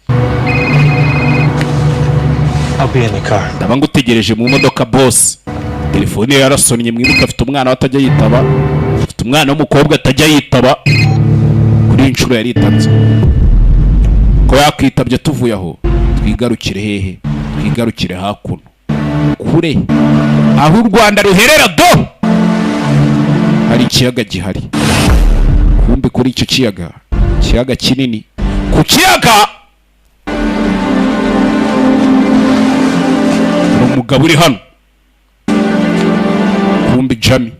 I'll be in the car. Ndaba ngutegereje mu modoka, boss. Telefone ye yarasonnye. Mwibuka afite umwana we atajya yitaba, afite umwana w'umukobwa atajya yitaba. Kuri iyi nshuro yaritabye, ko yakwitabye. Tuvuye aho twigarukire hehe? Twigarukire hakuno kure aho u Rwanda ruherera, do hari ikiyaga gihari. Kumbe kuri icyo kiyaga, ikiyaga kinini, ku kiyaga hari umugabo uri hano. Kumbe Jami,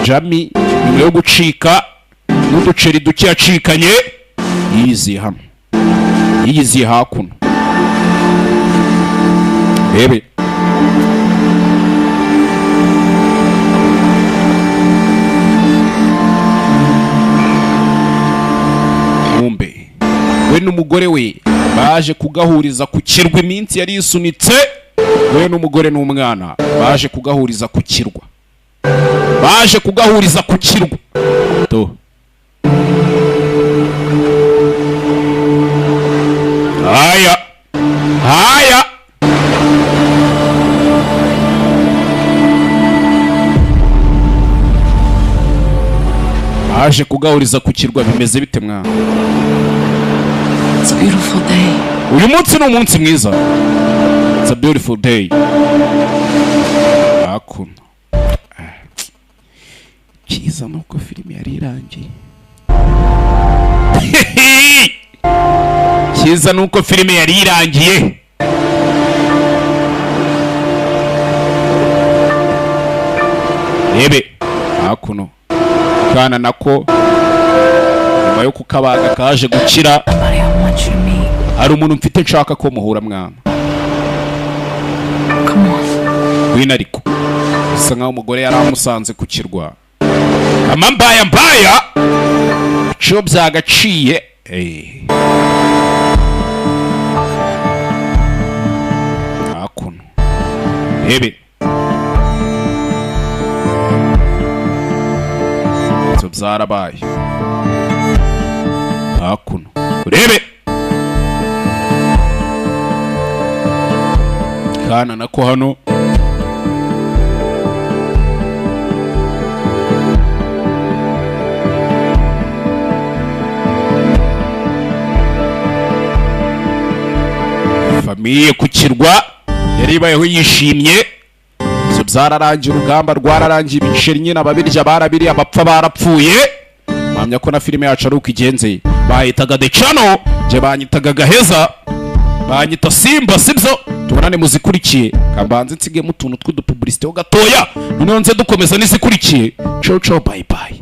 Jami nyuma yo gucika n'uduceri duke yacikanye, yiyiziye hano, yiyiziye hakuno. Bebe kumbe we n'umugore we baje kugahuriza ku kirwa. Iminsi yari isunitse, we n'umugore n'umwana baje kugahuriza ku kirwa, baje kugahuriza ku kirwa to. Haya haya, baje kugahuriza ku kirwa. Bimeze bite mwana? It's a beautiful day. Uyu munsi ni umunsi mwiza. It's a beautiful day. Hakuno cyiza nuko filime yari irangiye. Cyiza nuko filime yari irangiye. Rebe hakuno kana nako nyuma yo kukabaga kaje gukira. Hari umuntu mfite nshaka ko muhura mwana. Ngwino ariko. Bisa nkaho umugore yari amusanze ku kirwa. Amambaya mbaya cyo byagaciye. Hakuno rebe ibyo byarabaye. Hakuno urebe kana nako hano famiye ku kirwa yari ibayeho yishimye. Ibyo byararangiye, urugamba rwararangiye, ibiceri nyine ababirya barabiriye, abapfa barapfuye. Mpamya ko na filime yacu ari uko igenzeye. Bayitaga The Channel, nje banyitaga Gaheza, banyita Simba, sibyo? Tubonane muzikurikiye. Kambanze nsigemo utuntu tw'udupublicité ho gatoya, noneho nze dukomeza n'izikurikiye. Ciao ciao, bye bye.